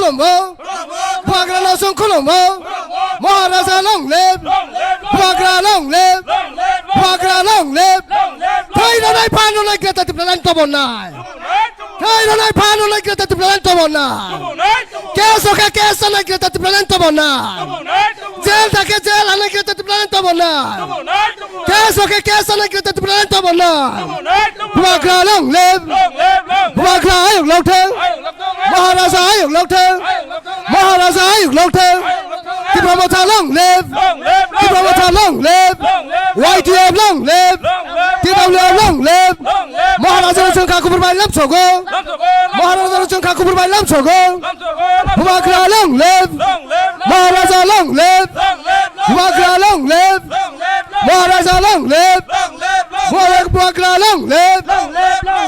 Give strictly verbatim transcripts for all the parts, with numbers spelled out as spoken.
Khulumbo. Bubagra no chwng khulumbo. Maharaja long live. Bubagra long live. Bubagra long live. Thwi rwnai phan rwnai Greater Tipraland tobonai. Thwi rwnai phan rwnai Greater Tipraland tobonai. Case o khe case sanai Greater Tipraland tobonai. Jail da khe jail hanai Greater Tipraland tobonai. Case o khe case sanai Greater Tipraland tobonai. Bubagra long live. Bubagra ayuk lokthang. Maharaja ayuk lokthang. Maharaja ayuk lokthang. Tipra Motha long live. Tipra Motha long live. Y T F long live. T W F long live. Maharaja no chwng kha kubur bai lamsogo. Maharaja no chwng kha kubur bai lamsogo. Bubagra long live. Maharaja long live. Bubagra long live. Maharaja long live. Bubagra long live.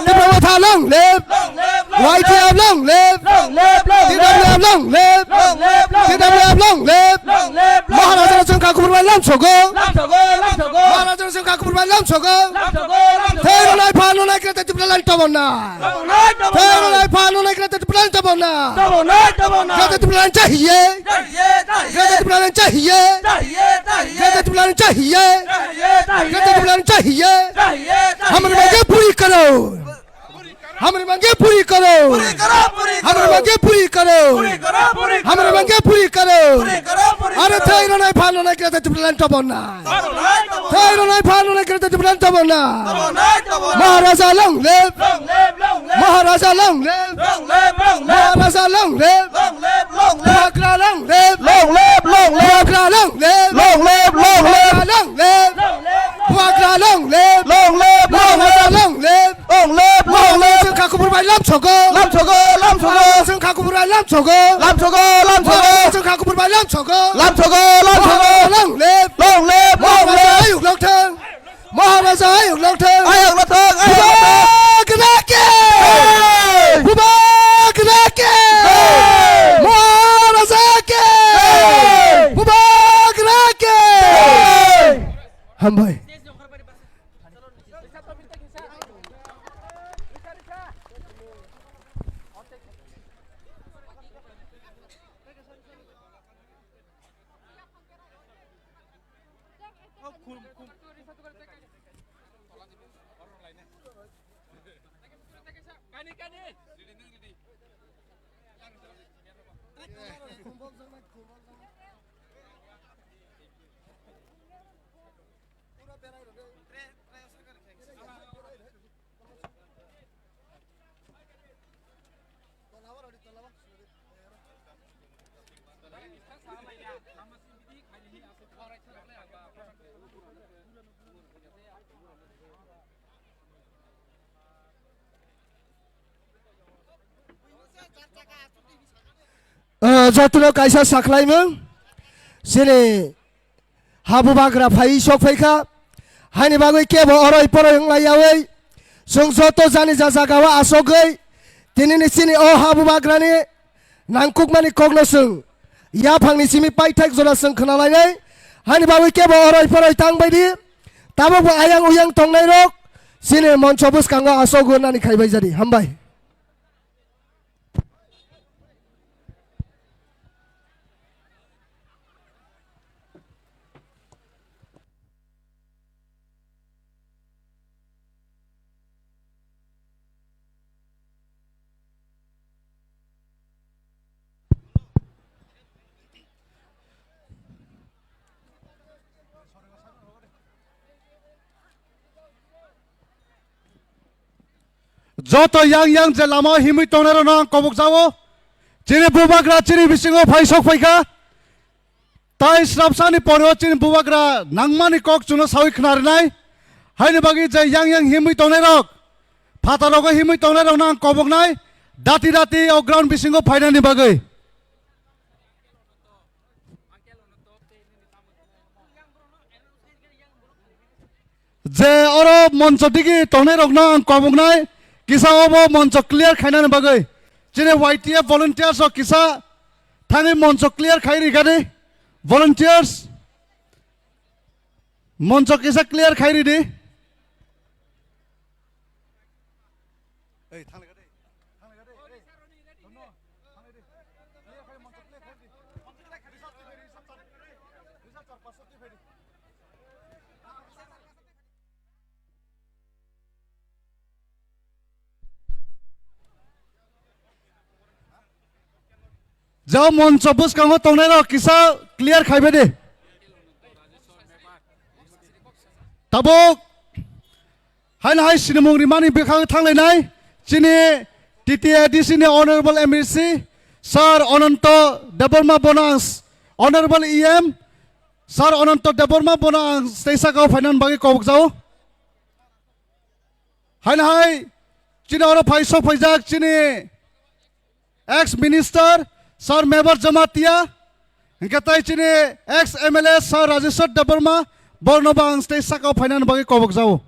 Tipra Motha long live. Y T F long live. T W F long live. T W F long live. Maharaja no chwng kha kubur bai lamsogo. Maharaja no chwng kha kubur bai lamsogo. Thwi rwnai phan rwnai Greater Tipraland tobonai. Thwi rwnai phan rwnai Greater Tipraland tobonai. Greater Tipraland chahiye. Greater Tipraland chahiye. Greater Tipraland chahiye. Greater Tipraland chahiye. Hamari mange puri karo. Hamari mange puri karo. Hamari mange puri karo. Hamari mange puri karo. Are thwi rwnai phan rwnai Greater Tipraland tobonai. Thwi rwnai phan rwnai Greater Tipraland tobonai. Maharaja long live. Maharaja long live. Maharaja long live. Bubagra long live. Long live, long live. Bubagra long live. Long live, long live. Bubagra long live. Long live, long live. Bubagra long live. Long live, long live. Bubagra long live. Long live, long live. Chwng kha kubur bai lamsogo. Lamsogo, lamsogo. Chwng kha kubur bai lamsogo. Lamsogo, lamsogo. Chwng kha kubur bai lamsogo. Lamsogo, lamsogo. Long live. Long live, long live. Ayuk lokthang. Maharaja ayuk lokthang. Ayuk lokthang, ayuk lokthang. Bubagra ki! Hey! Bubagra ki! Hey! Maharaja ki! Hey! Bubagra ki! Hey! Hambai. Ah, jotono kaisa sakhlaimung, chini ha bubagra phai sok phaikha, haini bagwi kebo oroi poroi wng lai yaui, chwng joto jani ja jagao asogwi, tinini chini o ha bubagrani nangkukmani kokno chwng yaphangni simi paithak jora chwng khwnalainai, haini bagwi kebo oroi poroi tang baidi, tabukbo ayang uyang tongnairok chini moncho bwskango asogwi nani khaibai jadi. Hambai. Joto yang yang je lama himwi tongnairokno ang kobok jao. Chini bubagra chini bisingo phai sok phaikha. Tai srapsani poro chini bubagra nangmani kok chwngno sawi khna rwnai. Haini bagwi je yang yang himwi tongnairok, phatharogo himwi tongnairokno ang koboknai, dati dati o ground bisingo phainani bagwi. Je oro moncho digi tongnairokno ang koboknai, kisa obo moncho clear khainani bagwi. Chini Y T F volunteers rok kisa thangwi moncho clear khai rikha di. Volunteers, moncho kisa clear khai ridi. Ei, thang lega de. Thang lega de. Ei, thang Jao moncho bwskango tongnairok kisa clear khaibai di. Tabuk haino hai sinimung rimani bwkhango thanglainai chini T T A D C ni Honorable M A C Sir Ananto Debbarma bono ang s-, Honorable E M Sir Ananto Debbarma bono ang stage sakao phainani bagwi kobokjao. Haino hai chini oro phai sok phaijak chini ex minister Sir Mebar Jamatia, hingke tai chini ex M L A Sir Rajeshwar Debbarma, borno bo ang stage sakao phainani bagwi kobokjao.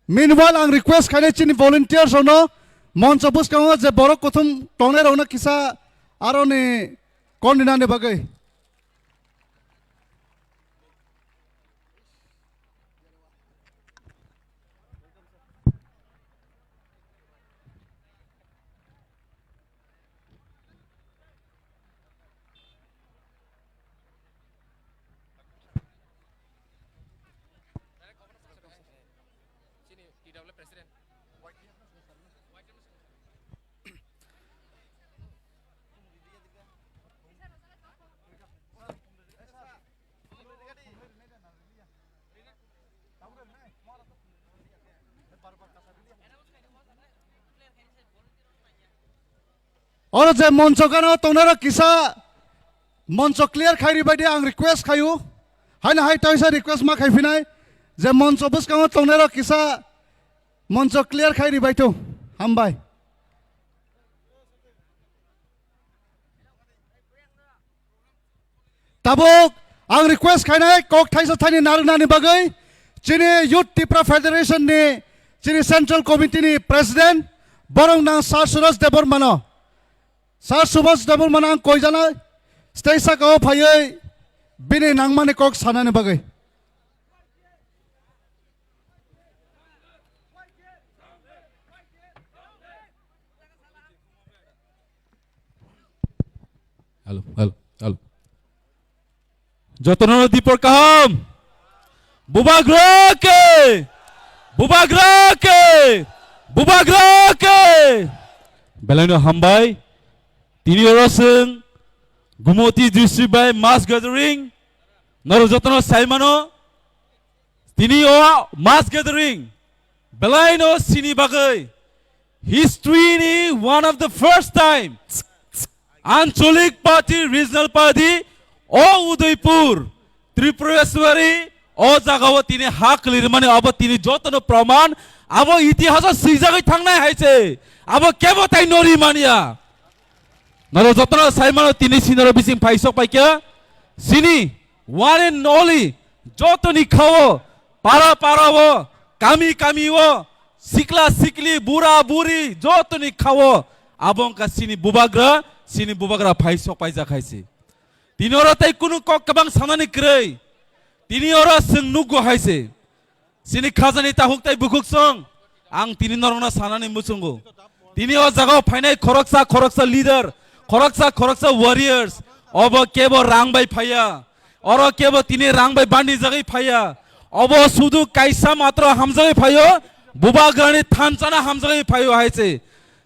Meanwhile, ang request khainai chini volunteers rokno moncho bwskango je borok kuthum tongnairokno kisa aroni kon rinani bagwi. Oro je moncho gana tongnaro kisa moncho clear khai ribai di ang request khayu. Haino hai taisa request ma khai phinai je moncho bwskango tongnaro kisa moncho clear khai ribai tu. Hambai. Tabuk ang request khainai kok thaisa thani narwknani bagwi chini Youth Tipra Federation ni chini Central Committee ni President borok nang Sir Suraj Debbarma no. Sir Suraj Debbarma no ang koijana stage sakao phaiwi bini nangmani kok sanani bagwi. Hello, hello, hello. Jotono dipor kaham. Bubagra ke! Bubagra ke! Bubagra ke! Belaino hambai. Tini oro seng Gumoti district by mass gathering. Noro jotono saimano. Tini o mass gathering belaino sini bagwi history ni one of the first time Anchalik Party, Regional Party o Udaipur Tripureshwari o jagao tini ha kwlwirmani abo tini jotono praman abo itihaso swijagwi thangnai hai se abo kebo tai nori manya. Noro jotono saimano tini sinoro bising phaisok paikha sini one and only jotoni khao para para o kami kami o sikla sikli bura buri jotoni khao abo wngkha sini bubagra sini bubagra phaisok paijak hai se. Tini oro tai kunu kok kwbang sanani kwrwi tini oro chwng nukgo hai se. Chini khajani takhuk tai bukhuk song, ang tini norokno sanani muchungo. Tini o jagao phainai khoroksa khoroksa leader, khoroksa khoroksa warriors, obo kebo rang bai phaiya, oro kebo tini rang bai bandi jagwi phaiya, obo sudu kaisa matro hamjagwi phaio, bubagrani thanchana hamjagwi phaio hai se.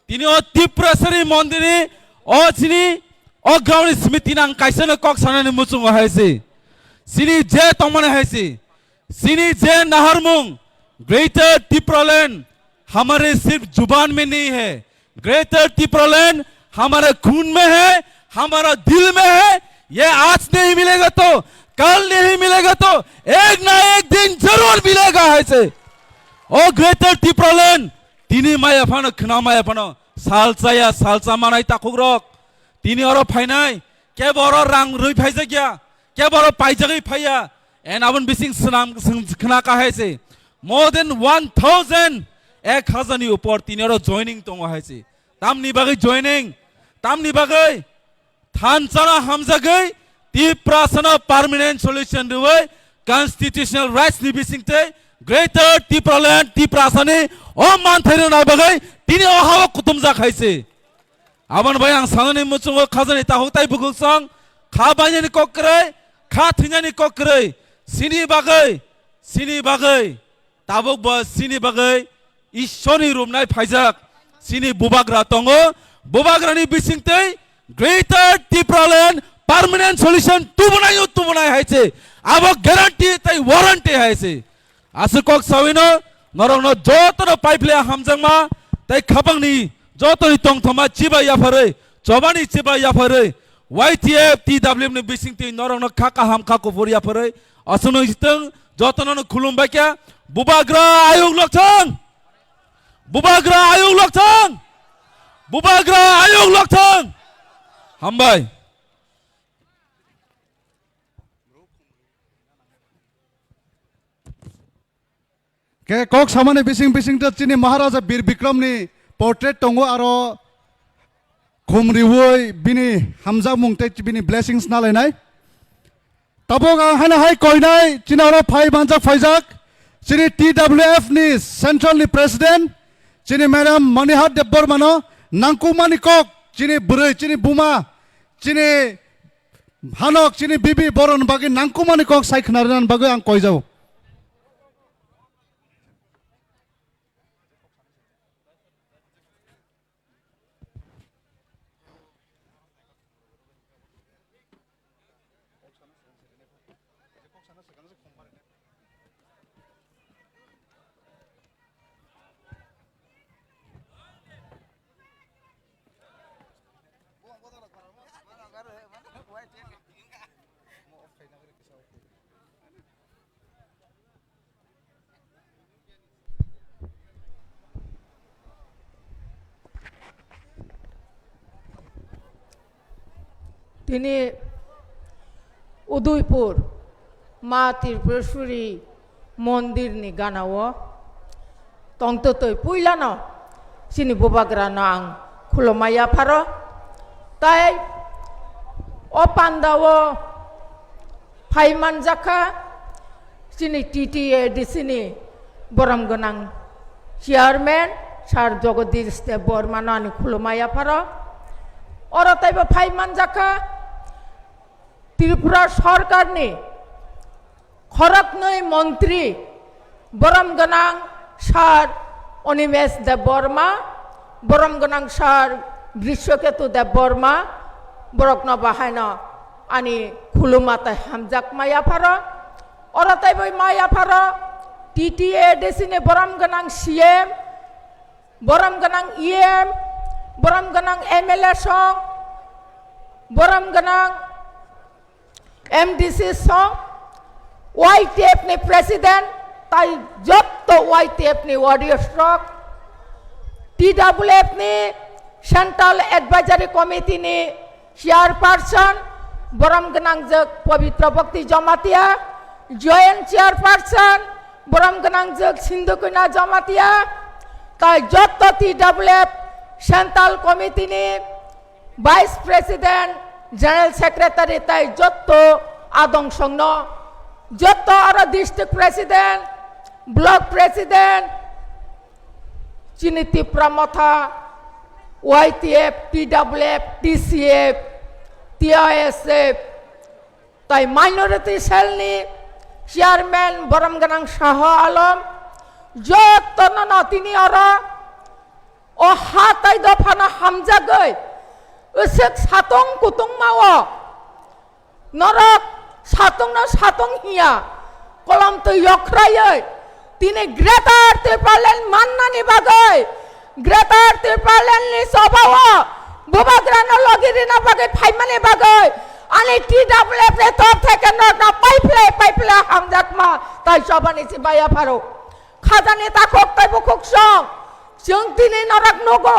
Tini o Tiprasari mondiri o chini o ground ni simi tini ang kaisa no kok sanani muchungo hai se. Chini je tongmani hai se. Chini je naharmung, Greater Tipraland hamare sirf juban mein nahi hai, Greater Tipraland hamare khoon mein hai, hamara dil mein hai. Ye aaj nahi milega to kal nahi milega to ek na ek din zaroor milega hai se. O Greater Tipraland tini maya phano khna maya phano salsa ya salsa manai takhukrok. Tini oro phainai, kebo oro rang rwi phaijak ya, kebo oro paijagwi phaiya, and aboni bising swnam, swng-, khna kahai se. More than one thousand, ek hazar ni upor tini oro joining tongo hai se. Tamni bagwi joining, tamni bagwi thanchano hamjagwi, Tiprasano permanent solution rwi, constitutional rights ni bisingtwi Greater Tipraland Tiprasani o manthai rwnai bagwi tini o hao kutumjak hai se. Aboni bai ang sanani muchungo khajani takhuk tai bukhuksong, kha bainani kok kwrwi, kha thwinani kok kwrwi, sini bagwi, sini bagwi, tabuk bo sini bagwi Ishorni rumnai phaijak, sini bubagra tongo, bubagrani bisingtwi Greater Tipraland permanent solution tubunai o tubunai hai se, abo guarantee tai warranty hai se. Aswk kok sawino norokno jotono paiphle hamjakma tei khapangni jotoni tongthoma chiba yapharwi, chobani chiba yapharwi, Y T F T W F ni bisingtwi norokno kha kaham kha kuphur yapharwi aswkno sitwng jotono no khulumbai kha. Bubagra ayuk lokchang, bubagra ayuk lokchang, bubagra ayuk lokchang. Hambai. Khe kok samani bising bising to chini Maharaja Bir Bikram ni portrait tongo, aro khum riwi bini hamjakmung tei bini blessings nalainai. Tabuk ang haino hai koinai chini oro phai manjak phaijak chini T W F ni central ni president chini madam Manihat Debbarma no nangkukmani kok chini bwrwi chini buma chini hanok chini bibi boron bagwi nangkukmani kok sai khna rwna bagwi ang koijago. Tini Udaipur Ma Tripureshwari mondirni ganao tongtwtwi puilano chini bubagrano ang khulumma yapharo. Tai o pandao phai manjakha chini T T A D C ni borom gwnang chairman Sir Jagadish Debbarmano ani khulumma yapharo. Oro taibo phai manjakha Tripura sorkarni khoroknwi montri, borom gwnang Sir Animesh Debbarma, borom gwnang Sir Grishaketu Debbarma, borokno bahaino ani khulumma tei hamjakma yapharo. Oro taibo ma yapharo T T A D C ni borom gwnang C M, borom gwnang E M, borom gwnang M L A song, borom gwnang M D C song, Y T F ni president, tai jotto Y T F ni warriors rok, T W F ni Central Advisory Committee ni chairperson, borom gwnangjwk Pabitra Bhakti Jamatia, joint chairperson, borom gwnangjwk Sindhu Kanya Jamatia, tai jotto T W F Central Committee ni Vice President, General Secretary tai jotto adong songno, jotto aro District President, Block President, chini Tipra Motha, Y T F, T W F, T C F, T I S F, tai Minority Cell ni Chairman borom gwnang Saho Alom, jotto no no tini oro o ha tai dophano hamjagwi, usuk satung kutungma o norok satungno satung hiya, kolom twi yokhraiwi, tini Greater Tipraland mannani bagwi, Greater Tipraland ni chobao bubagrano logi rina bagwi phaimani bagwi, ani T W F ni tor theke norokno paiphle paiphle hamjakma tai chobani si baya pharo. Khajani takhuk tei bukhuk song, chwng tini norok nugo,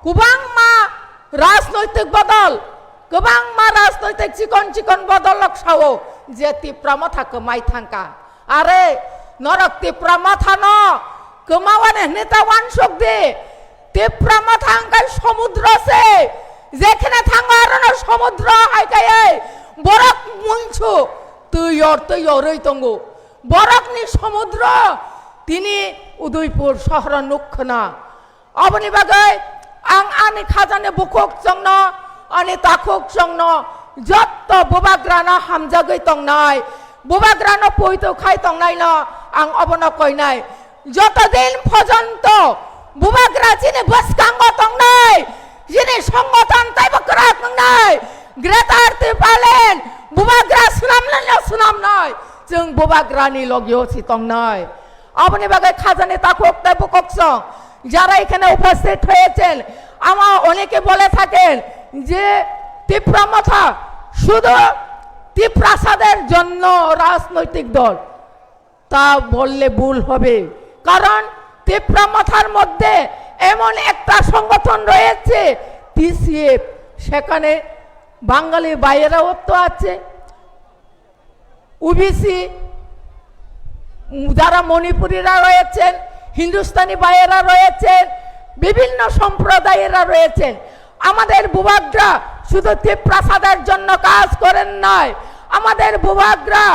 kwbangma rajnoitik bodol, kwbangma rajnoitik chikon chikon bodol rok sao je Tipra Motha kwmai thangka. Are, norok Tipra Mothano kwmawani hwnwi ta uansuk di. Tipra Motha hwnkhe somudro se, jekhene thango arono somudro hai khe borok munsu. Twi yor, twi yorwi tongo. Borokni somudro tini Udaipur sohoro nukkhna. Aboni bagwi ang ani khajani bukhuk chongno, ani takhuk chongno, jotto bubagrano hamjagwi tongnai, bubagrano poito khai tongnaino ang obono koinai. Jotodin porjonto bubagra chini bwskango tongnai, chini songothon taibo kwrak wngnai, Greater Tipraland bubagra swnamnaino swnamnai, chwng bubagrani logio si tongnai. Aboni bagwi khajani takhuk tei bukhuk chong jara ekhane uposthit hoyechin, ama oneke bole thaken je Tipra Motha শুধু তিপ্রাসাদের জন্য রাজনৈতিক দল, তা বললে ভুল হবে, কারণ তিপ্রা মথার মধ্যে এমন একটা সংগঠন রয়েছে টিসিএফ, সেখানে বাঙালি ভাইয়েরাও তো আছে, ওবিসি, যারা মণিপুরীরা রয়েছেন, হিন্দুস্তানি ভাইয়েরা রয়েছেন, বিভিন্ন সম্প্রদায়েরা রয়েছেন। আমাদের বুবাগ্রা শুধু তিপ্রাসাদের জন্য কাজ করেন নয়, আমাদের বুবাগ্রা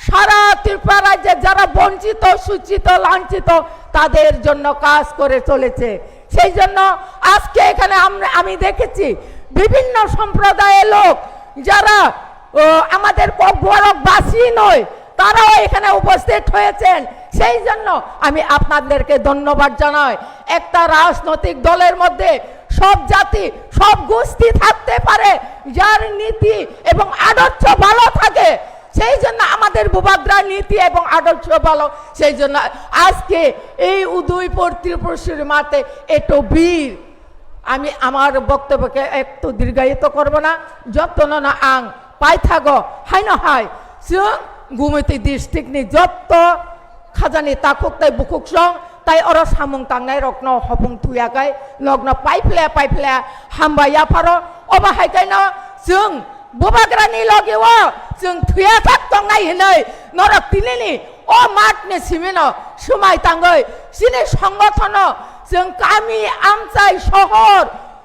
সারা ত্রিপুরা রাজ্যে যারা বঞ্চিত, শোষিত, লাঞ্ছিত, তাদের জন্য কাজ করে চলেছে। সেই জন্য আজকে এখানে আমরা, আমি দেখেছি বিভিন্ন সম্প্রদায়ের লোক যারা, ও, আমাদের ককবরকবাসী নয়, তারাও এখানে উপস্থিত হয়েছেন। সেই জন্য আমি আপনাদেরকে ধন্যবাদ জানাই। একটা রাজনৈতিক দলের মধ্যে সব জাতি, সব গোষ্ঠী থাকতে পারে, যার নীতি এবং আদর্শ ভালো থাকে। সেই জন্য আমাদের বুবাগ্রা নীতি এবং আদর্শ ভালো। সেই জন্য আজকে এই উদয়পুর ত্রিপুরেশ্বরী মাঠে এত ভিড়। আমি আমার বক্তব্যকে একটু দীর্ঘায়িত করব না, যত্ন না আং পাই থাকো, হাই না হাই, চুং গুমিতি district ni যত খাজানি তাখুক তাই বুকুক সং, তাই অর সামুং তাংনাই রকনো হপুং থুয়াকাই, নগ্ন পাইফ্লে পাইফ্লে হামবাইয়া ফারো, অবা হাইকাইনো চুং Bubagrani logi o chwng thwiya thak tongnai hinwi norok tinini o matni simino swmai tangwi chini songothono chwng kami, amchai, sohor,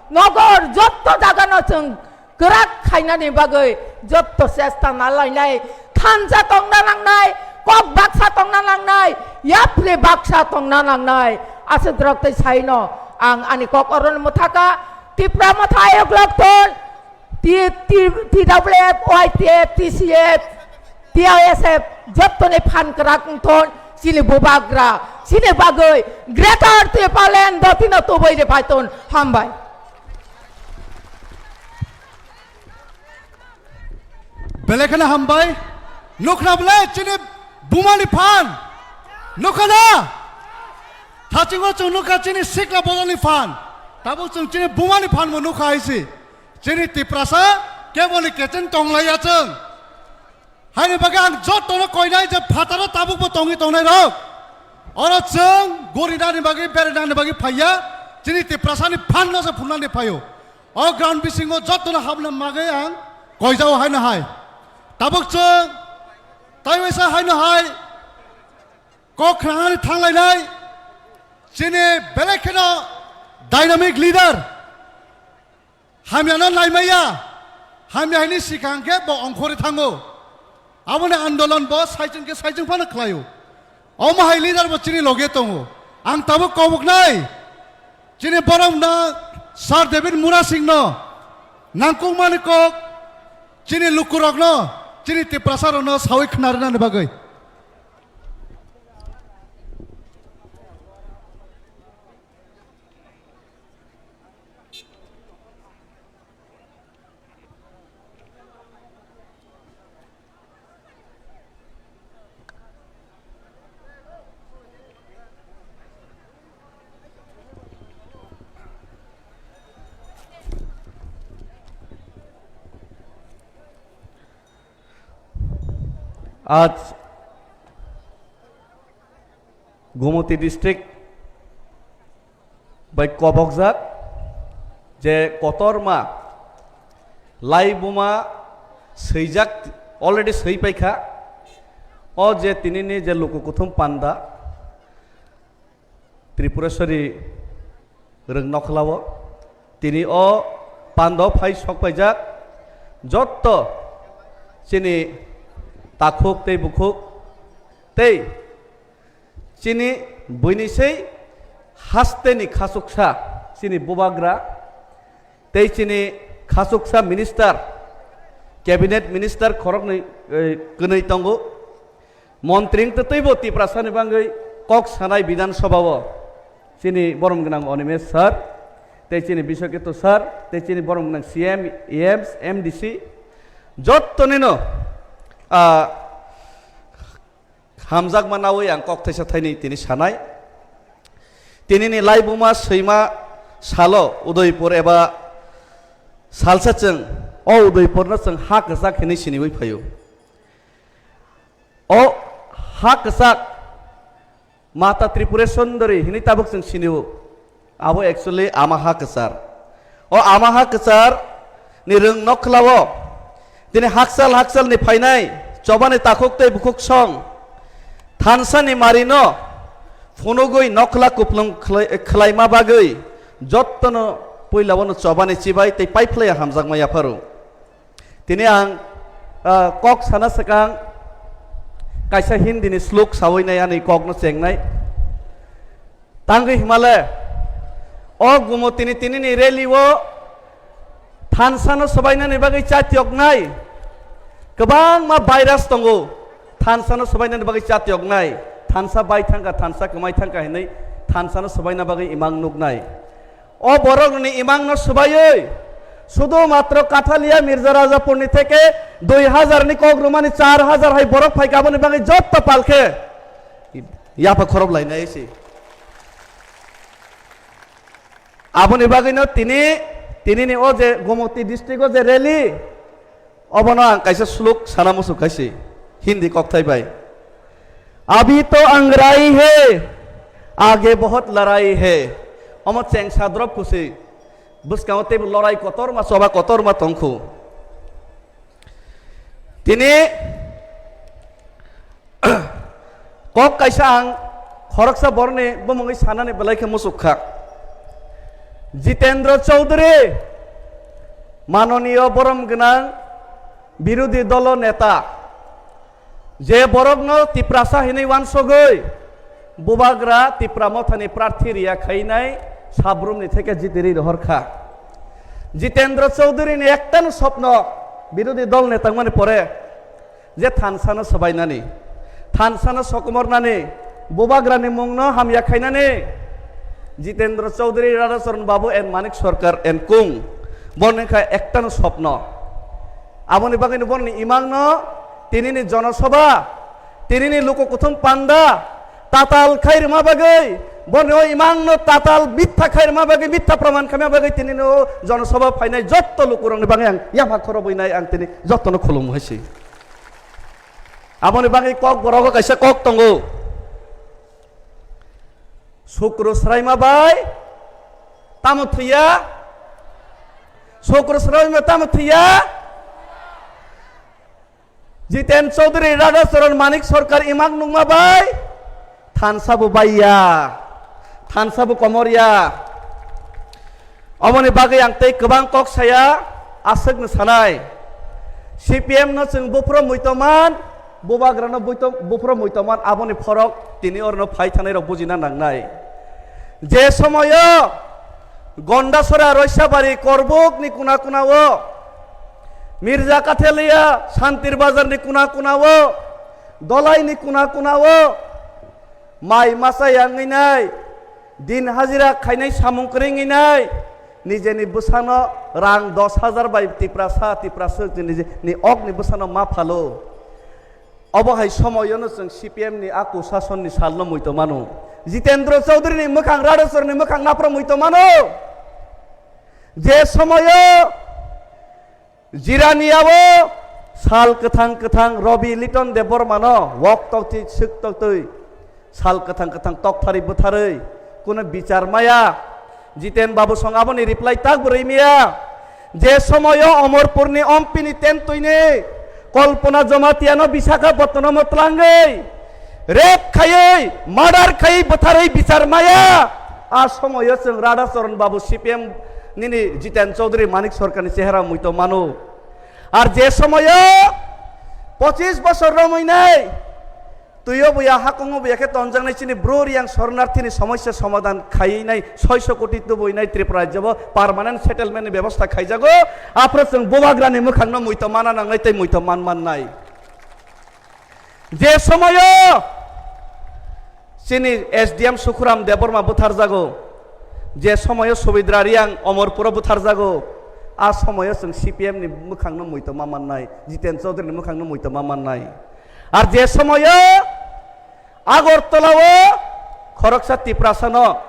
nogor jotto jagano chwng kwrak khainani bagwi jotto chesta nalainai, thansa tongna nangnai, kok baksa tongna nangnai, yapri baksa tongna nangnai. Aswk rok tei saino ang ani kok orono mwthaka, Tipra Motha ayok lokthon, T-, T-, T W F, Y T F, T C F, T I S F, jottoni phan kwrak wngthon, chini bubagra, chini bagwi Greater Tipraland dotino tubui rwphaiton. Hambai. Belai kheno hambai. Nukna bwle chini bumani phan. Nukha na? Thachingo chwng nukha chini sikla bodolni phan. Tabuk chwng chini bumani phan bo nukha hai se. Chini Tiprasa keboni kecheng tonglaiya chwng. Haini bagwi ang jotono koinai je phataro tabukbo tongwi tongnai rok. Oro chwng gorinani bagwi, berinani bagwi phaiya, chini Tiprasani phanno se phunani phaio. O ground bisingo jotono habna magwi ang koijao haino hai. Tabuk chwng taiwaisa haino hai kok khnani thanglainai chini belai kheno dynamic leader. Hamyano naimaya, hamya hini sikang khe bo ongkhorwi thango. Aboni andolon bo saichung khe saichung phano khlaio. Omo hai leader bo chini loge tongo. Ang tabuk koboknai, chini borok na Sir David Murasing no, nangkukmani kok, chini lukurok no, chini Tiprasa rok no sawi khna rwnani bagwi. Aaj Gumoti district bai kobokjak je kotorma lai buma swijak, already swi paikha. O je tinini je luku kuthum panda, Tripureshwari rwng nokhlao. Tini o pando phai sok paijak jotto chini takhuk tei bukhuk tei chini buini sei hasteni khachuksa chini bubagra tei chini khachuksa minister, cabinet minister khoroknwi, eh, kwnwi tongo. Montri wngtwi twibo Tiprasani bagwi kok sanai Bidhan Sabha-o chini borom gwnang Animesh sir, tei chini Biswaketu sir, tei chini borom gwnang C M, E Ms, M D C, jottonino, ah, hamjakma nawi ang kok thaisa thaini tini sanai. Tinini laibuma swima salo Udaipur eba salsa chwng o Udaipurno chwng ha kwchak hinwi siniwi phaio. O ha kwchak Mata Tripura Sundari hinwi tabuk chwng sinio. Abo actually ama ha kwchar. O ama ha kwchar ni rwng nokhlao tini hakchal hakchal ni phainai chobani takhuk tei bukhuk song thansa ni marino phunugwi nokhla kuplung khlai-, khlaima bagwi jottono puila bono chobani chibai tei paiphlaiya hamjakma yapharu. Tini ang, ah, kok sana swkang kaisa Hindi ni slok sawi nai ani kok no chengnai. Tangwi himale o Gumotini tini ni rally o thansa no swbainani bagwi chatioknai kwbangma virus tongo. Thansa no swbainani bagwi chatioknai, thansa bai thangkha, thansa kwmai thangkha hinwi thansa no swbaina bagwi imang nuknai. O borok ni imang no swbaiwi sudu matro Kathalia Mirza Rajapur ni theke dui hazar ni kok rumani char hazar hai borok phaikha, aboni bagwi jotto palkhe yapha khorob lainai se. Aboni bagwino tini, tini ni o je Gomoti district o je rally, obono ang kaisa slok sana muchuk kaisi Hindi kokthai bai. Abhi to angarai hai, aage bahut larai hai. Omo chengsa drop kusi. Bwskango teibo lorai kotorma, choba kotorma tongkhu. Tini kok kaisa ang khoroksa borokni bumungwi sanani belai khe muchuk kha. Jitendra Chaudhary, manoniyo borom gwnang birodhi dolo neta, je borokno Tiprasa hinwi wansogwi bubagra Tipra Mothani prarthi riya khainai sabrumni theke jitiri rohor kha. Jitendra Chaudhary ni ektano sopno birodhi dol neta wngmani pore je thansano swbainani, thansano sokomornani, bubagrani mungno hamya khainani, Jitendra Chaudhary, Radhacharan Babu and Manik Sarkar and Kung, borni kha ektano sopno. Aboni bagwino borni imangno tinini jonosabha, tinini luku kuthum panda, tatal khai rwma bagwi, borni o imangno tatal mitha khai rwma bagwi, mitha proman khaima bagwi tinini o jonosabha phainai jotto lukurokni bagwi ang yapha khorobwi nai, ang tini jottono khulumwi si. Aboni bagwi kok borogo kaisa kok tongo. Sukru Sraima bai tamo thwiya? Sukru Sraima tamo thwiya? Jiten Chaudhary, Radhacharan, Manik Sarkar imak nungma bai thansa bo baiya, thansa bo komorya. Omoni bagwi ang tei kwbang kok saya, aswkno sanai. C P M no chwng buphro muitoman, bubagrano buito-, buphro muitoman, aboni phorok tini orno phai thanai rok bujina nangnai. Je somoyo Gondasora, Roisabari, Korbuk ni kuna kuna o, Mirza Kathelia, Santir Bazar ni kuna kuna o, Dolai ni kuna kuna o, mai masa yangwi nai, din hajira khainai samung kwrwngwi nai, nijeni bwsano rang dos hajar bai Tiprasa, Tiprasa nijeni okni bwsano ma phalo. Obo hai somoyono chwng C P M ni a kusasonni salno muito mano. Jitendra Chaudhary ni mwkhang, Radhacharan ni mwkhang naphro muito mano. Je somoyo Jiraniao sal kwthang kwthang Robi Liton Debbarmano wok toktwi swk toktwi sal kwthang kwthang tokthari bwtharwi kuno bichar maya. Jiten Babu song aboni reply tak bo rwi maya. Je somoyo Omorpurni ompini tentwini Kalpana Jamatiano Visakhapatnamo twlangwi rape khaiwi, murder khaiwi, bwtharwi bichar maya. A somoyo chwng Radhacharan Babu, C P M nini Jiten Chaudhary, Manik Sarkarni chehera muito mano. Ar je somoyo Pochis bosor romwi nai, tuyo buya, hakungo buya khe tonjaknai chini Bru Reang soronarthini somosya somadhan khaiwi nai, soiso koti tubui nai Tripura rajyo bo permanent settlement ni bebosta khaijago. Aphuru chwng bubagrani mwkhangno muito mana nangnai tei muito man mannai. Je somoyo chini S D M Sukhuram Debbarma butharjago, je somoyo Subidra Reang Omorpuro butharjago, a somoyo chwng C P M ni mwkhangno muito ma mannai, Jiten Chaudhary ni mwkhangno muito ma mannai. Ar je somoyo Agartala o khoroksa Tiprasano,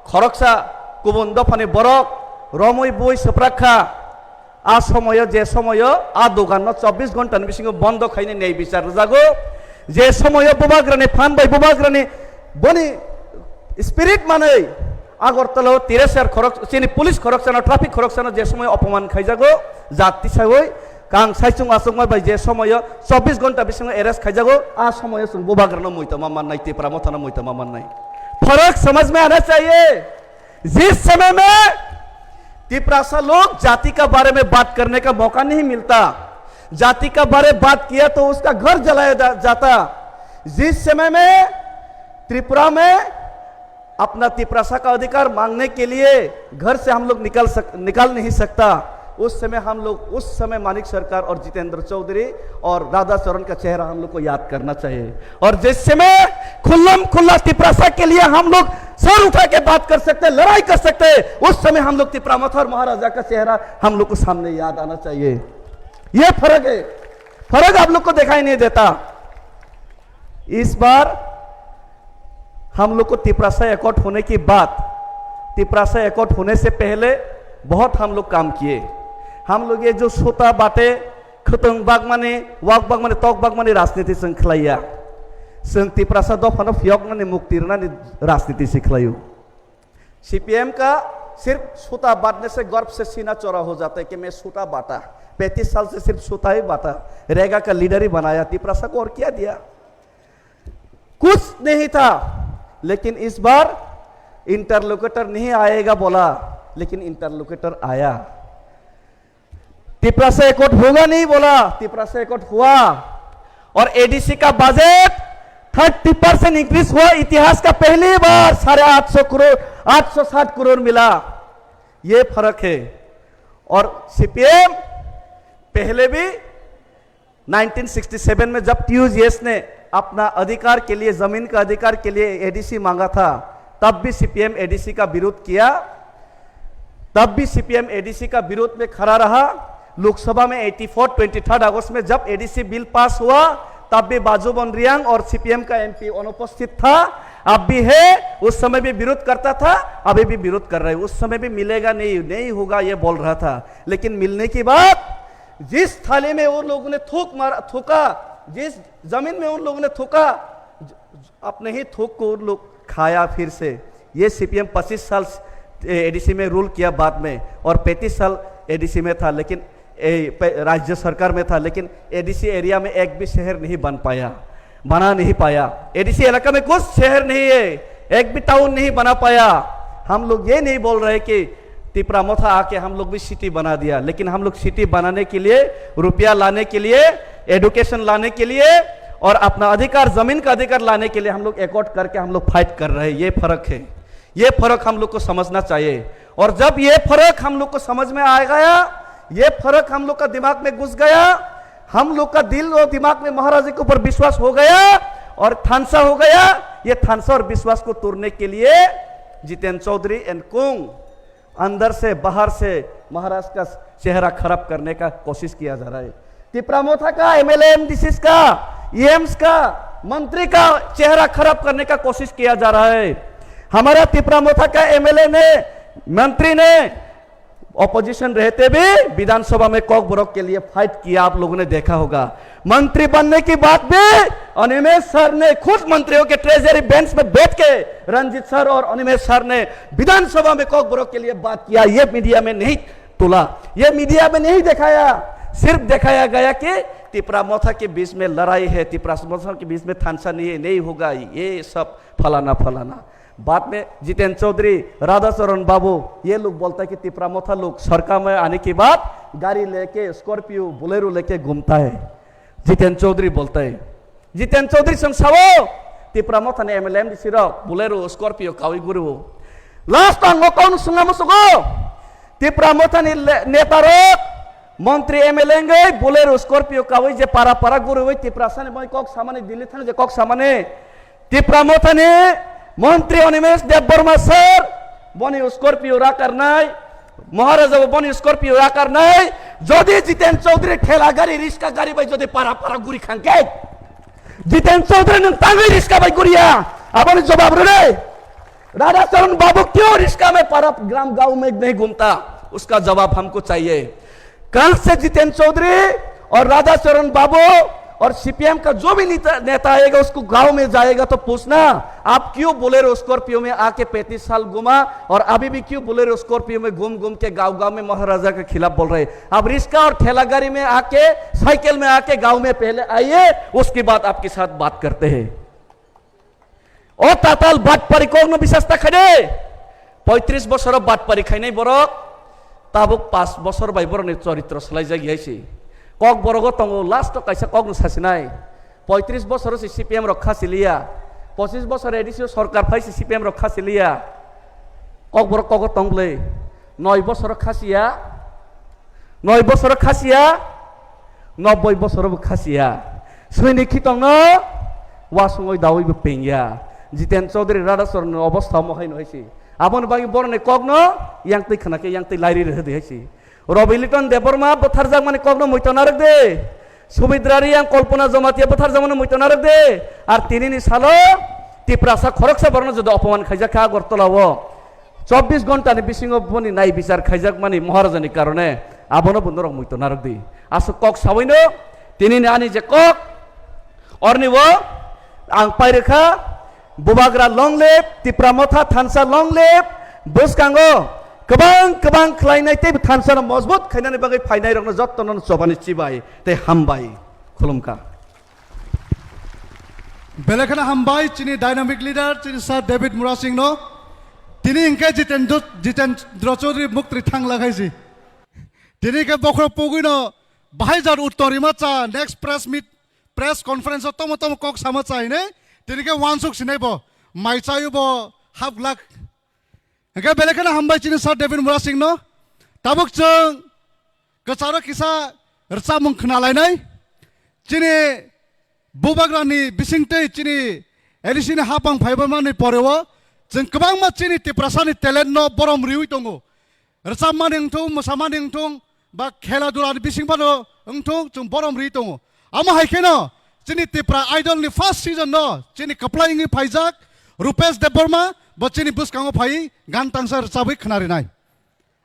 khoroksa kubun dophani borok romwi bui swprak kha, a somoyo, je somoyo a doganno chobbish ghonta ni bisingo bondo khaini nei bichar rwjago, je somoyo bubagrani phan bai bubagrani boni spirit manwi Agartala o tiresar khorok, chini police khoroksano, traffic khoroksano je somoyo opoman khaijago, jat tisawi kang saichung achukma bai je somoyo chobbish ghonta bisingo arrest khaijago, a somoyo chwng bubagrano muito ma mannai, Tipra mothano muito ma mannai. फर्क समझ में आना चाहिए। जिस समय में तिपरासा लोग जाति का बारे में बात करने का मौका नहीं मिलता, जाति का बारे बात किया तो उसका घर जलाया जा, जाता। जिस समय में त्रिपुरा में अपना तिपरासा का अधिकार मांगने के लिए घर से हम लोग निकल सक, निकल नहीं सकता, उस समय हम लोग, उस समय मानिक सरकार और जितेंद्र चौधरी और राधा चरण का चेहरा हम लोग को याद करना चाहिए। और जिस समय खुल्लम खुल्ला तिपरासा के लिए हम लोग सर उठा के बात कर सकते, लड़ाई कर सकते, उस समय हम लोग तिपरा मथा और महाराजा का चेहरा हम लोग को सामने याद आना चाहिए। ये फर्क है, फर्क आप लोग को दिखाई नहीं देता। इस बार हम लोग को तिपरासा एकॉर्ड होने की बात, तिपरासा एकॉर्ड होने से पहले बहुत हम लोग काम किए। हम लोग ये जो सोता बाटे, खतंग बागमाने, वाक बागमाने, तक बागमाने राजनीति संग खिलाइया। संग तिपरासा दफा न फियक न मुक्ति रना राजनीति से खिलायु। सीपीएम का सिर्फ सूता बांटने से गर्व से सीना चौड़ा हो जाता है कि मैं सूता बांटा। पैंतीस साल से सिर्फ सूता ही बांटा, रेगा का लीडर ही बनाया, तिपरासा को और क्या दिया? कुछ नहीं था। लेकिन इस बार इंटरलोकेटर नहीं आएगा बोला, लेकिन इंटरलोकेटर आया। तिपरासा एकॉर्ड होगा नहीं बोला, तिपरासा एकॉर्ड हुआ। और एडीसी का बजट थर्टी परसेंट इंक्रीज हुआ, इतिहास का पहली बार साढ़े आठ सौ करोड़, आठ सौ साठ करोड़ मिला। ये फर्क है। और सीपीएम पहले भी नाइनटीन सिक्सटी सेवन में जब टीयूजीएस ने अपना अधिकार के लिए, जमीन का अधिकार के लिए एडीसी मांगा था, तब भी सीपीएम एडीसी का विरोध किया, तब भी सीपीएम एडीसी का विरोध में खड़ा रहा। लोकसभा में एटी फोर, ट्वेंटी थर्ड अगस्त में जब एडीसी बिल पास हुआ, तब भी बाजूबन रियांग और सीपीएम का एमपी अनुपस्थित था, अब भी है, उस समय भी विरोध करता था, अभी भी विरोध कर रहे हैं। उस समय भी मिलेगा नहीं, नहीं होगा ये बोल रहा था, लेकिन मिलने के बाद जिस थाली में उन लोगों ने थूक मारा, थूका, जिस जमीन में उन लोगों ने थूका, अपने ही थूक को उन लोग खाया फिर से। ये सीपीएम पच्चीस साल एडीसी में रूल किया बाद में, और पैंतीस साल एडीसी में था, लेकिन ए, पे-, राज्य सरकार में था, लेकिन एडीसी एरिया में एक भी शहर नहीं बन पाया, बना नहीं पाया। एडीसी इलाका में कुछ शहर नहीं है, एक भी टाउन नहीं बना पाया। हम लोग ये नहीं बोल रहे कि तिपरा मोथा आके हम लोग भी सिटी बना दिया, लेकिन हम लोग सिटी बनाने के लिए, रुपया लाने के लिए, एजुकेशन लाने के लिए और अपना अधिकार, जमीन का अधिकार लाने के लिए हम लोग एकॉर्ड करके हम लोग फाइट कर रहे हैं। ये फर्क है, ये फर्क हम लोग को समझना चाहिए। और जब ये फर्क हम लोग को समझ में आ गया, ये फर्क हम लोग का दिमाग में घुस गया, हम लोग का दिल और दिमाग में महाराज के ऊपर विश्वास हो गया और थानसा हो गया, ये थानसा और विश्वास को तोड़ने के लिए जितेंद्र चौधरी एंड कुंग अंदर से बाहर से महाराज का चेहरा खराब करने का कोशिश किया जा रहा है। तिपरा मोथा का एमएलए, एमडीसी का, ईएम्स का, मंत्री का चेहरा खराब करने का कोशिश किया जा रहा है। हमारा तिपरा मोथा का एमएलए ने, मंत्री ने ऑपोजिशन रहते भी विधानसभा में कॉकबरक के लिए फाइट किया, आप लोगों ने देखा होगा। मंत्री बनने के बाद भी अनिमेश सर ने खुद मंत्रियों के ट्रेजरी बेंच में बैठ के रंजीत सर और अनिमेश सर ने विधानसभा में कॉकबरक के लिए बात किया, ये मीडिया में नहीं तोला, ये मीडिया में नहीं दिखाया। सिर्फ दिखाया गया कि तिपरा मोथा के बीच में लड़ाई है, तिपरा मोथा के बीच में थानसा नहीं है, नहीं होगा, ये सब फलाना फलाना। बाद में जितेंद्र चौधरी, राधाचरण बाबू, ये लोग बोलता है कि तिपरा मोथा लोग सरकार में आने के बाद गाड़ी लेके, स्कॉर्पियो, बोलेरो लेके घूमता है। Jiten Chaudhary boltai. Jiten Chaudhary song sao, Tipra Motha ni M L A M D C rok, Bolero, Scorpio kawi guru. Last ang o kong sunga musugo. Tipra Motha ni le-, neta rok, montri M L A ngai, Bolero, Scorpio kawi je para para guru wi Tipra sani moi kok samani Delhi thang je kok samani. Tipra Motha ni montri Animesh Debbarma sir, boni Scorpio rakarnai, Maharaja bo boni Scorpio rakarnai, jodi Jiten Chaudhary thela gari, riska gari bai jodi para para guri khangke, Jiten Chaudhary nwng tangwi riska bai guriya, aboni jawab rwrwi. Radha Charan Babu kyo riska mein para gram gaon mein nahi ghumta, uska jawab humko chahiye. कल से जितेंद्र चौधरी और राधा चरण बाबू और सीपीएम का जो भी नेता, नेता आएगा, उसको गांव में जाएगा तो पूछना, आप क्यों बोलेरो स्कॉर्पियो में आके पैंतीस साल घूमा और अभी भी क्यों बोलेरो स्कॉर्पियो में घूम घूम के गांव गांव में महाराजा के खिलाफ बोल रहे। आप रिक्शा और ठेला गाड़ी में आके, साइकिल में आके गांव में पहले आइए, उसके बाद आपके साथ बात करते हैं। O tatal batpari kokno bisas ta khaide. Poitris bosoro batpari khainai borok tabuk pas bosor bai borokni choritro swlaijak hai se. Kok borogo tongo, last o kaisa kokno sasinai. Poitris bosoro se C P M rok khasi liya. Pochis bosor A D C o sorkar phai se C P M rok khasi liya. Kok borok kogo tong bwle. Noi bosoro khasiya. Noi bosoro khasiya, nobboi bosoro bo khasiya. Swini khitongno wasungoi dawi bo pengya. Jiten Chaudhary Radhacharanni obostha omo haino hai se. Aboni bagwi boroni kokno yang twi khna khe yang twi lairi rwdi hai se. Ravi Liton Debbarma bwtharjakmani kokno muito narwk de. Subidra Reang, Kalpana Jamatia bwtharjakmani muito narwk de. Ar tinini salo Tiprasa khoroksa borokno jodi opoman khaijak kha Agartala o. Chobbish ghonta ni bisingo boni nai bichar khaijakmani Maharajani karone abono bo norok muito narwk di. Aswk kok sabaino tinini ani je kok orni o ang pairwkha, Bubagra long live, Tipra Motha Thansa long live, bwskango kwbang kwbang khlainai tei thansa no mojbut khainani bagwi phainai rokno jottono chobani chibai tei hambai khulumkha. Belai kheno hambai chini dynamic leader, chini Sir David Murasing no. Tini hwnkhe Jitendra, Jitendra Chaudhary muktri thangla khaisi. Tini khe bokhorok pogwino bahai jat uttor rima cha, next press meet, press conference o tomo tomo kok sama cha hinwi. Tini khe wansuk sinai bo. Mai chayo bo half lakh. Hingke belai kheno hambai chini Sir David Murasing no. Tabuk chwng kwcharo kisa rwchapmung khna lainai. Chini Bubagrani bisingtwi chini A D C ni hapang phaiba mani poreo chwng kwbangma chini Tiprasani talent no borom riwi tongo. Rwchapmani wngthung, mwsamani wngthung, ba khela dulani bising phano wngthung, chwng borom ri tongo. Amo hai kheno chini Tipra Idol ni first season no chini kwplai wngwi phaijak Rupesh Debbarma bo chini bwskango phaiwi gan tangsa rwchabwi khna rinai.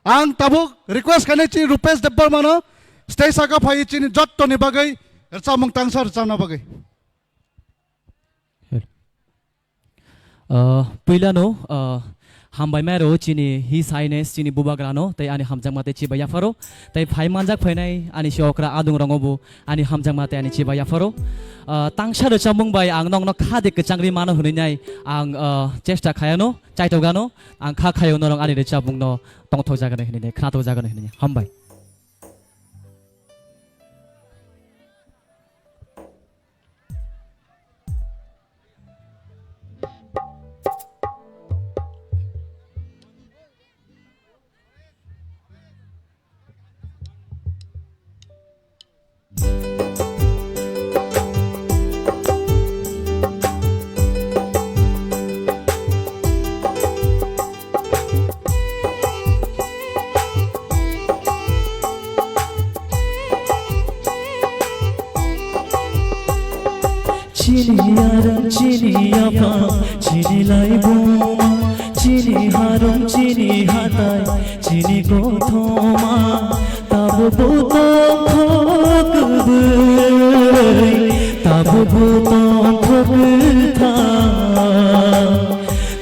Ang tabuk request khainai chini Rupesh Debbarma no stage saka phaiwi chini jottoni bagwi rwchapmung tangsa rwchapna bagwi. Ah, puilano, ah, hambai mai rw chini His Highness chini Bubagrano tei ani hamjakma tei chibai yapharo tei phai manjak phainai ani si okra adung rongo bo ani hamjakma tei ani chibai yapharo. Ah, tangsa rwchapmung bai ang nokno kha de kwchangri mano hwnwi nai ang, ah, chesta khayano, chaitogano, ang kha khayo norok ani rwchapmungno tongthok jagani hwnwi, khnathok jagani hwnwi. Hambai. Chini arang, chini apha, chini laibuma, chini harung, chini hatai, chini kothoma, tabuk bo tongthok kwbwi, tabuk bo tongthok kwthang.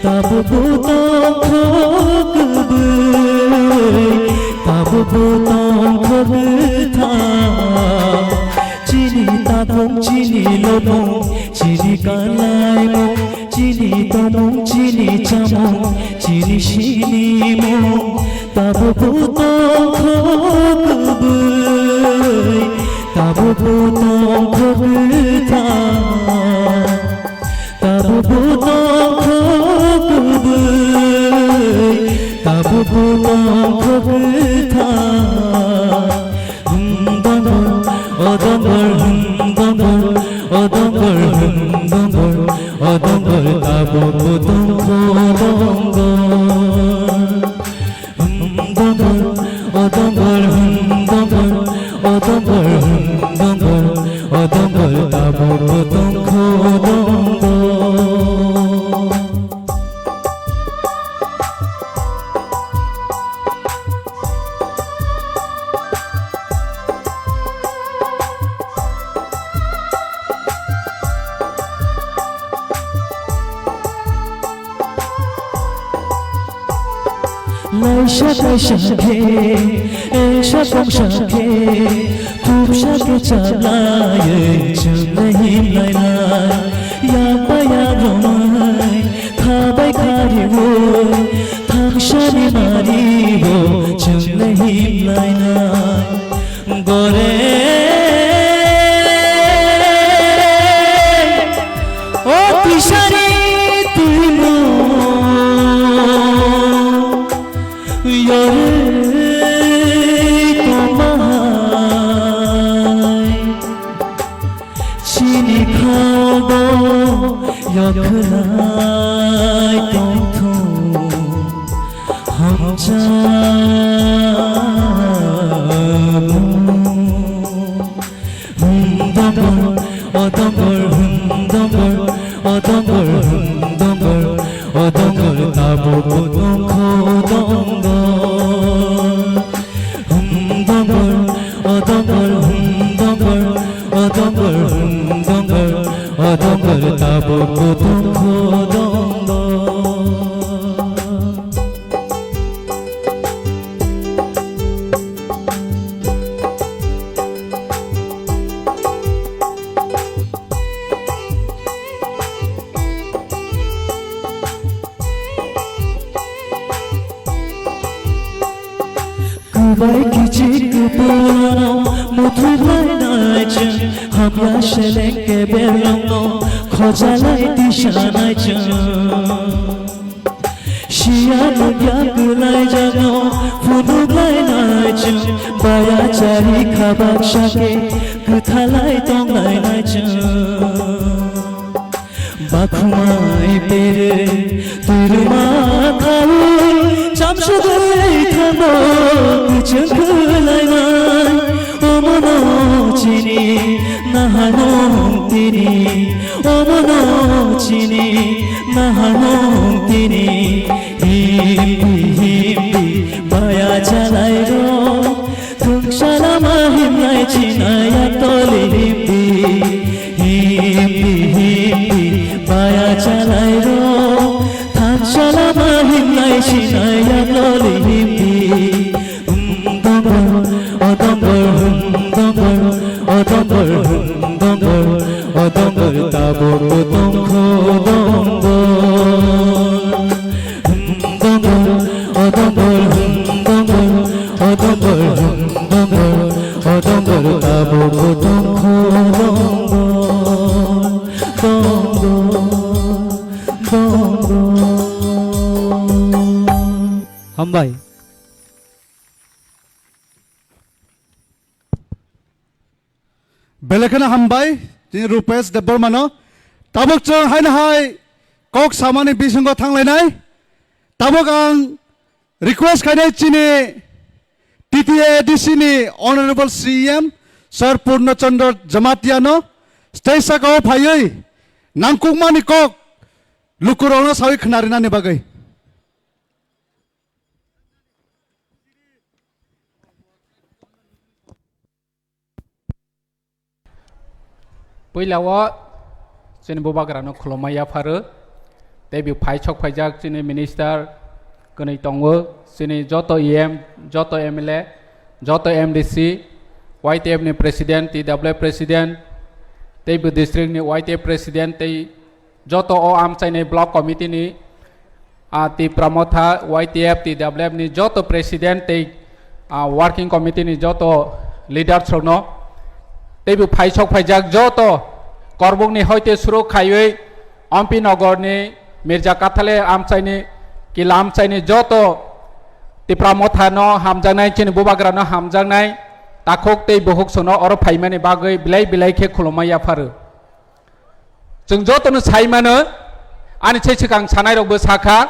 Tabuk bo tongthok kwbwi, tabuk bo tongthok kwthang. Chini takhuk, chini lobong, chini kalaimung, chini tongmung, chini chamung, chini sinimung. Tabuk bo tongthok kwbwi, tabuk Bo tongkho kwthar, tabukbo tongkho kubui, tabukbo tongkho kwthar. Hmm, dongor, o dongor, hmm, dongor, o dongor, hmm, dongor, o dongor, tabukbo tongkho dongor. Hmm, dongor, o dongor, hmm, dongor, o dongor, hmm, dongor, o dongor, tabukbo tongkho dongor. Laisa kaisa khe, engsa kongsa khe, khupsa khe chablaiwi chwngno himlainai. Yakbai yakromwi, khabai khariwi, thangsani maribo chwngno himlainai. Gore, o tisani twimo, yore tomahai. Chini khago yokhwlai tongthung hamjakmung. Hum dongor, o dongor, hum dongor, o dongor, hum dongor, o dongor, tabukbo tongkho dongor. Hum dongor, o dongor, hum dongor, o dongor, hum dongor, o dongor, tabukbo tongkho dongor. Kwbai kichik kwpwlano muthuklainai chwng, hamya seleng kebelongno khojalai tisanai chwng. Siya nukya kwlaijakno phunuklainai chwng, baya chari khabak sake kwthalai tonglainai chwng. Bakhumai pere twirma khaui chamsugwi thango kwchwng khwlainai. Omono chini naharnong tini, omono chini naharnong tini. Himdi himdi baya chalairo, thwngsa lama himnai chinai yaktoli himdi. Himdi himdi baya chalairo, thwngsa lama himnai chinai yaktoli himdi. Hum dongor, o dongor, hum dongor, o dongor, hum dongor, o dongor, tabukbo tongkho dongor. Hum dongor, o dongor, hum dongor, o dongor, hum dongor, o dongor, tabukbo tongkho dongor, dongor, dongor. Hambai. Belai kheno hambai, chini Rupesh Debbarmano. Tabuk chwng haino hai kok samani bisingo thanglainai. Tabuk ang request khainai chini T T A D C ni Honorable C E M Sir Purno Chandra Jamatiano stage sakao phaiwi nangkukmani kok lukurokno sawi khnarinani bagwi. Puila o chini bubagrano khulumma yapharo, tei bo phai sok phaijak chini minister kwnwi tongo, chini joto E M, joto M L A, joto M D C, Y T F ni president, T W F president, tei bo district ni Y T F president, tei joto o amchaini block committee ni, ah, Tipra Motha, Y T F, T W F ni joto president tei, ah, working committee ni joto leaders rokno Teibo phaisok phaijak joto Korbukni hoite suru khaiwi Ompi Nogorni Mirza Kathale amchaini kila amchaini joto Tipra Mothano hamjaknai, chini bubagrano hamjaknai, takhuk tei bukhuk sono oro phaimani bagwi belai belai khe khulumma yapharo. Chwng jotono sai mano, ani se swkang sanairokbo sakha,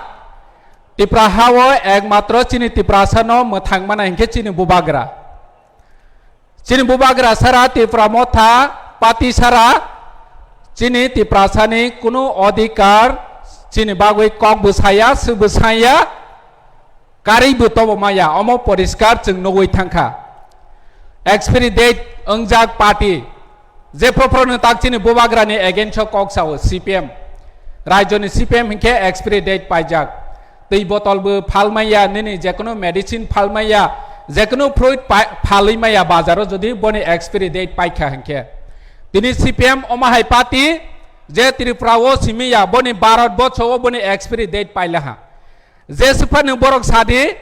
Tipra hao ekmatro chini Tiprasano mwthang mana hinkhe chini bubagra. Chini bubagra sara Tipra Motha party sara chini Tiprasani kunu odhikar chini bagwi kok bwsaya, sw bwsaya, karwi bo tobo maya, omo poriskar chwng nugwi thangkha. Expiry date wngjak party, je phopro no tak chini bubagrani against o kok sao C P M, rajyoni C P M hinkhe expiry date paijak. Twi botol bo phalmaya, nini jekono medicine phalmaya, jekono fruit pa-, phalwi maya bazaro jodi boni expiry date paikha hinkhe. Tini C P M omo hai party je Tripura o simiya, boni Bharat borsho o boni expiry date pailaha. Je swphano borok sadi,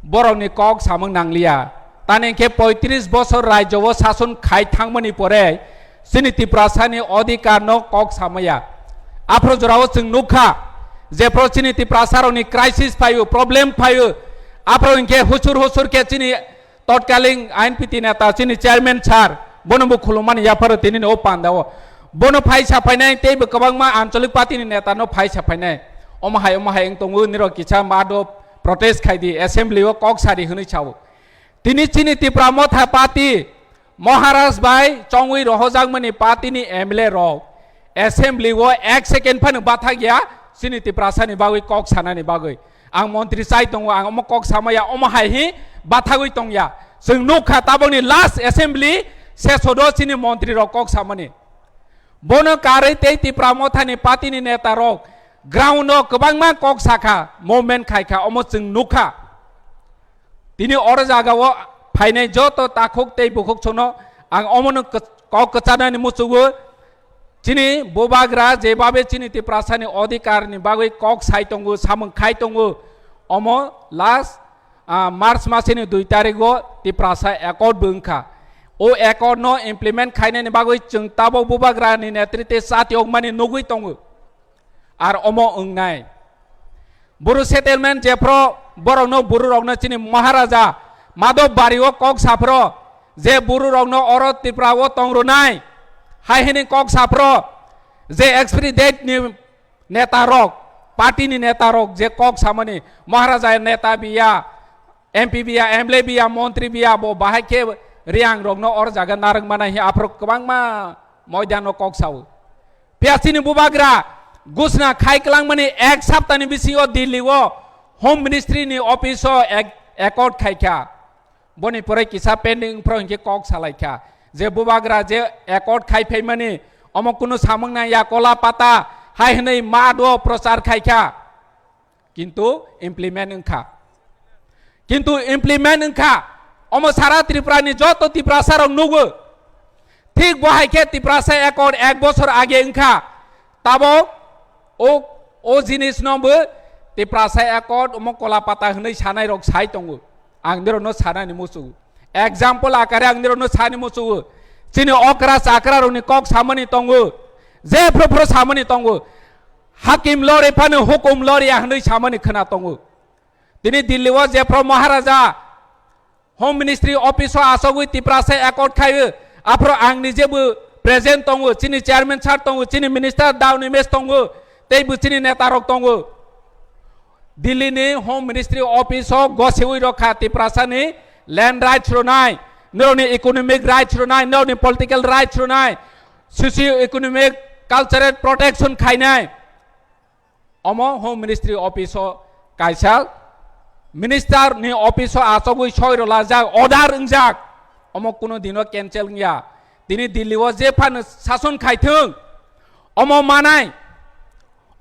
borokni kok samung nangliya. Tani hinkhe poitris bosor rajyo o sason khai thangmani pore chini Tiprasani odhikar no kok samaya. Aphro jorao chwng nukha, jephro chini Tiprasarokni crisis phaio, problem phaio, aphro hinkhe husur husur khe chini totkaling I N P T neta chini chairman sir, bono bo khulumani yapharo tinini o pandao. Bono phaisa phainai tei bo kwbangma anchalik party ni neta no phaisa phainai. Omo hai, omo hai wng tongo, nirok kisa mado protest khai di, assembly o kok sari hwnwi sao. Tini chini Tipra Motha party, Maharaj bai chongwi rohojakmani party ni M L A rok assembly o ek second phano bathak ya, chini Tiprasani bagwi kok sanani bagwi. Ang montri chai tongo, ang omo kok samaya, omo hai hi bathagwi tongya. Chwng nukha tabokni last assembly sesodo chini montri rok kok samani. Bono karwi tei Tipra Mothani party ni neta rok ground o kwbangma kok sakha, movement khaikha, omo chwng nukha. Tini oro jaga o phainai joto takhuk tei bukhuk sono ang omono kok kwchanani muchungo. Chini bubagra jebabe chini Tiprasani odhikar ni bagwi kok sai tongo, samung khai tongo, omo last, ah, March masini dui tarik o Tiprasa accord bo wngkha. O accord no implement khainani bagwi chwng tabok bubagra ni netrite chati okmani nugwi tongo. Ar omo wngnai. Buru settlement jephro borokno, buru rokno chini Maharaja Madhab Bari o kok saphro je buru rokno oro Tripura o tong rwnai hai hini kok saphro je expiry date ni neta rok, party ni neta rok je kok samani Maharaja neta biya, M P biya, M L A biya, montri biya, bo bahai khe Reang rokno or jaga narwk mana hi aphro kwbangma moidano kok sao. Phiya chini bubagra gusna khai kwlangmani ek saptani bisingo Delhi o Home Ministry ni office o ek-, accord khaikha. Boni pore kisa pending wngphro hinkhe kok salaikha je bubagra je accord khai phaimani omo kunu samung nang ya, kola pata hai hwnwi mado prochar khaikha. Kintu implement wngkha. Kintu implement wngkha. Omo sara Tripura ni joto Tiprasa rok nugo. Thik bo hai khe Tiprasa accord ek bosor age wngkha. Tabok o, o jinis no bo Tiprasa accord omo kola pata hwnwi sanai rok sai tongo. Ang nirok no sanani muchungo. Example akare ang nirok no sani muchungo. Chini okra chakra rok ni kok samani tongo. Je phro phro samani tongo. Hakim lori phano hukum lori ya hwnwi samani khwna tongo. Tini Delhi o jephro Maharaja Home Ministry office o achogwi Tiprasa accord khaio, aphro ang nijebo present tongo, chini chairman sir tongo, chini minister Daw Nimesh tongo, tei bo chini neta rok tongo. Delhi ni Home Ministry office o gosiwi rokha Tiprasa ni land rights rwnai, norokni economic rights rwnai, norokni political rights rwnai, socio economic cultural protection khainai. Omo Home Ministry office o kaisa minister ni office o achogwi soi rwlajak, order wngjak. Omo kuno dino cancel wngya. Tini Delhi o je phano sason khaithwng, omo manai,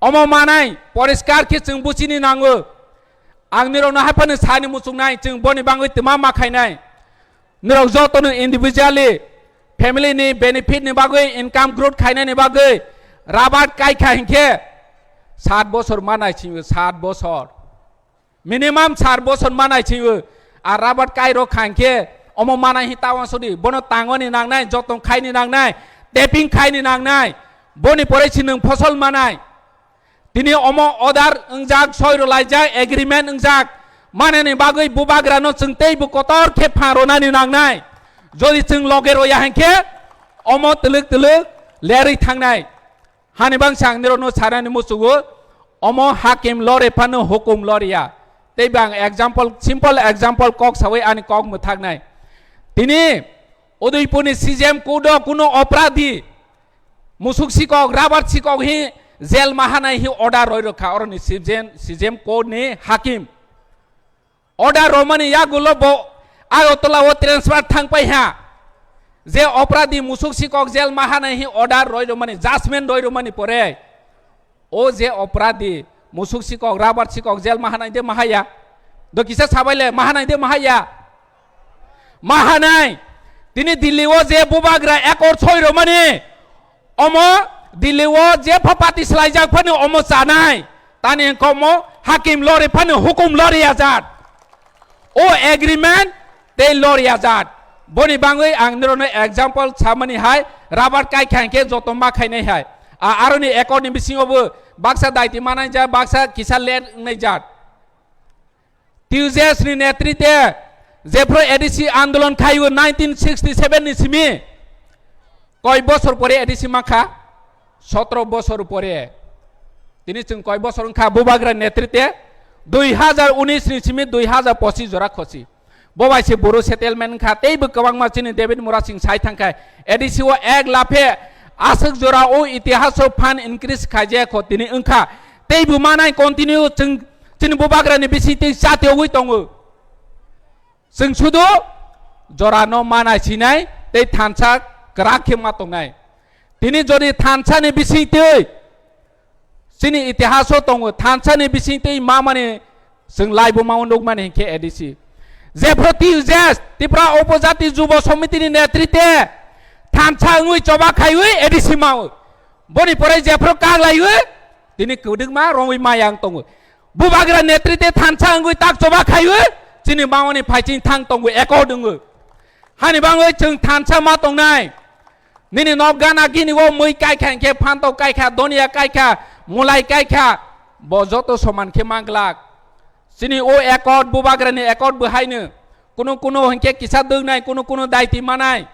omo manai poriskar khe chwng buchini nango. Ang nirokno hai phano sani muchungnai, chwng boni bangwi twma ma khainai. Norok jotono individually family ni benefit ni bagwi, income growth khainani bagwi rabat kai kha hinkhe sat bosor manai singwi, sat bosor. Minimum sat bosor manai singwi. A rabat kai rok kha hinkhe Omo manai hi ta wansukdi, bono tangoni nangnai, jotong khaini nangnai, tapping khaini nangnai, boni pore si nwng phosol manai. Tini omo order wngjak, soi rwlaijak, agreement wngjak, manani bagwi bubagrano chwng teibo kotor khe phan rwnani nangnai. Jodi chwng loge rwya hinkhe omo twlwk twlwk lerwi thangnai. Hani bangsa ang nirokno sanani muchungo, omo hakim lore phano hukum loriya. Tei bang example, simple example kok sawi ani kok mwthaknai. Tini Udaipurni C J M court o kuno opradi musuk sikok, rabar sikok hi jail mahanai hi order roi rokha, oroni C J M, C J M court ni hakim. Order romani yagulo bo Agartala o transfer thangpai ha. Je opradi musuk sikok jail mahanai hi order roi romani, judgment roi romani pore. O je opradi musuk sikok, rabar sikok jail mahanai de mahaya. Do kisa sabaile mahanai de mahaya. Mahanai. Tini Delhi o je bubagra accord soi romani. Omo Delhi o je pha party slaijak phani omo chanai. Tani engkho omo hakim lori phani hukum lori ajat. O agreement tei lori ajat. Boni bangwi ang nirokno example samani hai, rabar kai kha hinkhe joto ma khainai hai. A, aroni accord ni bisingo bo baksa daiti manai jat, baksa kisa let wngnai jat. T U J S ni netrite jephru A D C andolon khaiwi nineteen sixty seven ni simi koi bosor pore A D C mankha, sotro bosor pore. Tini chwng koi bosor wngkha bubagra netrite, dui hazar unis ni simi dui hazar pochis jora khosi. Bo bai se Boru settlement wngkha, teibo kwbangma chini David Murasing sai thangkha, A D C o ek laphe aswk jora o itihaso phan increase khaijak kho tini wngkha. Teibo manai continue chwng chini bubagrani bisingtwi chatiogwi tongo. Chwng sudu jorano manai sinai tei thansa kwrak khe ma tongnai. Tini jodi thansani bisingtwi chini itihaso tongo, thansani bisingtwi mamani chwng laibo ma nukmani hinkhe A D C. Jephru T U J S, Tripura Upojati Jubo Somitini netrite thansa wngwi choba khaiwi A D C mao. Boni pore jephru kaglaiwi tini kwdwkma romwi mayang tongo. Bubagra netrite thansa wngwi tak choba khaiwi chini mawani phaiching thang tongo, accord wngwi. Hani bangwi chwng thansa ma tongnai. Nini nok gana gini o mui kaikha hinkhe, phantok kaikha, donia kaikha, mulai kaikha, bo joto soman khe manglak. Chini o accord, bubagrani accord bo haino. Kunu kunu hinkhe kisa dwknai, kunu kunu daiti manai.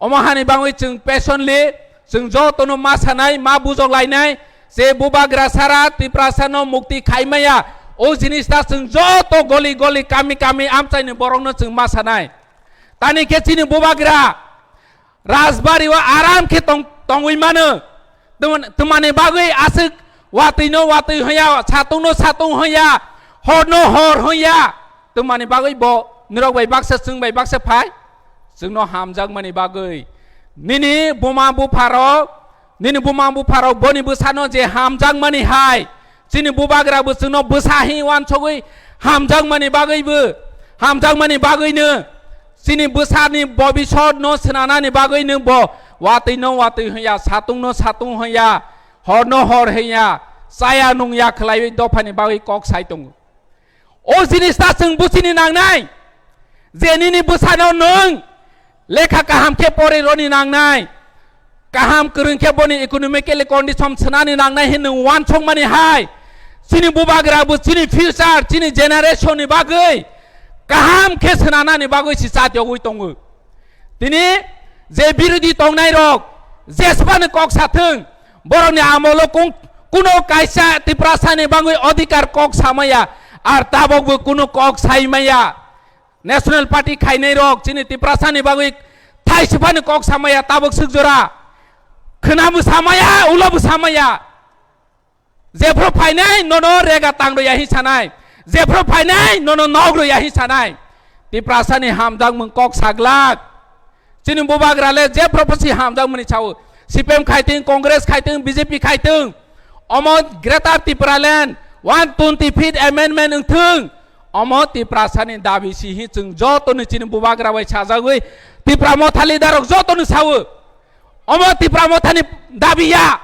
Omo hani bangwi chwng patiently chwng jotono ma sanai, ma bujok lainai, je bubagra sara Tiprasano mukti khai maya, o jinis ta chwng joto goli goli, kami kami amchaini borokno chwng ma sanai. Tani khe chini bubagra Rajbari o aram khe tong-, tongwi mano. Tuma-, tumani bagwi aswk watwi no watwi hoya, satung no satung hoya, hor no hor hoya. Tumani bagwi bo nirok bai baksa, chwng bai baksa phai. Chwngno hamjakmani bagwi. Nini buma bupharok, nini buma bupharok boni bwsano je hamjakmani hai. Chini bubagra bo chwngno bwsa hi wansogwi hamjakmani bagwibo, hamjakmani bagwino, chini bwsani bobisot no swnanani bagwino bo watwi no watwi hwnya, satung no satung hwnya, hor no hor hwnya, chaya nungya khwlaiwi dophani bagwi kok sai tongo. O jinis ta chwng buchini nangnai, je nini bwsano nwng lekha kaham khe pori roni nangnai, kaham kwrwng khe boni economically condition swnani nangnai hinwi uansukmani hai, chini bubagra bo chini future, chini generation ni bagwi kaham khe swnanani bagwi si chatiyogwi tongo. Tini je birodhi tongnai rok jesbani kok sathwng, borokni amolo kung-, kuno kaisa Tiprasani bagwi odhikar kok samaya, ar tabokbo kuno kok saimaya. National Party khainai rok chini Tiprasani bagwi thaisifani kok samaya, tabok swk jora khwnabo samaya, ulobo samaya. Jephru phainai nono rega tang rwya hi sanai, jephru phainai nono nok rwya hi sanai. Tiprasani hamjakmung kok saglak. Chini bubagra le jephru phaisi hamjakmani sao. C P M khaitwng, Congress khaitwng, B J P khaitwng. Omo Greater Tipraland one twenty fifth amendment wngthwng. Omo Tiprasani dabi si hi chwng jotoni chini bubagra bai sajagwi Tipra Motha leader rok jotoni sao. Omo Tipra Mothani dabi ya.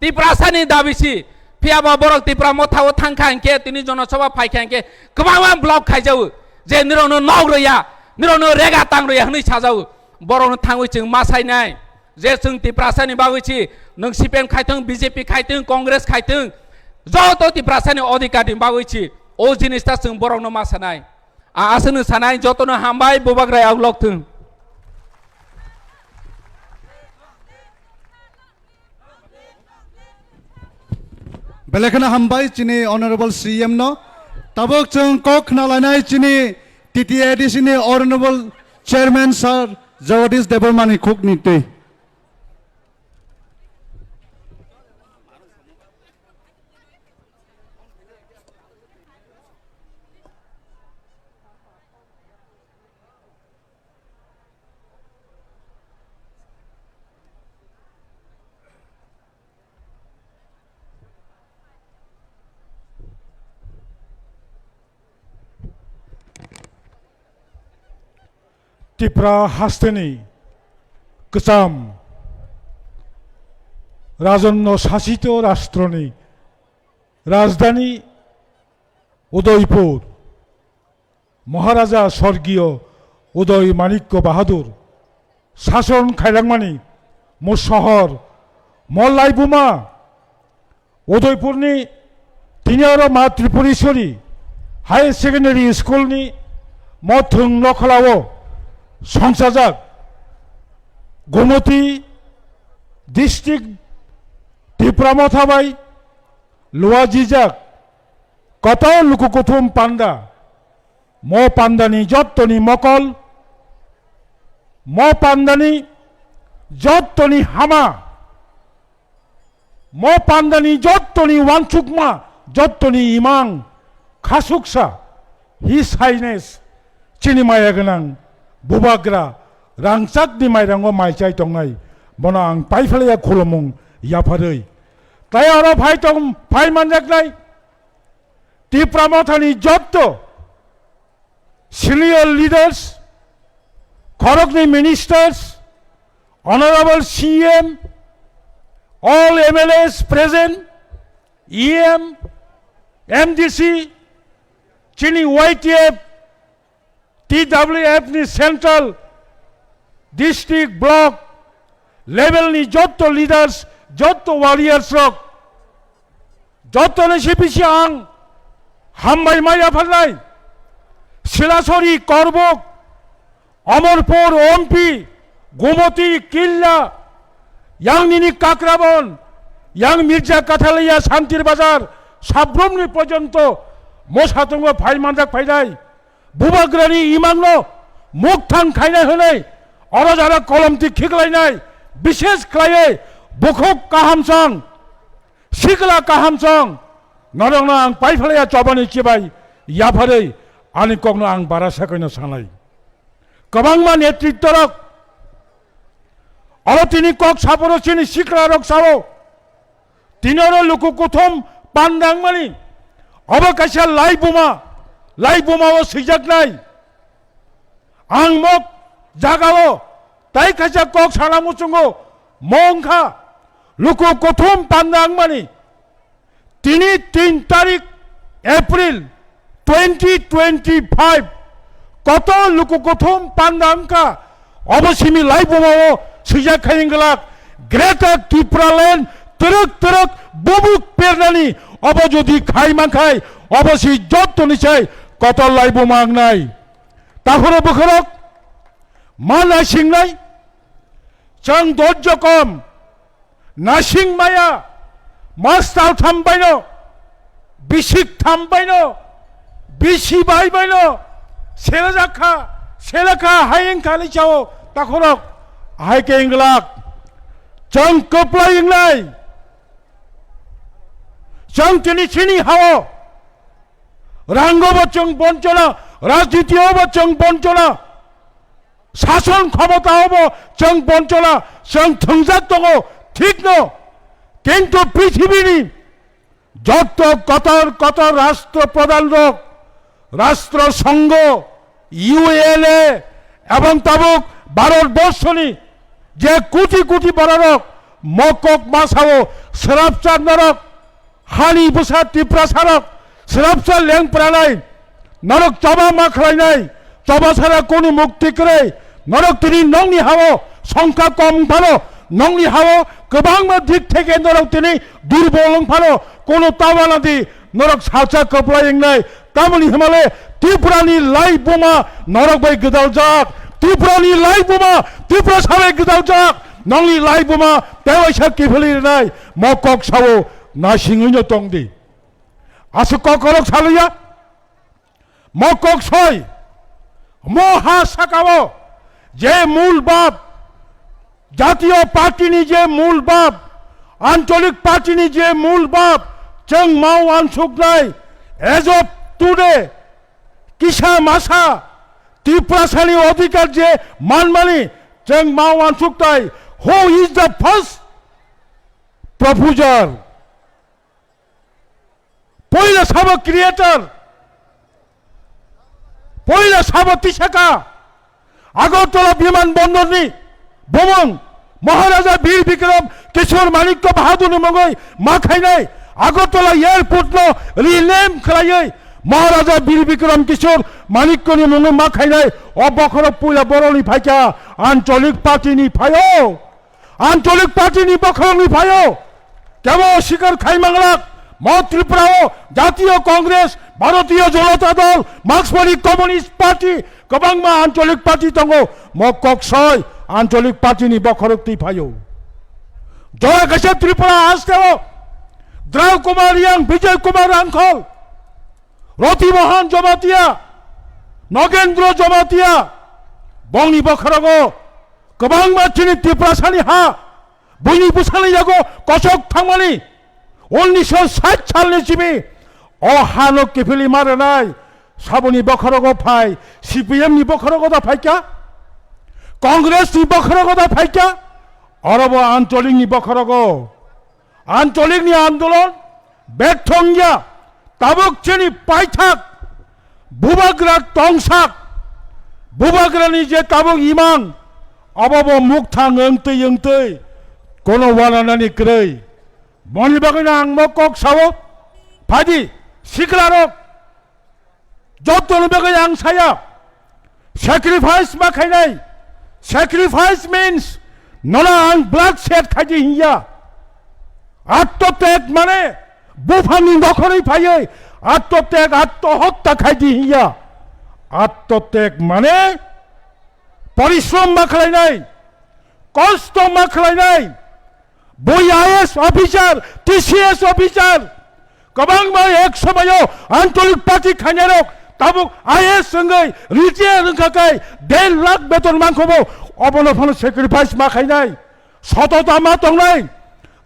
Tiprasani dabi si. Phiya ba borok Tipra Motha o thang kha hinkhe, tini Jonosabha phai kha hinkhe, kwbangma block khaijao. Je nirokno nok rwya, Nirokno rega tang rwya hwnwi sajao. Borokno thangwi chwng ma sainai. Je chwng Tiprasani bagwi si, nwng C P M khaithwng, B J P khaithwng, Congress khaithwng, joto Tiprasani odhikar ni bagwi si, o jinis ta chwng borokno ma sanai. A-, aswkno sanai, jotono hambai, bubagra yaklok thwng. Belai kheno hambai chini Honorable C M no. Tabuk chwng kok khna lainai chini T T A D C ni Honorable Chairman Sir Jagadish Debbarma ni khuk ni twi. Tipra hasteni kwcham rajonno sasito rashtroni rajdhani Udaipur, Maharaja Sorgiyo Uday Manikya Bahadur sason khailangmani mo sohor, mo laibuma Udaipurni tini oro Ma Tripureswari Higher Secondary School ni mothwng nokholao songchajak Gomoti District Tipra Motha bai luajijak kotor luku kuthum panda. Mo pandani jottoni mokol, mo pandani jottoni hama, mo pandani jottoni wansukma, jottoni imang khasuksa, His Highness, chini maya gwnang bubagra rangchakni mairango mai chai tongnai, bono ang paiphalaiya khulumung yapharwi. Tai oro phai tong, phai manjaknai Tipra Mothani jotto senior leaders, khoroknwi ministers, honorable C M, all M L As present, E M, M D C, chini Y T F, T W F ni central, district, block level ni jotto leaders, jotto warriors rok, jottoni sibisi ang hambai ma yapharnai. Silasori, Korbuk, Amarpur, Ompi, Gumoti, Killa, yang nini Kakrabon, yang Mirza Kathaliya, Santir Bazar, Sabrumni porjonto mosatungo phai manjak phainai. Bubagrani imangno mukthang khainai hwnwi oro jara kolomti khiklainai, bishes khlaiwi bukhuk kahamsong, sikla kahamsong, norokno ang paiphalaiya chobani chibai yapharwi ani kokno ang bara sakoino sanai. Kwbangma netrittorok oro tini kok saphuru chini siklarok sao, tini oro luku kuthum pandangmani obo kaisa laibuma, laibuma o swijaknai. Ang mok jagao tai kaisa kok sana muchungo, mo wngkha luku kuthum pandangmani. Tini tin tarik April twenty twenty-five, kotor luku kuthum panda wngkha, obo simi laibuma o swijak khai wngglak, Greater Tipraland twrwk twrwk bubuk pernani, obo jodi khai mankhai, obo si jottoni sai kotor laibuma wngnai. Takhoro bwkhorok ma naisingnai, chwng dojjo kom, nasing maya, mastal tham baino, bisik tham baino, bisi bai baino, selajakha, selakha, hai wngkha ni chao, takhorok, hai khe wngglak, chwng kwplai wngnai, chwng tini chini hao, rango bo chwng bonchona, rajniti o bo chwng bonchona, sason khomota obo chwng bonchona, chwng thwngjak tongo, thikno. Kintu prithibini jotto kotor kotor rashtra pradhan rok, rashtra songho, U N A, ebong tabuk Bharat borshoni je koti koti bororok mokok masao, srapsa norok, hani bwsa Tiprasarok, srapsa lengpranai, norok choba ma khlainai, Choba sara kunu mukti kwrwi, norok tini nokni hao songkha kom phano, nokni hao kwbangma dik theke norok tini durbol wng phano, kunu tawana di norok salsa kwplai wngnai. Tamoni hwnmale Tripurani lai buma norok bai gwdaljak, Tripurani lai buma Tripura sabai gwdaljak, nokni lai buma tewaisa kiphilwi rwnai, mo kok sao nasingwino tongdi. Aswk kok korok saluya. Mo kok soi, mo ha sakao je mul bab, jatiyo party ni je mul bab, ancholik party ni je mul bab, chwng ma uansuknai, as of today, kisa masa, Tiprasani odhikar je manmani, chwng ma uansuknai, who is the first proposer? Poila sabo creator, poila sabo tisaka, Agartala biman bondorni bumung Maharaja Bir Bikram Kishore Manikya Bahadurni mungwi ma khainai, Agartala airport no rename khlaiwi Maharaja Bir Bikram Kishore Manikyani mungwi ma khainai, o bokhorok poila boroni phaikha, ancholik party ni phaio. Ancholik party ni bokhorokni phaio kebo sikar khai manglak, mo Tripura o Jatiyo Congress, Bharatiyo Janata Dal, Markswari Communist Party, kwbangma ancholik party tongo, mo kok soi ancholik party ni bokhorok twi phaio. Jora kaisa Tripura haste o Drau Kumar Reang, Bijoy Kumar Rangkhol, Roti Mohan Jamatia, Nogendra Jamatia, bongni bokhorogo kwbangma chini Tiprasani ha, buini bwsani yago kochok thangmani, unisho sait salni simi o hano kiphilwi ma rwnai, saboni bokhorogo phai C P M ni bokhorogo da phaikha, Congress ni bokhorogo da phaikha, orobo ancholik ni bokhorogo. Ancholik ni andolon bertho wngya, tabuk chini paithak bubagra tongsak, bubagra ni je tabuk imang, abo bo mukthang wngtwi wngtwi kono wananani kwrwi. Boni bagwino ang mo kok sao, phaidi siklarok, Jottoni bagwi ang saya, sacrifice ma khainai. Sacrifice means nono ang blood shed khaidi hinya. Attotek mane buphangni nokhorwi phaiwi attotek, attohotta khaidi hinya. Attotek mane porishrom ma khlainai, kosto ma khlainai. Bui I A S officer, T C S officer, kwbangma ek somoyo ancholik party khainarok tabuk I A S wngwi retire wngkha khe der lakh beton mankhobo, obono phano sacrifice ma khainai, sotota ma tongnai,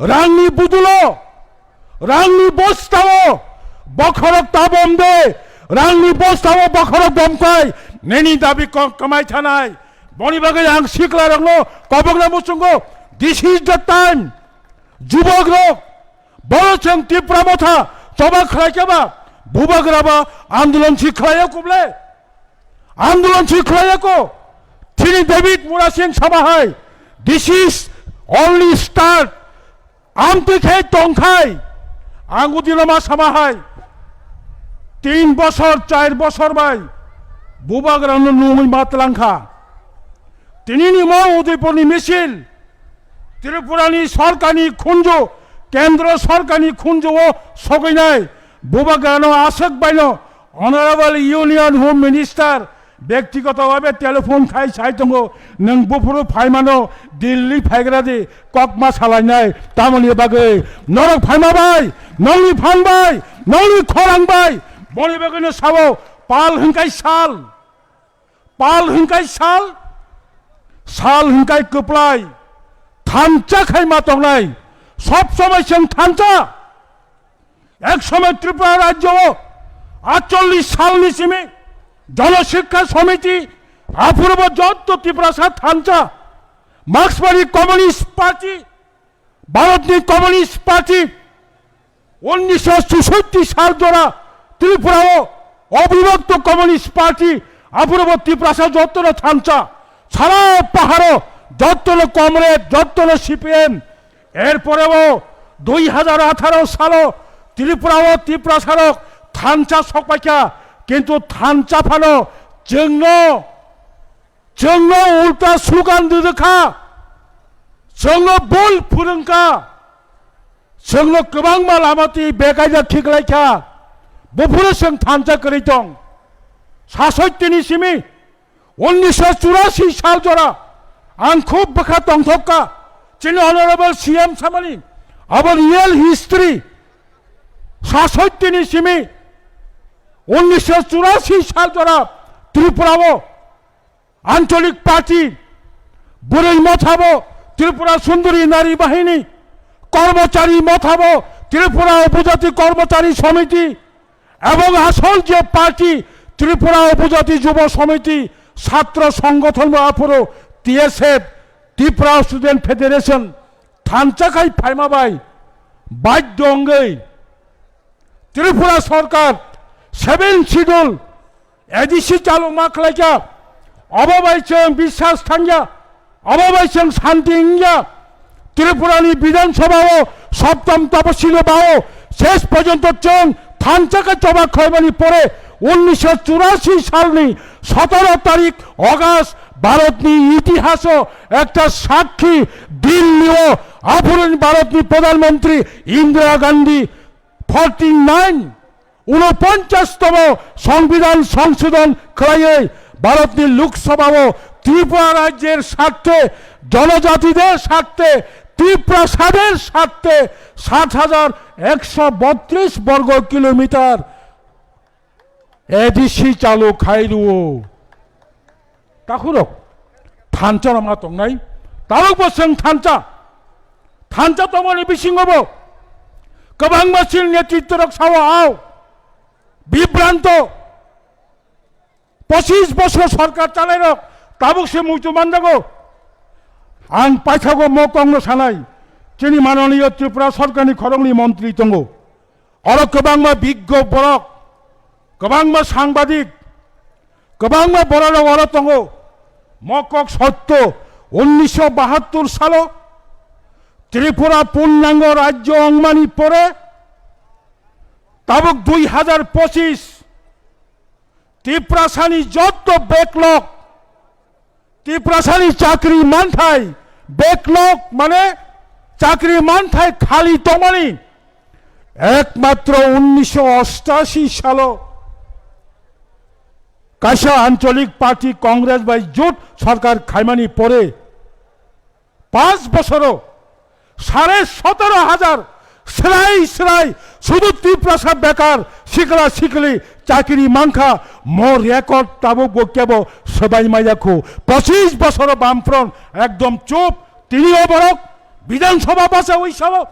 rangni budulo, rangni bostao bokhorok ta bomde, rangni bostao bokhorok bomkhai nini dabi kok kwmai thanai. Boni bagwi ang siklarokno kobokna muchungo, this is the time. Jubokrok, boro chwng Tipra Motha choba khlai khe ba, bubagra ba andolon si khlai ya kuble? Andolon si khlai ya ko? Thini David Murasing sama hai, this is only start. Amtwi khe tongkhai, ang udino ma sama hai, tin bosor, char bosor bai bubagrano nungwi ma tlangkha. Tinini mo Udaipurni misil, Tripurani sorkarni khunju, kendro sorkarni khunju o sogwinai bubagrano aswk baino Honorable Union Home Minister bektigoto bhabe telephone khai sai tongo, nwng buphuru phaimano Delhi phaigra di, kokma salainai, tamoni bagwi norok phaima bai, nongni phan bai, nongni khorang bai, boni bagwino sao pal hwnkai sal. Pal hwnkai sal, sal hwnkai kwplai, thansa khai ma tongnai, sob somoi chwng thansa. Ek somoi Tripura rajyo o atchollish salni simi Jana Shiksha Samiti, aphuru bo jotto Tiprasa thansa, Markswari Communist Party, Bharatni Communist Party, unnisho chushotti sal jora Tripura o obibhakto Communist Party, aphuru bo Tiprasa jottono thansa, sara paharo jottono comrade, jottono C P M. Erpore bo dui hajar atharo salo Tripura o Tiprasa rok thansa sokpaikha, kintu thansa phano Chwngno, chwngno ulta slogan rwrwkha, chwngno bul phwrwngkha, chwngno kwbangma lama twi bekaida khiklaikha, buphuru chwng thansa kwrwi tong. Sasoittini simi, unnisho churasi sal jora, ang khub bwkha tongthokka, chini Honorable C M samani, abo real history, sasoittini simi, unnisho churasi sal jora Tripura o Ancholik Party, Bwrwi Mothabo Tripura Sundori Nari Bahini, Kormochari Mothabo Tripura Upojati Kormochari Somiti, ebong asol je party Tripura Upojati Jubo Somiti, Satro Songothon bo aphuru T S F, Tripura Student Federation, thansa khai phaima bai badhyo wngwi Tripura Sarkar seven Schedule A D C chalokma khlaikha, obo bai chwng biswas thangya, obo bai chwng santi wngya. Tripurani Bidhan Sabha o Saptam Tapasili bao ses porjonto chwng thansa khe choba khlaimani pore unnisho churasi salni sotoro tarik August Bharatni itihaso ekta sakhi din nio aphuruni Bharatni Pradhan Mantri Indira Gandhi forty nine unoponchas tomo Songbidan songsodon khlaiwi Bharatni Lok Sabha o Tripura rajyer sarthe, jonojatide sarthe, Tiprasade sarthe sat hajar ekso botris borgo kilometer A D C chalu khai rwo. Takhurok thansa rok ma tongnai, talokbo chwng thansa, thansa tongmani bisingo bo kwbangma chini netritworok sao ao bibranto, pochis bosor sorkar chalairok tabuk se muitu manjago. Ang paithago mo kongno sanai, chini mananiyo Tripura sorkarni khoroknwi montri tongo. Oro kwbangma biggo borok, kwbangma sangbadik, kwbangma bororok oro tongo. Mo kok sotto, unnisho bahattur salo Tripura purnango rajyo wngmani pore tabuk dui hajar pochis Tiprasani jotto backlog, Tiprasani chakri manthai, backlog mane chakri manthai khali tongmani ekmatro unnisho ostashi salo kaisa Ancholik Party Congress bai jot sorkar khaimani pore Panch bosoro sare sotoro hajar srai srai sudu Tiprasa bekar sikla sikli chakri mankha, mo record tabuk bo kebo swbai maya khu. Pochis bosoro Bamfront ekdom chup, tini o borok Bidhan Sabha bachawi sao.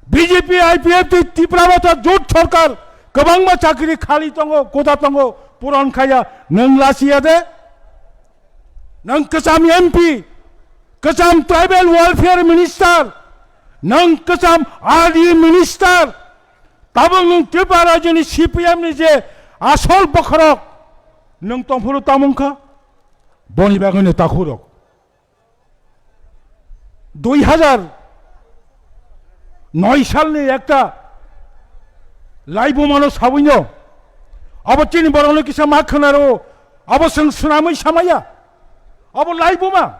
B J P, I P F T, Tipra Motha jot sorkar kwbangma chakri khali tongo, kota tongo, puron khaya, nwng lachiya de? Nwng kwcham M P, kwcham Tribal Welfare Minister, nwng kwcham R D Minister, tabuk nwng Tripura rajyoni C P M ni je asol bokhorok, nwng tongphuru tamung kha? Boni bagwino takhurok. Dui hajar noi salni ekta laibumano sabwino abo chini borokno kisa ma khwnaro, abo chwng swnamwi samaya, abo laibuma.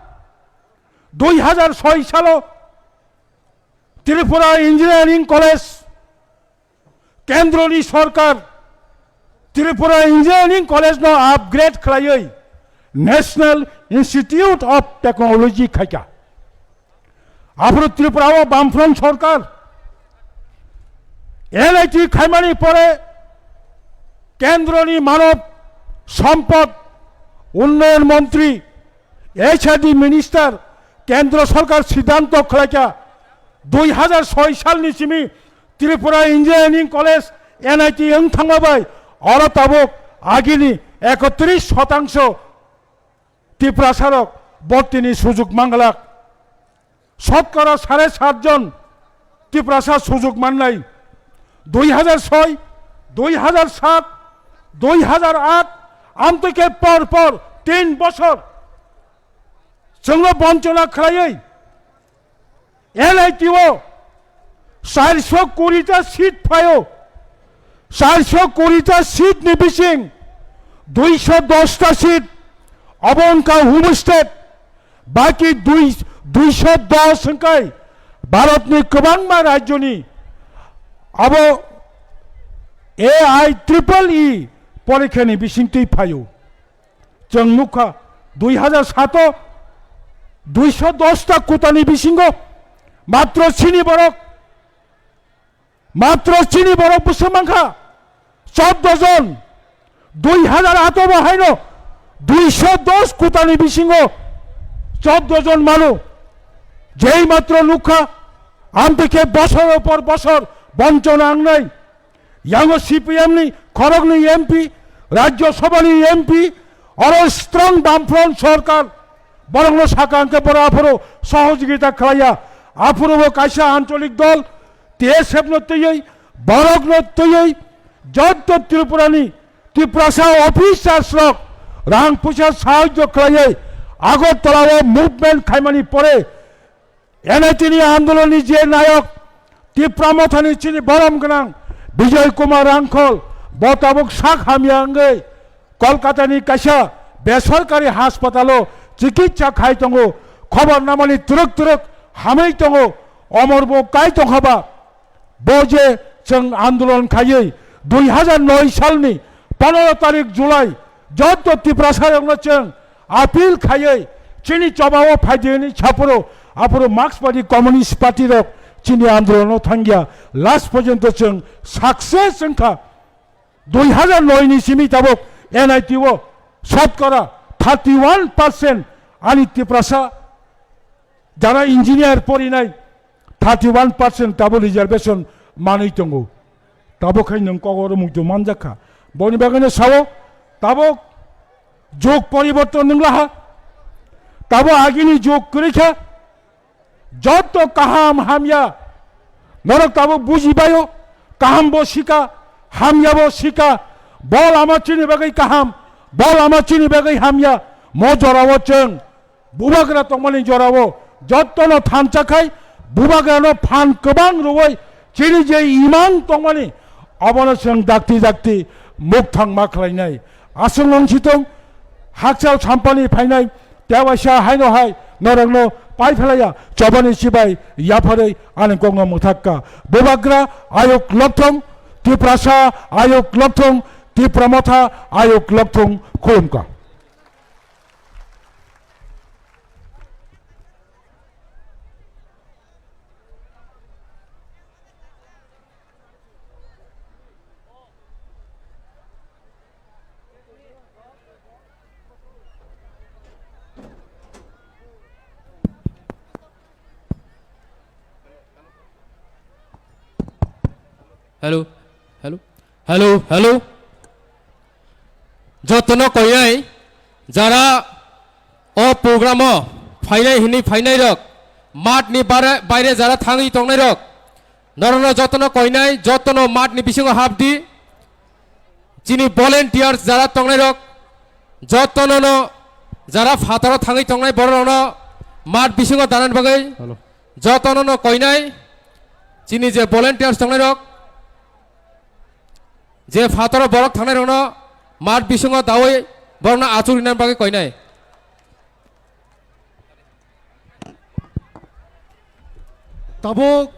Dui hajar soi salo Tripura Engineering College Kendroni sorkar Tripura Engineering College no upgrade khlaiwi National Institute of Technology khaikha. Aphuru Tripura o Bamfront sorkar N I T khaimani pore Kendroni Manav Sampad Unnayan Montri, H R D Minister, Kendro Sorkar siddhanto khlaikha, dui hajar soi salni simi Tripura Engineering College, N I T wng thangma bai oro tabuk agini ekotris shotangso Tiprasarok bortini sujuk manglak. Sotkora sare sat jon Tiprasa sujuk mannai. Dui hajar soi, dui hajar sat, dui hajar at, amtwi khe por por tin bosor chwngno bonchona khlaiwi N I T o charso kurita seat phaio. Charso kurita seat ni bising Duiso dos ta seat, obo wngkha home state, baki dui, duiso dos wngkha Bharatni kwbangma rajyoni abo A I triple E porikhani bisingtwi phaio. Chwng nukha, dui hazar sato duiso dos ta kutani bisingo matro chini borok, matro chini borok bwswk mankha choddo jon, dui hazar ato bo haino duiso dos kutani bisingo choddo jon mano. Jei matro nukha, amtwi khe bosor por bosor bonchona wngnai. Yango C P M ni khoroknwi M P, Rajya Sabha ni M P, oro strong Bamfront sorkar, borokno saka hwnkhe borok aphuru sohojogita khlaiya. Aphuru bo kaisa ancholik dol, T S F no twiwi, borokno twiwi, jotto Tripura ni, Tiprasa officers rok rang puisa sahajyo khlaiwi Agartala o movement khaimani pore, N I T ni andolon ni je nayok, Tipra Motha ni chini borom gwnang Bijoy Kumar Rangkhol, bo tabuk sak hamya wngwi Kolkata ni kaisa besorkari haspatalo chikitsa khai tongo. Khobor namani twrwk twrwk hamwi tongo. Omor bo kai tongkha ba, bo je chwng andolon khaiwi dui hazar noi salni pondro tarik July jotto Tiprasa rokno chwng appeal khaiwi chini chobao phaidi hwnwi saphuru, aphuru Marxist Party, Communist Party rok chini andolono thangya, last porjonto chwng success wngkha. Dui hazar noi ni simi tabuk N I T o shotkora thirty one percent ani Tiprasa jara engineer porinai thirty one percent tabuk reservation manwi tongo. Tabuk khai nwng kok oro muitu manjak kha. Boni bagwino sao, tabuk jug poriborton nwng laha. Tabuk agini jug kwrwi kha. Jotto kaham hamya norok tabuk buji baio. Kaham bo sika, hamya bo sika. Bo lama chini bagwi kaham, bo lama chini bagwi hamya. Mo jorao chwng Bubagra tongmani jorao jottono thansa khai Bubagrano phan kwbang rwui chini je imang tongmani abono chwng dakti dakti mukthang ma khlainai. Aswk wng si tong hakchal sampani phainai tewaisa haino hai norokno paiphalaiya chobani chibai yapharwi ani kokno mwthakka. Bubagra ayuk lokthong, Tiprasa ayuk lokthong, Tipra Motha ayuk lokthong khulumka. Hello, hello, hello, hello. Jotono koinai jara o program o phainai hwnwi phainai rok, mat ni bare-, baire jara thangwi tongnai rok, norokno jotono koinai, jotono mat ni bisingo hapdi. Chini volunteers jara tongnai rok, jotono no jara phataro thangwi tongnai borok rokno mat bisingo danani bagwi Hello. Jotono no koinai, chini je volunteers tongnai rok, je phataro borok thangnai rokno mat bisingo dawi borokno achuk rinani bagwi koinai. Tabuk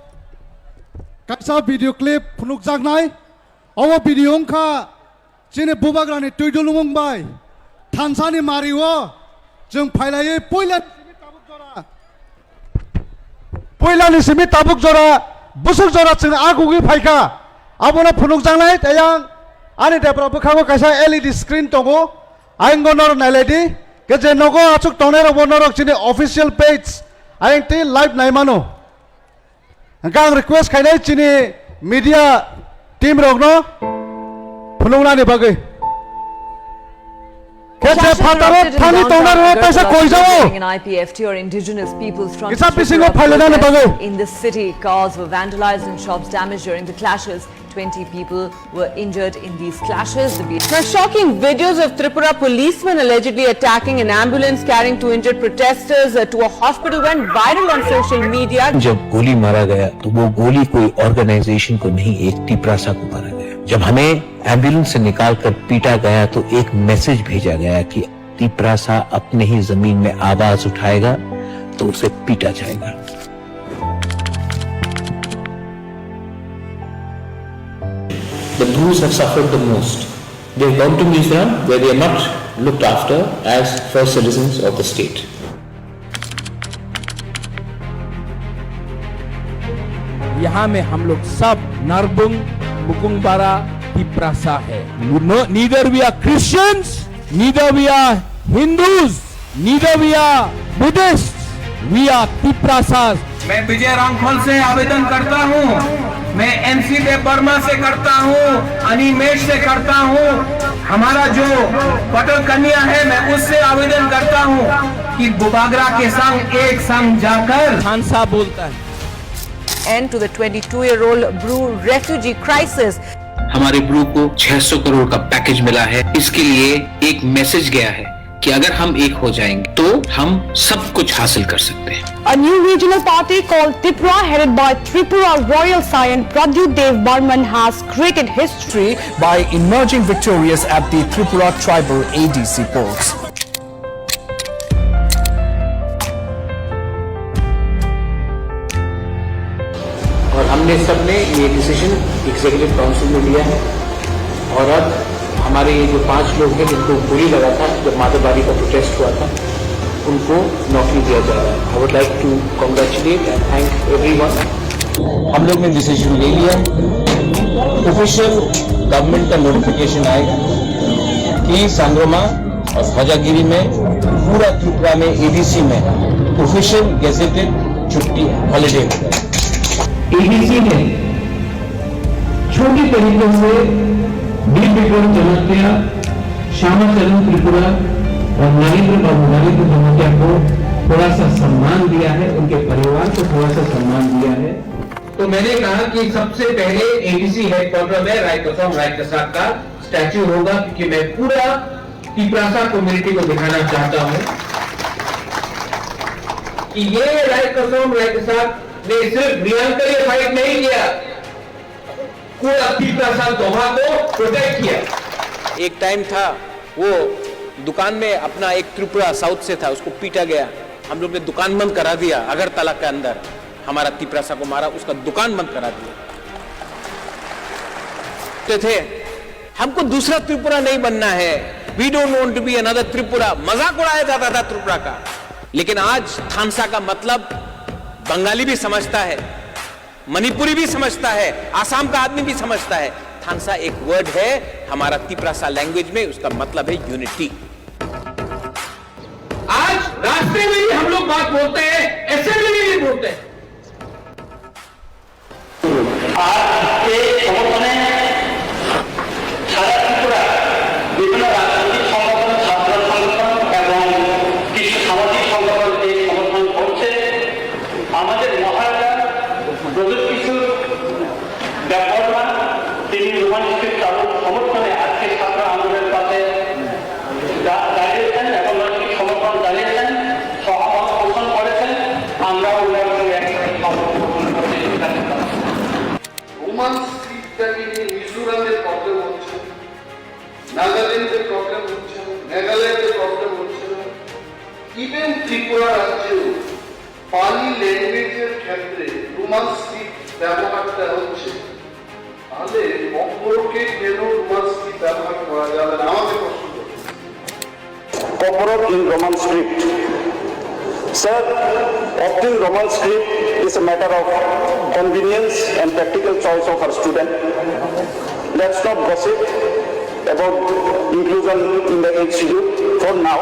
kaisa video clip phunukjaknai. Obo video wngkha chini Bubagrani twidulumung bai thansani mario chwng phailaiwi puila Puilani simi tabuk jora, bwswk jora chwng agugwi phaikha. Abono phunukjaknai tei ang ani debra bwkhango kaisa L E D screen tongo. Ayang bo norok nailaidi. Khe je nogo achuk tongnai rokbo norok chini official page ayang tei live naimano. Hwnkhe ang request khainai chini media team rokno phunuknani bagwi. Khe je phataro thani tongnai rokno taisa koijao. Kisa bisingo phailainani bagwi. In the city, cars were vandalized and shops damaged during the clashes. Twenty people were injured in these clashes. The B- Now, shocking videos of Tripura policemen allegedly attacking an ambulance carrying two injured protesters, uh, to a hospital went viral on social media. जब गोली मारा गया, तो वो गोली कोई ऑर्गेनाइजेशन को नहीं, एक तिपरासा को मारा गया। जब हमें एम्बुलेंस से निकालकर पीटा गया तो एक मैसेज भेजा गया कि तिपरासा अपने ही जमीन में आवाज उठाएगा तो उसे पीटा जाएगा। The Brus have suffered the most. They have gone to Mizoram where they are not looked after as first citizens of the state. यहाँ में हम लोग सब नरबुंग, बुकुंगबारा, तिप्रासा है। No, neither we are Christians, neither we are Hindus, neither we are Buddhists, we are Tiprasas. मैं विजय रामफल से आवेदन करता हूँ, मैं एनसी देव वर्मा से करता हूँ, अनिमेश से करता हूँ, हमारा जो पटल कन्या है मैं उससे आवेदन करता हूँ कि बुबागरा के संग एक संग जाकर खानसा बोलता है। End to the twenty-two year old Bru refugee crisis. हमारे ब्रू को छह सौ करोड़ का पैकेज मिला है। इसके लिए एक मैसेज गया है कि अगर हम एक हो जाएंगे तो हम सब कुछ हासिल कर सकते हैं। A new regional party called Tipra, headed by Tripura royal scion Pradyut Dev Barman, has created history by emerging victorious at the Tripura Tribal A D C polls. और हमने सबने ये डिसीजन एग्जीक्यूटिव काउंसिल में लिया है और अब हमारे ये जो पांच लोग हैं जिनको गोली लगा था जब माधवबाड़ी का प्रोटेस्ट हुआ था उनको नौकरी दिया जा रहा है। I would like to congratulate and thank everyone. हम लोग ने डिसीजन ले लिया, ऑफिशियल गवर्नमेंट का नोटिफिकेशन आएगा कि सांग्रोमा और ध्वजागिरी में पूरा त्रिपुरा में एडीसी में ऑफिशियल गैजेटेड छुट्टी हॉलीडे होगा। एडीसी ने छोटे तरीकों से बीर विक्रम जमातिया, श्यामा चरण त्रिपुरा और नरेंद्र बाबू नरेंद्र जमातिया को थोड़ा सा सम्मान दिया है, उनके परिवार को थोड़ा सा सम्मान दिया है। तो मैंने कहा कि सबसे पहले एडीसी हेडक्वार्टर में राय कसम राय कसाक का स्टैचू होगा, क्योंकि मैं पूरा तिपरासा कम्युनिटी को दिखाना चाहता हूँ कि ये राय कसम राय कसाक ने सिर्फ रियांग के लिए फाइट नहीं किया, पूरा तिपरासा दोहा को प्रोटेक्ट किया। एक टाइम था, वो दुकान में अपना एक त्रिपुरा साउथ से था, उसको पीटा गया, हम लोग ने दुकान बंद करा दिया अगरतला के अंदर। हमारा तिपरासा को मारा, उसका दुकान बंद करा दिया। थे, हमको दूसरा त्रिपुरा नहीं बनना है। We don't want to be another Tripura. मजाक उड़ाया जाता था त्रिपुरा का, लेकिन आज थानसा का मतलब बंगाली भी समझता है, मणिपुरी भी समझता है, आसाम का आदमी भी समझता है। थानसा एक वर्ड है हमारा तिपरासा लैंग्वेज में, उसका मतलब है यूनिटी। आज रास्ते में भी हम लोग बात बोलते हैं, असेंबली में भी बोलते हैं। আর এই সমর্থনে সারা ত্রিপুরা বিভিন্ন রাজনৈতিক সংগঠন, ছাত্র সংগঠন এবং কিছু সামাজিক সংগঠন এই সমর্থন করছে। আমাদের মহারাজা প্রদ্যোৎ কিশোর দেববর্মা, তিনি রোমান স্ক্রিপ্ট চালুর সমর্থনে আজকে ছাত্র আন্দোলনের পাশে দা-, দাঁড়িয়েছেন এবং নৈতিক সমর্থন জানিয়েছেন, সহমত পোষণ করেছেন। আমরা ওনার সঙ্গে একসাথে সহমত পোষণ করতে এখানে। রোমান স্ক্রিপ্টটাকে নিয়ে মিজোরামে প্রবলেম হচ্ছে, নাগাল্যান্ডে প্রবলেম হচ্ছে, মেঘালয়তে প্রবলেম হচ্ছে, ইভেন ত্রিপুরা রাজ্যেও পালি ল্যাঙ্গুয়েজের ক্ষেত্রে রোমান স্ক্রিপ্ট ব্যবহারটা হচ্ছে। তাহলে ককবরকে কেন রোমান স্ক্রিপ্ট ব্যবহার করা যাবে না? আমাকে প্রশ্ন করতে হবে। Kokborok in Roman script. Sir, opting Roman script is a matter of convenience and practical choice of our student. Let's not gossip about inclusion in the eighth schedule for now.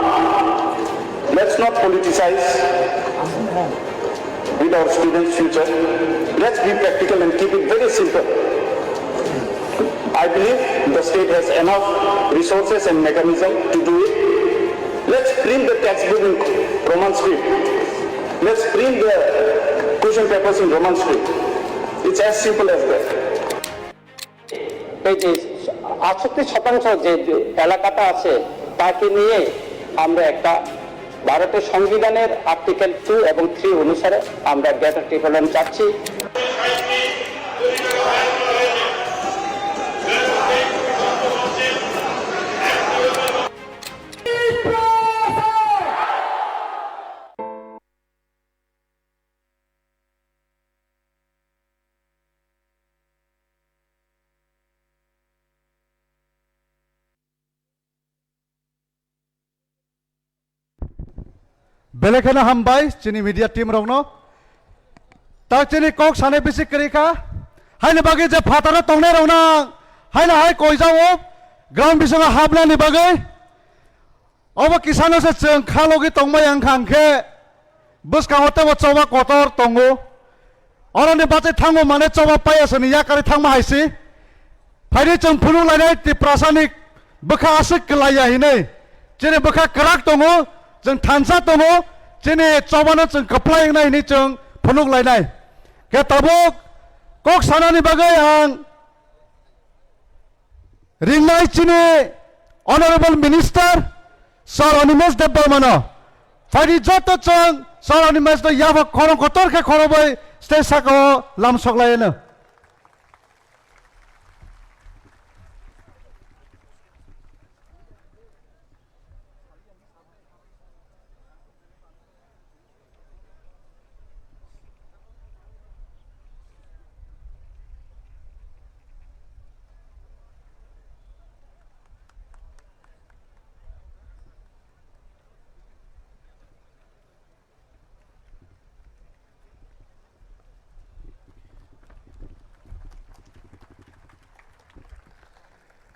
Let's not politicize with our students' future. Let's be practical and keep it very simple. I believe the state has enough resources and mechanism to do it. Let's print the textbook in Roman script. Let's print the question papers in Roman script. It's as simple as that. এই যে আটষট্টি শতাংশ যে এলাকাটা আছে, তাকে নিয়ে আমরা একটা ভারতের সংবিধানের আর্টিকেল টু এবং থ্রি অনুসারে আমরা গ্রেটার টিপলন চাচ্ছি। Belai kheno hambai chini media team rokno. Tak chini kok sanai bisi kwrwi kha. Haini bagwi je phataro tongnai rokno ang haino hai koijao ground bisingo hapnani bagwi. Obo kisano se chwng kha logi tongmai ang kha hwnkhe bwskango teibo choba kotor tongo. Oroni bachai thango mane choba paiya sani yakarwi thangma hai si. Phaidi chwng phunuk lainai Tiprasani bwkha aswk kwlaiya hinwi. Chini bwkha kwrak tongo, chwng thansa tongo, chini chobano chwng kwplai wngnai hinwi chwng phunuk lainai. Khe tabuk kok sanani bagwi ang ringnai chini Honorable Minister Sir Animesh Debbarmano. Phaidi joto chwng Sir Animeshno yapha khorang kotor khe khorokbai stage sakao lamsok laiano.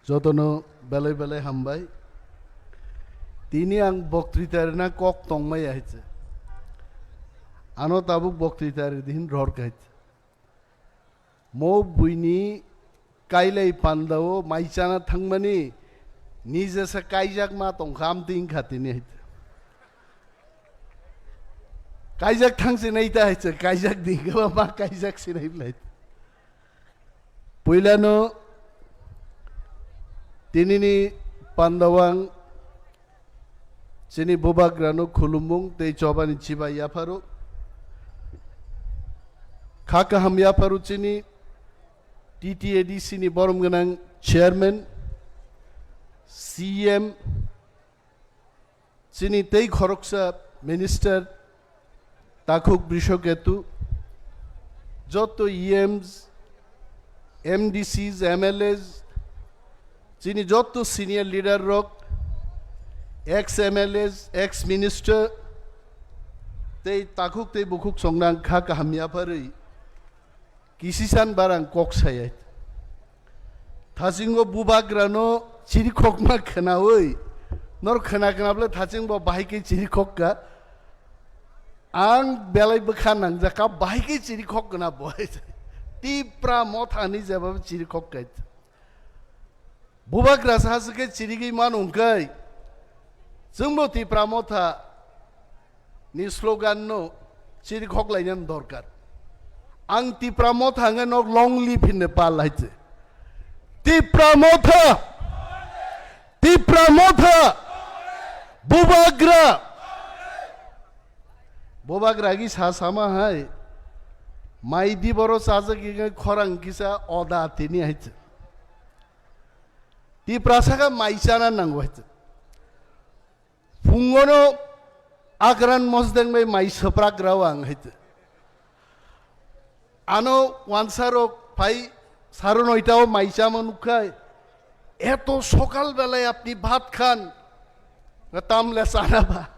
Jotono belai belai hambai. Tini ang boktwita rina kok tongmaya hai se. Ano tabuk boktwita ri din ror kait. Mo buini kailai pandao mai chana thangmani nije sa kaijak ma tongkha amtwi wngkha tini hai. Kaijak thang se nai ta hai se, kaijak di khe ma kaijak se nai lai. Puilano tinini pandawang chini bubagrano khulumung tei chobani chibai yapharo. Kha kaham yapharo chini T T A D C ni borom gwnang chairman, C M, chini tei khoroksa minister, Takhuk Brishoketu, joto E Ms, M D Cs, M L As, chini joto senior leader rok, ex M L As, ex minister, tei takhuk tei bukhuk songnang kha kaham yapharwi kisisan barang kok sayai. Thasingo bubagrano chirikhokma khwnawi, nor khwna khwnaple thasingbo bahai khe chirikhok kha. Ang belai bwkha nangjak kha, bahai khe chirikhok khwna bo. Tipra Motha ni jeba chirikhok kha. Bubagra sa se khe chirigwi mano hwnkhe, chwngbo Tipra Motha ni slogan no chirikhok lainani dorkar. Ang Tipra Motha hwnwi nok long live hinwi pal lai se. Tipra Motha! Tipra Motha! Bubagra! Bubagra gi sa sama hai. Mai di boro sajak gi khorang kisa oda tini hai se. Tiprasa kha mai chana nango hai se. Phungono Akran Mosdeng bai mai swprak rao ang hai te. Ano wansa rok phai saro noita o mai chama nukkhai. Eto sokal belai apni bhat khan. Nga tam le sana ba.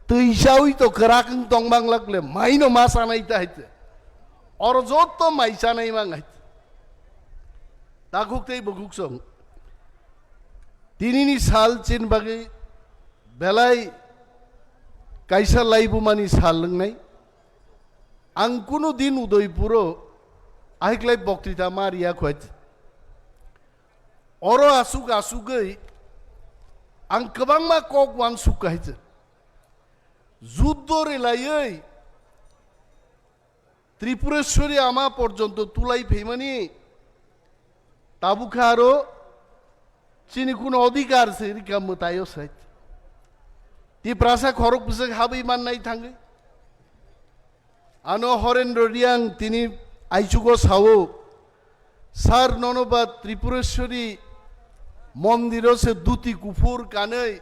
Twi chawi to kwrak wng tong mang lak le mai no ma sanai ta hai te. Oro jotto mai chanai mang hai te. Takhuk tei bukhuk song. Tinini sal chin bagwi belai kaisa laibumani sal wngnai. Ang kunu din Udaipuro ahiklai boktwita ma riya khwait. Oro asuk asugwi ang kwbangma kok uansuk kaisa. Juddo rilaiwi Tripureshwari ama porjonto tulai phaimani tabukha aro chini kuno odhikar se rika mwtaio sai. Tiprasa khorok bwswk habwi mannai thangwi. Ano Horendro Riang tini aichugo sao, Sir, nono ba Tripureshwari mondiro se duti kuphur kanwi,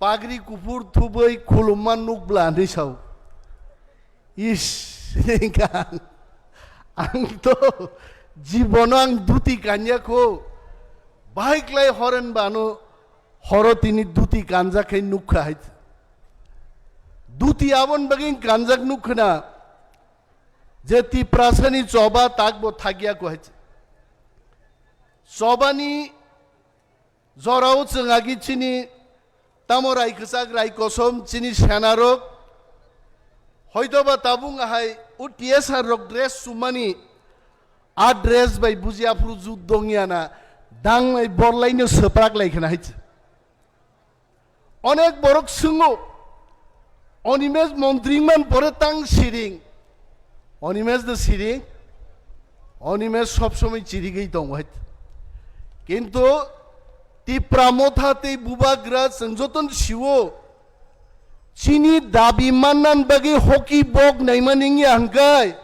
pagri kuphur thubwi khulumma nukbla hinwi sao. Is, hwnkha ang, ang to jibono ang duti kanya kho, bahai klai horen bano horo tini duti kanja khai nukha hai. Duti aboni bagwi kanjak nuk khna je Tiprasani choba takbo thakya ko hai. Chobani jorao chwng agi chini tamo rai kwchak rai kosom chini senarok hoitoba tabung ahai o T S R rok dress sumani a dress bai buji aphuru jut dongya na danglai borlaino swprak lai khna hai. Onek borok swngo, Animesh montri man pore tang siring. Animesh de siring. Animesh sob somoi chirigwi tongo hai. Kintu Tipra Motha tei Bubagra chwng joton siwo. Chini dabi mannan bagwi hoki bok naimani wngya hwnkhe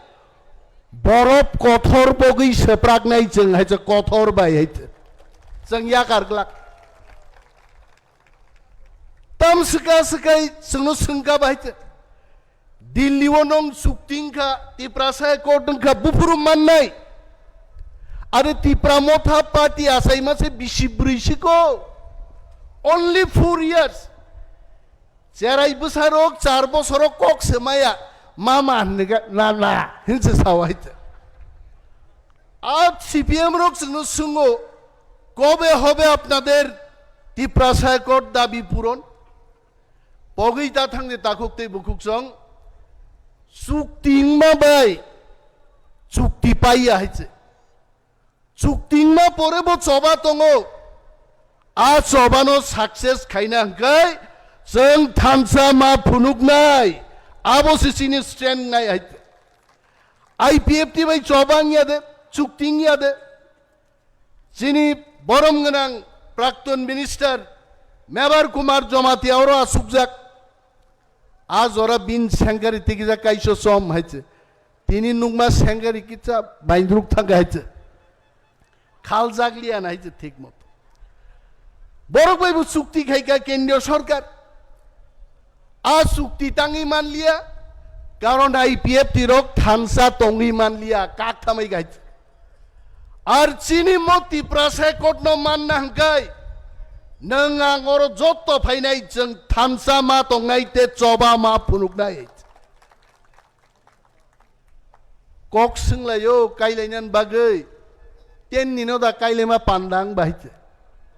borok kothor bogwi swpraknai chwng hai kothor bai hai. Chwng yakar glak. Tam swka swkai chwngno swngka bai te. Delhi o nong chukti wngkha, Tiprasa accord wngkha, buphuru mannai. Are Tipra Motha party achaima se bisi bwrwi siko. Only four years. Cherai bwsarok char bosoro kok se maya. Mama hinga na na hinse sawai te. A C P M rok chwngno swngno, "Kobe hobe apnader Tiprasa accord dabi puron?" Pogwi ta thangde takhuk tei bukhuk song, chukti wngma bai chukti paiya hai se. Chukti wngma pore bo choba tongo. A chobano success khaina hwnkhe chwng thansa ma phunuknai. Abo se chini stand nai hai. I P F T bai choba wngya de, chukti wngya de. Chini borom gwnang Prakton Minister Mebar Kumar Jamatia oro asukjak. A jora bin sengkari tikijak kaiso som hai se. Tini nukma sengkari kisa baindruk thangka hai se. Khaljak liya na hai se thik moto. Borok bai bo chukti khaika kendriyo sorkar. A chukti tangwi manliya, karon I P F T rok thansa tongwi manliya, kak thamwi gai. Ar chini mo Tiprasa accord no manna hwnkhe, nwng ang oro jotto phainai chwng thansa ma tongnai tei choba ma phunuknai. Kok swnglaio kailainani bagwi, tenni no da kailaima pandang bahai se.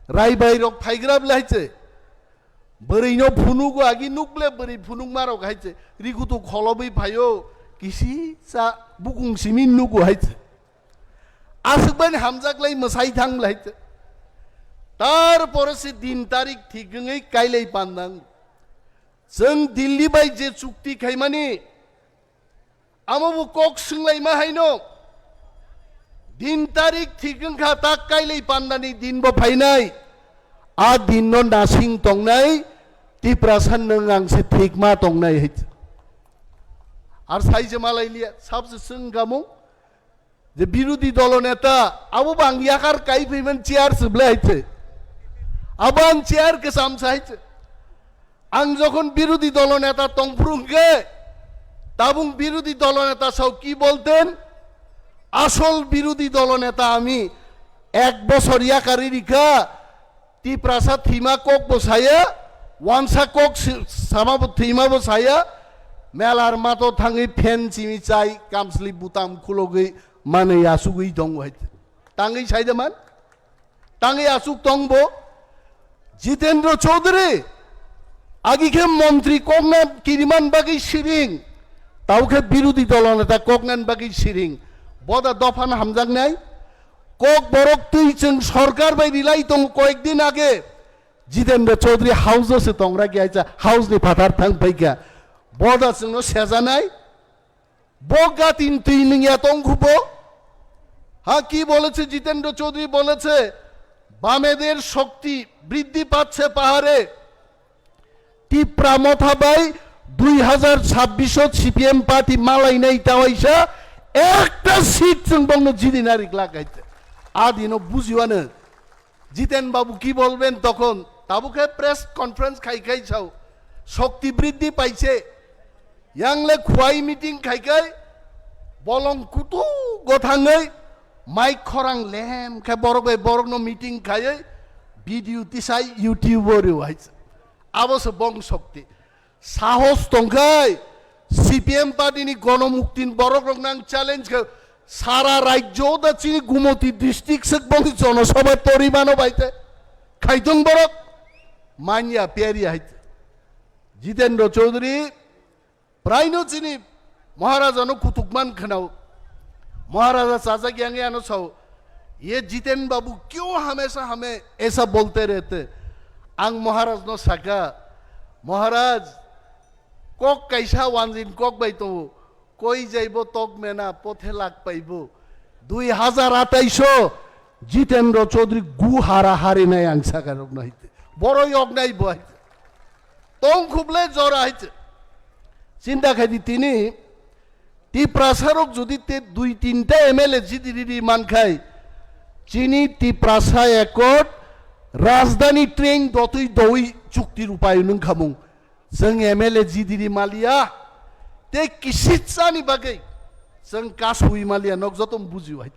Rai bai rok phaigra bwlai se. Bwrwi no phunugo agi nukle bwrwi phunukma rok hai se. Rikutu kholobwi phaio kisi cha bukung simi nugo hai se. Aswk bai hamjak lai mwsai thang bwlai se. Tar pore se din tarik thik wngwi kailai pandang. Chwng Delhi bai je chukti khaimani, amo bo kok swnglaima haino. Din tarik thik wngkha, tak kailai pandani din bo phainai. A din no nasing tongnai, Tiprasa nwng ang se thik ma tongnai hai. Ar sai je malai liya, sab se swng gamung. Je birodhi dolo neta, abo bo ang yakar kai phaiman chair se bwlai hai se. Abo ang chair kwcham se hai se. Ang jokhon birodhi dolo neta tongphuru hwnkhe, tabung birodhi dolo neta sao ki bolten? Asol birodhi dolo neta ami ek bosor yakari rikha, Tiprasa thwima kok bo saya, wansa kok si-, sama bo thwima bo saya, melar mato thangwi phen chimi chai, kamsli butam khulogwi manwi asugwi tongo hai. Tangwi sai de man? Tangwi asuk tong bo? Jitendra Chaudhary, agi khe montri kokna kiriman bagwi siring, tau khe birodhi dolo neta koknan bagwi siring. Boda dophano hamjaknai? Kok borok twi chwng sorkar bai rilai tongo koyek din age. Jitendra Chaudhary house o se tongra ki aisa house ni phatar thang paikha. Boda chwngno sejanai. Bo gatin twi nungya tong khubo. Ha ki boleche Jitendra Chaudhary boleche, "বামেদের শক্তি বৃদ্ধি পাচ্ছে পাহাড়ে।" Tipra Motha bai dui hazar chabbish o C P M party malai nai tawaisa ekta seat chwng bongno jidi narik lagai. Adino bujiwano. Jiten Babu ki bolben tokhon? Tabuk khe press conference khai khai sao. Shokti briddhi paise. Yangle khuai meeting khai khai bolong kutu gothangwi mic khorang lem khe borok bai borokno meeting khaiwi video tisai YouTube o rw hai. Abo se bong shokti. Sahos tongkhai, C P M party ni gonomuktin borok rok nang challenge khe, sara rajyo da chini Gumoti district sek boni jonosabha tori mano bai te. Khaitong borok, manya peri hai te. Jitendra Chaudhary, praino chini Maharaja no kutuk man khanao. Maharaja chajak yang ano sao, "Ye Jiten Babu, kyo hamesha hame esa bolte rehte?" Ang Maharaj no saka, "Maharaj, kok kaisa wanjin kok bai tongo, koi jaibo tok mena pothe lak paibo. Dui hazar atais o Jitendra Chaudhary gu hara hari nai ang saka rok nai te. Boro yok nai bo hai te. Tong khuble jora hai te." Chinta khai di tini Tiprasa rok jodi te dui tinta M L A jidi riri man khai, chini Tiprasa Accord rajdhani train dotwi dowi chukti rupayon wng khamung. Chwng M L A jidiri maliya, tei kisitsani bagwi chwng kasui maliya, nok joto bujiyo hai.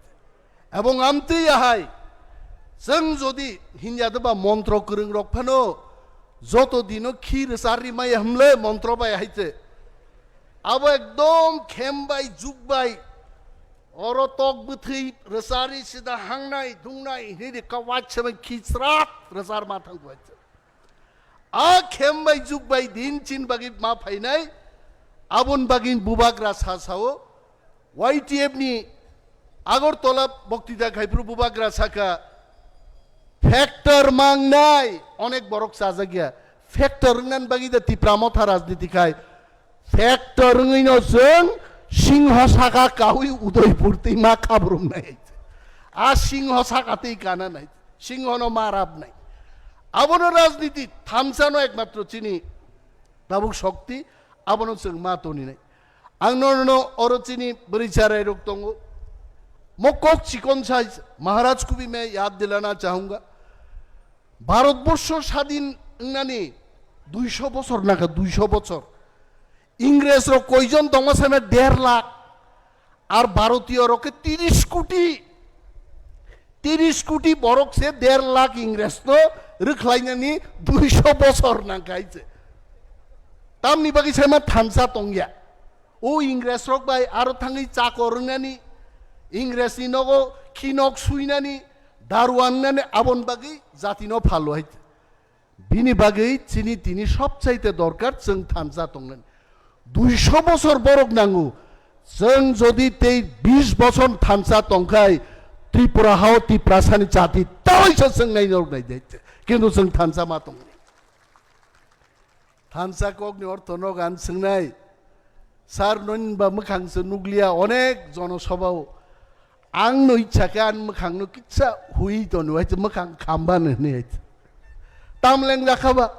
Ebong amtwi ahai, chwng jodi hinya deba montro kwrwng rok phano joto dino khi rwchar rimaya hwnle montro bai hai te. Abo ekdom khem bai, juk bai, oro tok bwthwi rwchari sida hangnai, dungnai, hinwi di kawach se bai khi chwrak rwchar ma thang bai te. A khem bai juk bai din chin bagwi ma phainai, abon bagwi bubagra sa sao, Y T F ni Agartala boktita khaiphuru bubagra saka, factor mangnai, onek borok chajak ya, factor wngnan bagwi da Tipra Motha rajniti khai, factor wngwi no chwng singho saka kaui Udaipur twi ma khabrumnai. A singho saka twi kana nai. Singhono ma rabnai. Abono rajniti thansa no ekmatro chini tabuk shokti, abono chwng ma toninai. Ang no, no, oro chini bwrwi charai rok tongo. Mo kok chikon sai Maharaj kubi me yad dilana chahunga. Bharatborsho sadin wngnani duisho bochor naka, duisho bochor. Ingres rok koijon tongma same der lakh. Ar Bharatiyo rok khe tiris koti, tiris koti borok se der lakh Ingres no rwkhlainani duisho bochor nang khai se. Tamni bagwi saima thansa tongya. O Ingres rok bai aro thangwi chakor wngnani, Ingres ni nogo khinok suinani, daru wngnani abon bagwi jati no phalo hai. Bini bagwi chini tini sobchaite dorkar chwng thansa tongnani. Duisho bosor borok nango. Chwng jodi tei bish bosor thansa tongkhai, Tripura hao Tiprasani jati tawaisa chwng nai norok nai de. Kintu chwng thansa ma tongni. Thansa kokni ortho no gan swngnai. Sir, noni ba mwkhang se nukliya onek jonosabhao. Ang no ichha khe ani mwkhang no kitsa hui tono, hai se mwkhang khamba no hwnwi hai se. Tam leng jakha ba.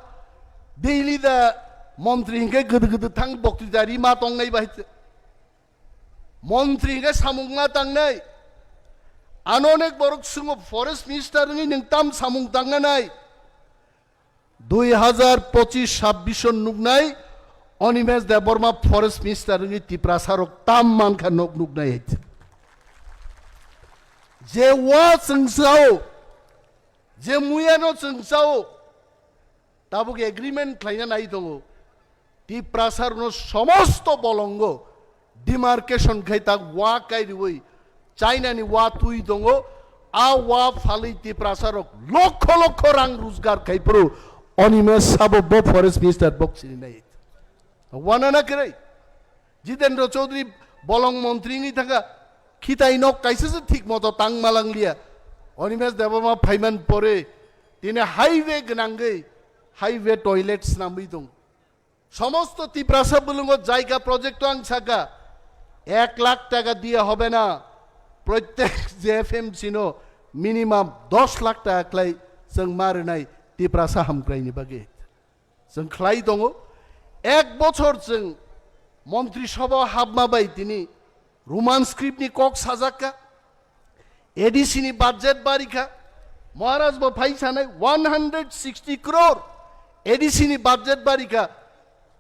Daily da montri hinkhe gede gede thang boktwita rima tongnai ba hai se. Montri hinkhe samung ma tangnai. Ano onek borok swngo forest minister wngwi nwng tam samung tangna nai. Dui hazar pochis sabbish o nuknai Animesh Debbarma forest minister wngwi Tiprasa rok tam mankha nok nuknai hai. Je wa chwng sao, je muya no chwng sao, tabuk agreement khlaina nai tongo. Tiprasa rokno somosto bolongo demarcation khai tak wa kairiwi China ni wa twi tongo, a wa phalwi Tiprasa rok lokho lokho rang rojgar khai phuru Animesh sabo bo forest minister bok sini nai. Wana na kwrwi? Jitendra Chaudhary bolong montri wngwi thangkha, khitai nok kaisa se thik moto tang malang liya. Animesh Debbarma phaiman pore tini highway gwnangwi highway toilet snamwi tong. সমস্ত তিপ্রাসা বুলুঙ্গ জায়গা project ang saka, এক লাখ টাকা দিয়ে হবে না, প্রত্যেক জেএফএমসি no minimum দশ লাখ টাকা khlai chwng ma rwnai Tiprasa hamkraini bagwi. Chwng khlai tongo, ek bochor chwng montri sabha hapma bai tini Roman script ni kok sajakka, A D C ni budget barikha, Maharaj bo phai sanai one hundred sixty crore A D C ni budget barikha,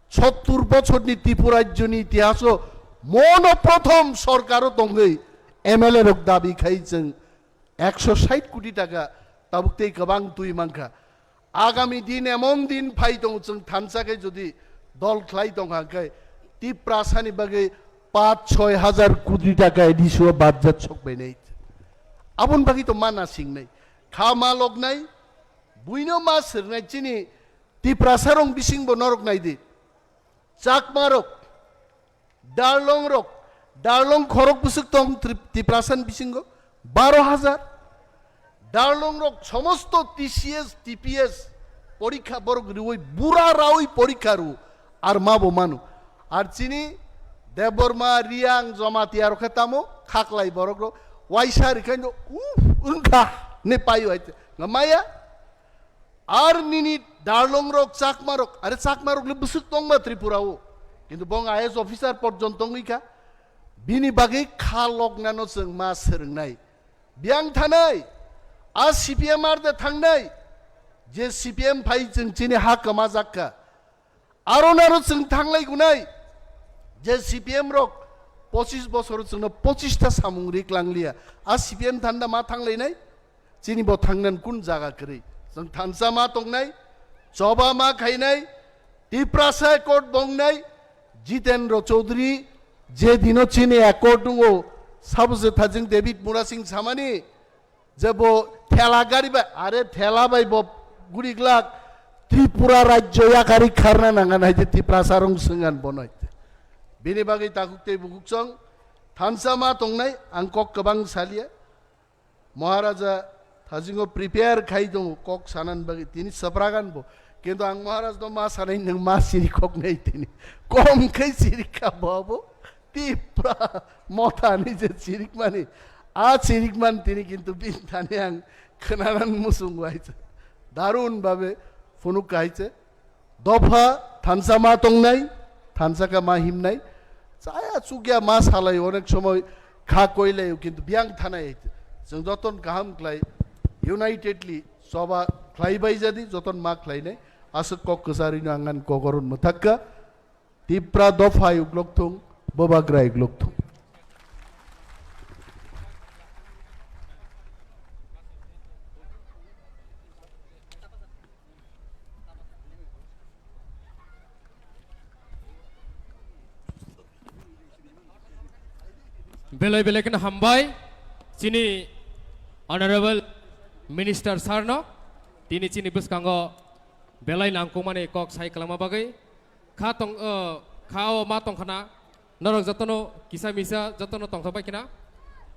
sottur bochor ni Tripura rajyo ni itihaso mono prothom sorkar o tongwi M L A rok dabi khai chwng ekso sait koti taka tabuk tei kwbang twi mankha. Agami din emon din phai tongo, chwng thansa khe jodi Dol khlai tong kha khe Tiprasani bagwi paanch choi hajar koti taka A D C o budget sok bainai. Aboni bagwi to mana singnai. Kha ma loknai, buino ma sirnai chini Tiprasarong bisingbo norok nai di. Chakmarok, Darlong rok, Darlong khorok bwswk tong Trip-, Tiprasani bisingo baro hajar. Darlong rok somosto T C S, T P S porikha borok riwi bura rawi porikha ru ar ma bo manu. Ar chini Debbarma, Riang, Jamatia rok khe tamo khaklai borok rok waisa rikhaino uf wngkha ne paio hai maya. Ar nini Darlong rok, Chakma rok, are Chakma rok le bwswk tongma Tripura o. Kintu bong I A S officer porjonto wngwi kha. Bini bagwi kha loknano chwng ma swrwngnai. Biyang thanai, a C P M ar de thangnai, je C P M phai chwng chini ha kwmajak kha. Aro naro chwng thanglai gunai, je C P M rok pochis bosor chwngno pochis ta samung rik langliya. A C P M thanda ma thanglainai? Chini bo thangnan kun jaga kwrwi? Chwng thansa ma tongnai, choba ma khainai, Tiprasa accord bongnai, Jitendra Chaudhary je dino chini accord dungo, sabo je thajing David Murasing samani, je bo thela gari bai, are thela bai bo guri glak Tripura rajyo yakari kharna nanga nai je Tiprasa rong swngan bonoi. Bini bagwi takhuk tei bukhuk chong thansa ma tongnai, ang kok kwbang salia. Maharaja thasingo prepare khai tongo kok sanan bagwi, tini sapragan bo. Kintu ang Maharaj no ma sanai, nwng ma siri kok nai tini. Kom khai siri kha bo abo. Tipra motha ni je sirik mani. A sirik man tini kintu bin thani ang khnanan musung wai se. Darun babe phunuk kai se. Dopha thansa ma tongnai, thansa ka ma himnai, chaya chukya ma salai, onek somoi kha koilai, kintu biyang thanai hai. Chwng joton kaham klai, unitedly choba khlai bai jadi, joton ma khlainai, aswk kok kwcharino angan kogoron mwthakka, Tipra dopha uglok thung, Bubagra uglok thung. Belai belai kheno hambai chini Honorable Minister Sir no, tini chini bwskango belai nangkukmani kok sai kwlangma bagwi. Kha tong, o, kha o ma tong khana, norok jotono kisa misa jotono tongthok bai khna,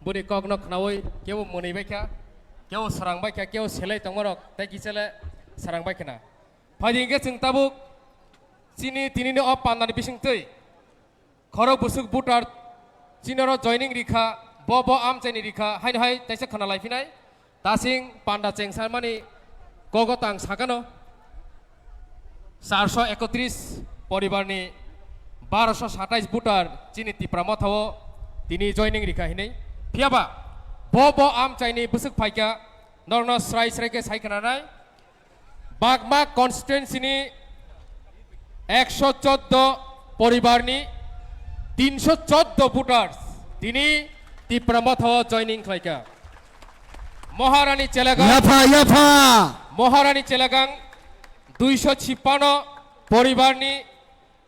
boni kok no khnaui kebo mwnwi bai kha, kebo srang bai kha, kebo selai tongmarok tei kisa le srang bai khna. Phaidi hwnkhe chwng tabuk chini tinini o pandani bisingtwi khorok bwswk voter chinoro joining rikha, bo bo amchaini rikha, haino hai taisa khna laiphinai. Tasing panda chengsarmani kogo tang sakano, charso ekotris poribarni baroso satais voter chini Tipra Mothao tini joining rikha hinwi. Phiyaba bo bo amchaini bwswk phaikha, norokno srai srai khe sai khnanai. Bagma constituency ni ekso chordo poribar ni tinso chordo voters tini Tipra Mothao joining khlaikha. Maharani Chelagang, yapha, yapha. Maharani Chelagang duiso chipano poribar ni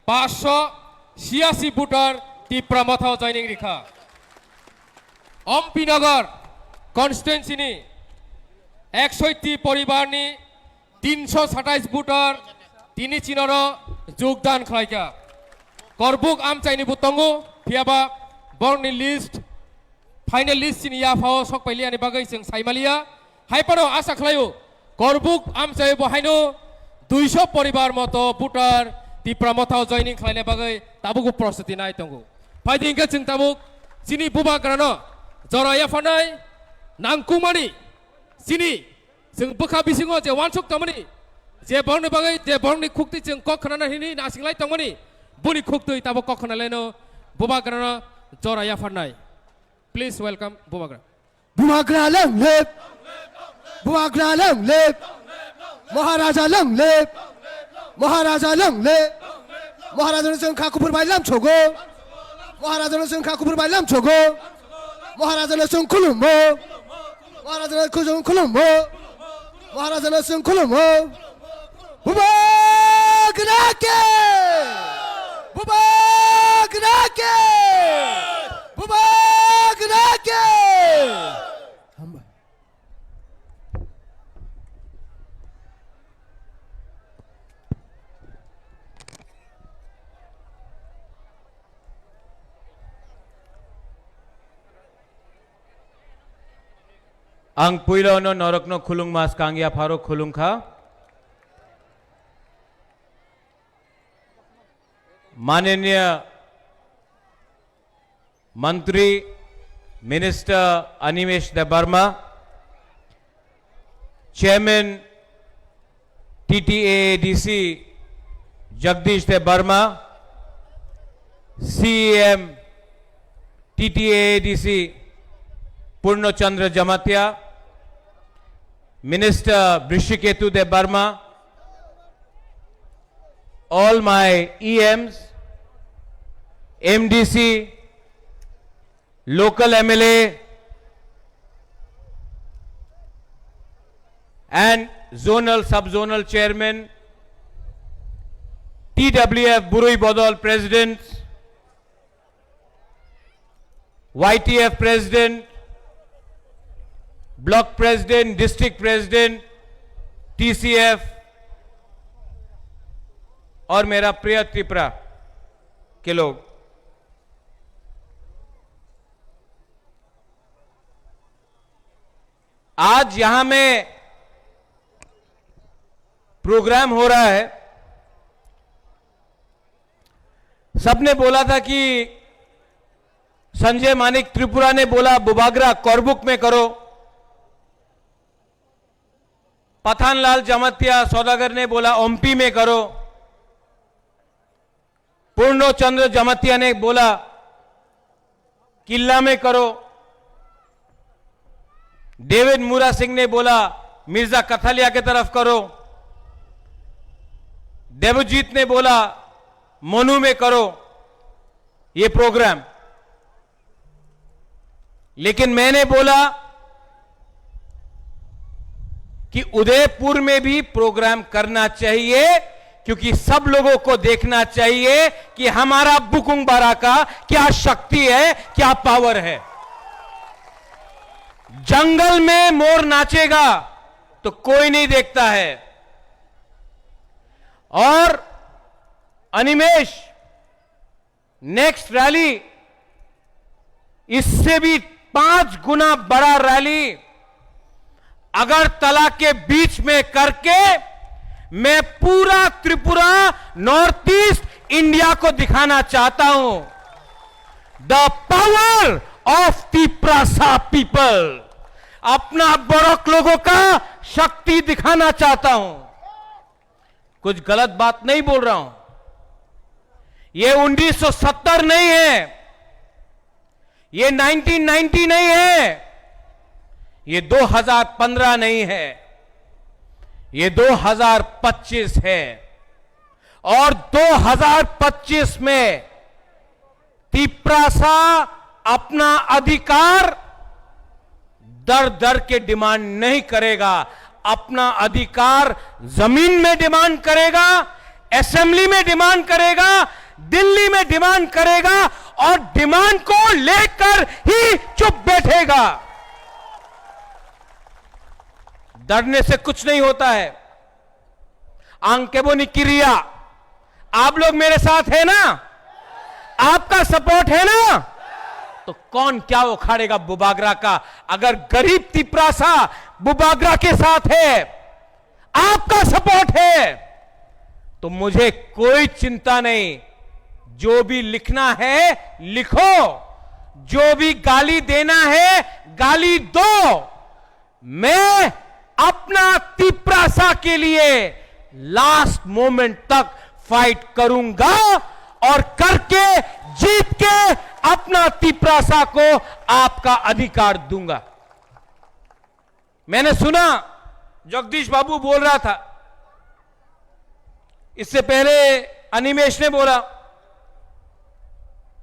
paanch so chiyasi voter Tipra Mothao joining rikha. Ompinagar constituency ni ekso ti poribar ni tinso satais voter tini chinoro jogdan khlaikha. Korbuk amchaini bo tongo, phiyaba borokni list, final list chini yaphao sokpailiyani bagwi chwng saimaliya. Hai phano asa khlaio, Korbuk amchai bo haino duiso poribar moto voter Tipra Mothao joining khlaina bagwi tabukbo prostuti nai tongo. Phaidi hwnkhe chwng tabuk chini Bubagrano jora yapharnai nangkukmani chini chwng bwkha bisingo je uansuk tongmani, je borokni bagwi, je borokni khuktwi chwng kok khnana hinwi nasinglai tongmani, boni khuktwi tabuk kok khnalaino Bubagrano jora yapharnai. Please welcome Bubagra. Bubagra long live! Bubagra long live! Maharaja long live! Maharaja long live! Maharaja no chwng kha kuphur bai lam chogo. Maharaja no chwng kha kuphur bai lam chogo. Maharaja no chwng khulumo. Maharaja no chwng khulumo. Maharaja no chwng khulumo. Bubagra ke! Bubagra ke! Bubagra ke! Hambai. Ang puila no norokno khulungma skang ya pharo khulungkha. Mananiya Mantri, Minister Animesh Debbarma, Chairman T T A A D C Jagdish Debbarma, C E M T T A A D C Purno Chandra Jamatia, Minister Hrishiketu Debbarma, all my E Ms, M D C, local M L A, and zonal, sub-zonal chairman, T W F Burui Bodol president, Y T F president, block president, district president, T C F, और मेरा प्रिय त्रिपुरा के लोग, आज यहां में प्रोग्राम हो रहा है। सबने बोला था कि संजय मानिक त्रिपुरा ने बोला बुबागरा करबुक में करो, पठानलाल जमातिया सौदागर ने बोला ओम्पी में करो, पूर्णो चंद्र जमातिया ने बोला किल्ला में करो, डेविड मुरा सिंह ने बोला मिर्जा कथालिया के तरफ करो, देवजीत ने बोला मनु में करो ये प्रोग्राम। लेकिन मैंने बोला कि उदयपुर में भी प्रोग्राम करना चाहिए, क्योंकि सब लोगों को देखना चाहिए कि हमारा बुकुंग बारा का क्या शक्ति है, क्या पावर है। जंगल में मोर नाचेगा तो कोई नहीं देखता है। और अनिमेश, नेक्स्ट रैली, इससे भी पांच गुना बड़ा रैली अगरतला के बीच में करके मैं पूरा त्रिपुरा, नॉर्थ ईस्ट, इंडिया को दिखाना चाहता हूं, the power of Tiprasa people, अपना बड़क लोगों का शक्ति दिखाना चाहता हूं। कुछ गलत बात नहीं बोल रहा हूं। ये उन्नीस सौ सत्तर नहीं है, ये नाइनटीन नाइंटी नहीं है, ये दो हज़ार पन्द्रह नहीं है, ये दो हज़ार पच्चीस है। और दो हज़ार पच्चीस में तिपरासा अपना अधिकार दर दर के डिमांड नहीं करेगा, अपना अधिकार जमीन में डिमांड करेगा, असेंबली में डिमांड करेगा, दिल्ली में डिमांड करेगा और डिमांड को लेकर ही चुप बैठेगा। डरने से कुछ नहीं होता है। Ang kebo ni kiriya, आप लोग मेरे साथ है ना? आपका सपोर्ट है ना? तो कौन क्या उखाड़ेगा बुबागरा का? अगर गरीब तिपरासा बुबागरा के साथ है, आपका सपोर्ट है, तो मुझे कोई चिंता नहीं। जो भी लिखना है लिखो, जो भी गाली देना है गाली दो। मैं अपना तिपरासा के लिए लास्ट मोमेंट तक फाइट करूंगा और करके, जीत के अपना तिपरासा को आपका अधिकार दूंगा। मैंने सुना जगदीश बाबू बोल रहा था, इससे पहले अनिमेश ने बोला,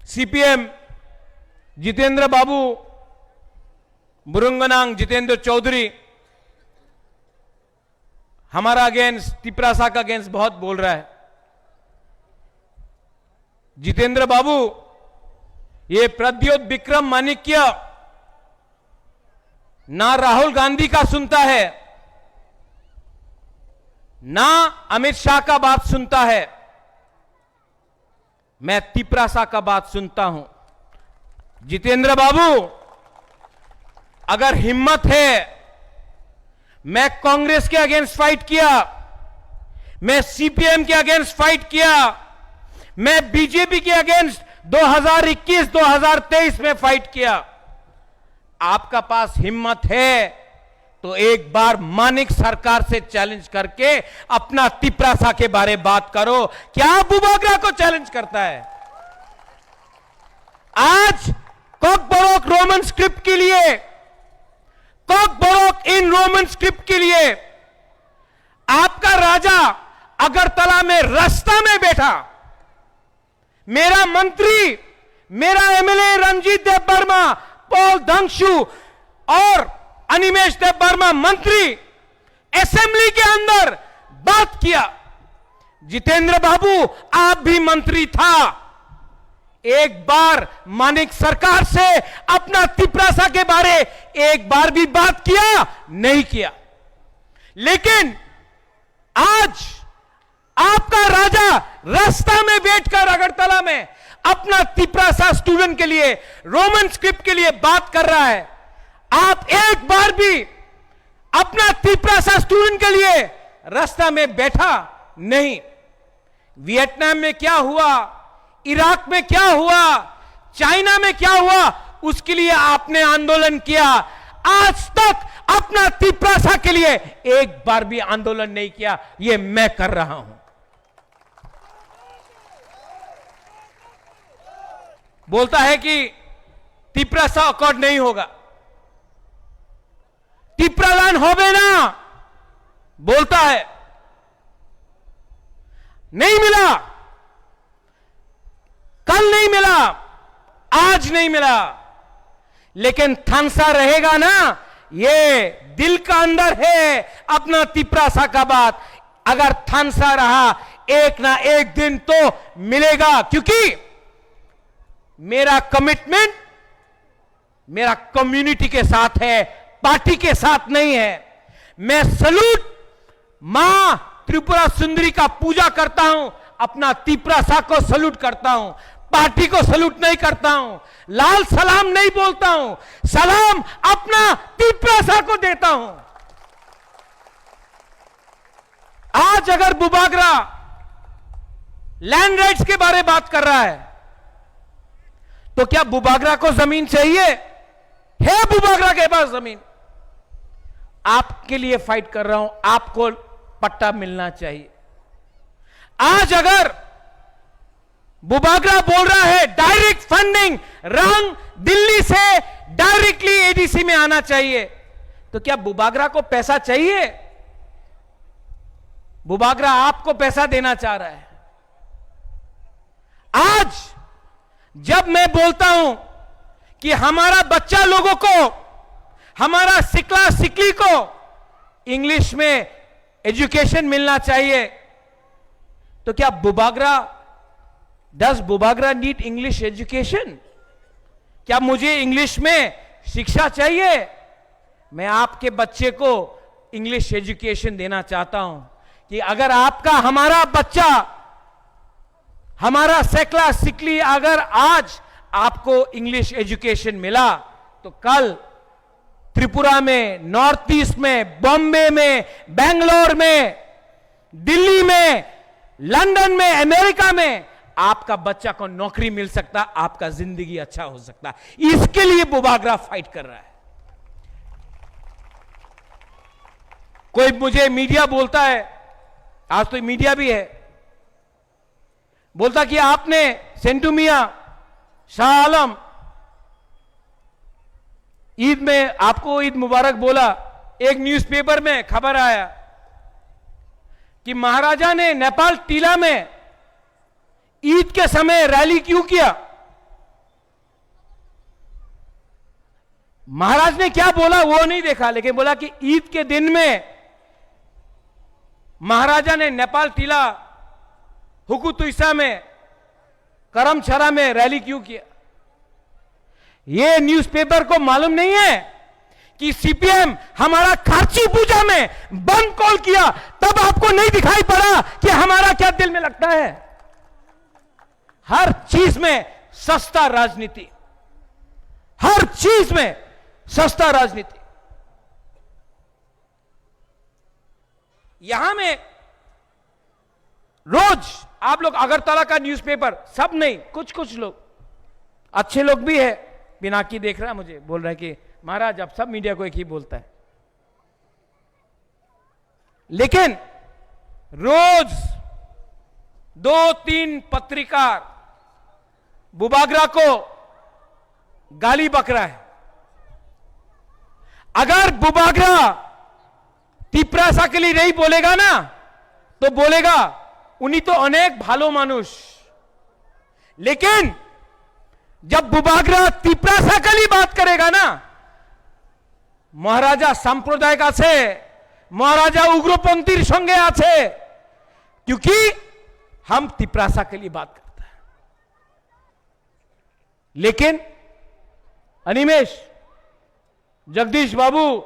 सीपीएम जितेंद्र बाबू, बुरुंगनांग जितेंद्र चौधरी हमारा अगेंस्ट, तिपरासा का अगेंस्ट बहुत बोल रहा है। जितेंद्र बाबू, ये प्रद्योत विक्रम माणिक्य ना राहुल गांधी का सुनता है, ना अमित शाह का बात सुनता है, मैं तिपरासा का बात सुनता हूं। जितेंद्र बाबू, अगर हिम्मत है, मैं कांग्रेस के अगेंस्ट फाइट किया, मैं सीपीएम के अगेंस्ट फाइट किया, मैं बीजेपी के अगेंस्ट दो हज़ार इक्कीस दो हज़ार तेईस में फाइट किया। आपका पास हिम्मत है तो एक बार मानिक सरकार से चैलेंज करके अपना तिपरासा के बारे बात करो। क्या बुबागरा को चैलेंज करता है? आज कॉकबोरोक रोमन स्क्रिप्ट के लिए, कॉकबोरोक इन रोमन स्क्रिप्ट के लिए आपका राजा अगरतला में रास्ता में बैठा, मेरा मंत्री, मेरा एमएलए रणजीत देव वर्मा, पॉल धंगशू और अनिमेश देव वर्मा मंत्री असेंबली के अंदर बात किया। जितेंद्र बाबू, आप भी मंत्री था, एक बार मानिक सरकार से अपना तिपरासा के बारे एक बार भी बात किया? नहीं किया। लेकिन आज आपका राजा रास्ता में बैठकर अगरतला में अपना तिपरासा स्टूडेंट के लिए, रोमन स्क्रिप्ट के लिए बात कर रहा है। आप एक बार भी अपना तिपरासा स्टूडेंट के लिए रास्ता में बैठा नहीं। वियतनाम में क्या हुआ, इराक में क्या हुआ, चाइना में क्या हुआ, उसके लिए आपने आंदोलन किया। आज तक अपना तिपरासा के लिए एक बार भी आंदोलन नहीं किया। ये मैं कर रहा हूं। बोलता है कि तिपरासा अकॉर्ड नहीं होगा, तिपरालैंड होबे ना, बोलता है। नहीं मिला, कल नहीं मिला, आज नहीं मिला, लेकिन थानसा रहेगा ना। ये दिल का अंदर है अपना तिपरासा का बात। अगर थानसा रहा, एक ना एक दिन तो मिलेगा, क्योंकि मेरा कमिटमेंट मेरा कम्युनिटी के साथ है, पार्टी के साथ नहीं है। मैं सलूट मां त्रिपुरा सुंदरी का पूजा करता हूं, अपना तिपरासा को सलूट करता हूं, पार्टी को सलूट नहीं करता हूं, लाल सलाम नहीं बोलता हूं, सलाम अपना तिपरासा को देता हूं। आज अगर बुबागरा लैंड राइट्स के बारे बात कर रहा है, तो क्या बुबागरा को जमीन चाहिए? है बुबागरा के पास जमीन? आपके लिए फाइट कर रहा हूं, आपको पट्टा मिलना चाहिए। आज अगर बुबागरा बोल रहा है डायरेक्ट फंडिंग, रंग दिल्ली से डायरेक्टली एडीसी में आना चाहिए, तो क्या बुबागरा को पैसा चाहिए? बुबागरा आपको पैसा देना चाह रहा है। आज जब मैं बोलता हूं कि हमारा बच्चा लोगों को, हमारा सिकला सिकली को इंग्लिश में एजुकेशन मिलना चाहिए, तो क्या Bubagra, does Bubagra need English education? क्या मुझे इंग्लिश में शिक्षा चाहिए? मैं आपके बच्चे को इंग्लिश एजुकेशन देना चाहता हूं कि अगर आपका, हमारा बच्चा, हमारा सेकला सिकली, अगर आज आपको इंग्लिश एजुकेशन मिला, तो कल त्रिपुरा में, नॉर्थ ईस्ट में, बॉम्बे में, बेंगलोर में, दिल्ली में, लंदन में, अमेरिका में आपका बच्चा को नौकरी मिल सकता, आपका जिंदगी अच्छा हो सकता। इसके लिए बुबागरा फाइट कर रहा है। कोई मुझे मीडिया बोलता है, आज तो मीडिया भी है, बोलता कि आपने सेंटू मियां, शाह आलम, ईद में आपको ईद मुबारक बोला। एक न्यूज़पेपर में खबर आया कि महाराजा ने नेपाल टीला में ईद के समय रैली क्यों किया। महाराज ने क्या बोला वो नहीं देखा, लेकिन बोला कि ईद के दिन में महाराजा ने नेपाल टीला हुकुतुइसा में करमछड़ा में रैली क्यों किया? ये न्यूज़पेपर को मालूम नहीं है कि सीपीएम हमारा खारची पूजा में बम कॉल किया, तब आपको नहीं दिखाई पड़ा कि हमारा क्या दिल में लगता है? हर चीज में सस्ता राजनीति, हर चीज में सस्ता राजनीति। यहां में रोज आप लोग अगरतला का न्यूज़पेपर, सब नहीं, कुछ कुछ लोग, अच्छे लोग भी है, पिनाकी देख रहा है मुझे, बोल रहा है कि महाराज, आप सब मीडिया को एक ही बोलता है। लेकिन रोज दो तीन पत्रकार बुबागरा को गाली बक रहा है। अगर बुबागरा तिप्रासा के लिए नहीं बोलेगा ना, तो बोलेगा, "उनी तो अनेक भालो मानुष।" लेकिन जब बुबागरा तिप्रासा के लिए बात करेगा ना, মহারাজা সাম্প্রদায়িক আছে, মহারাজা উগ্রপন্থীর সঙ্গে আছে, क्योंकि हम तिप्रासा के लिए बात करता है। लेकिन अनिमेश, जगदीश बाबू,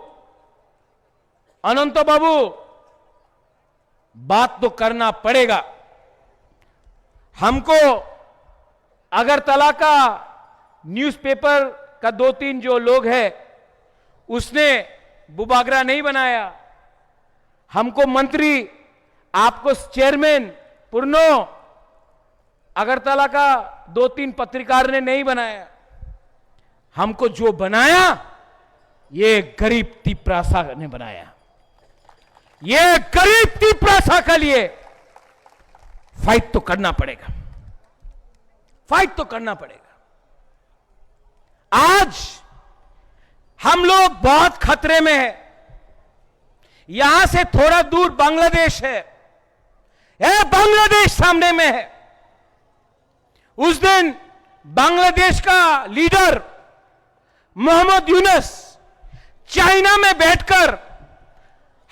अनंत बाबू, बात तो करना पड़ेगा। हमको अगरतला का न्यूज़पेपर का दो तीन जो लोग हैं, उसने बुबागरा नहीं बनाया। हमको मंत्री, आपको चेयरमैन पुरनो, अगरतला का दो तीन पत्रकार ने नहीं बनाया। हमको जो बनाया, ये गरीब तिप्रासा ने बनाया। ये गरीब तिप्रासा के लिए फाइट तो करना पड़ेगा, फाइट तो करना पड़ेगा। आज हम लोग बहुत खतरे में है। यहां से थोड़ा दूर बांग्लादेश है, ये बांग्लादेश सामने में है। उस दिन बांग्लादेश का लीडर मोहम्मद यूनुस चाइना में बैठकर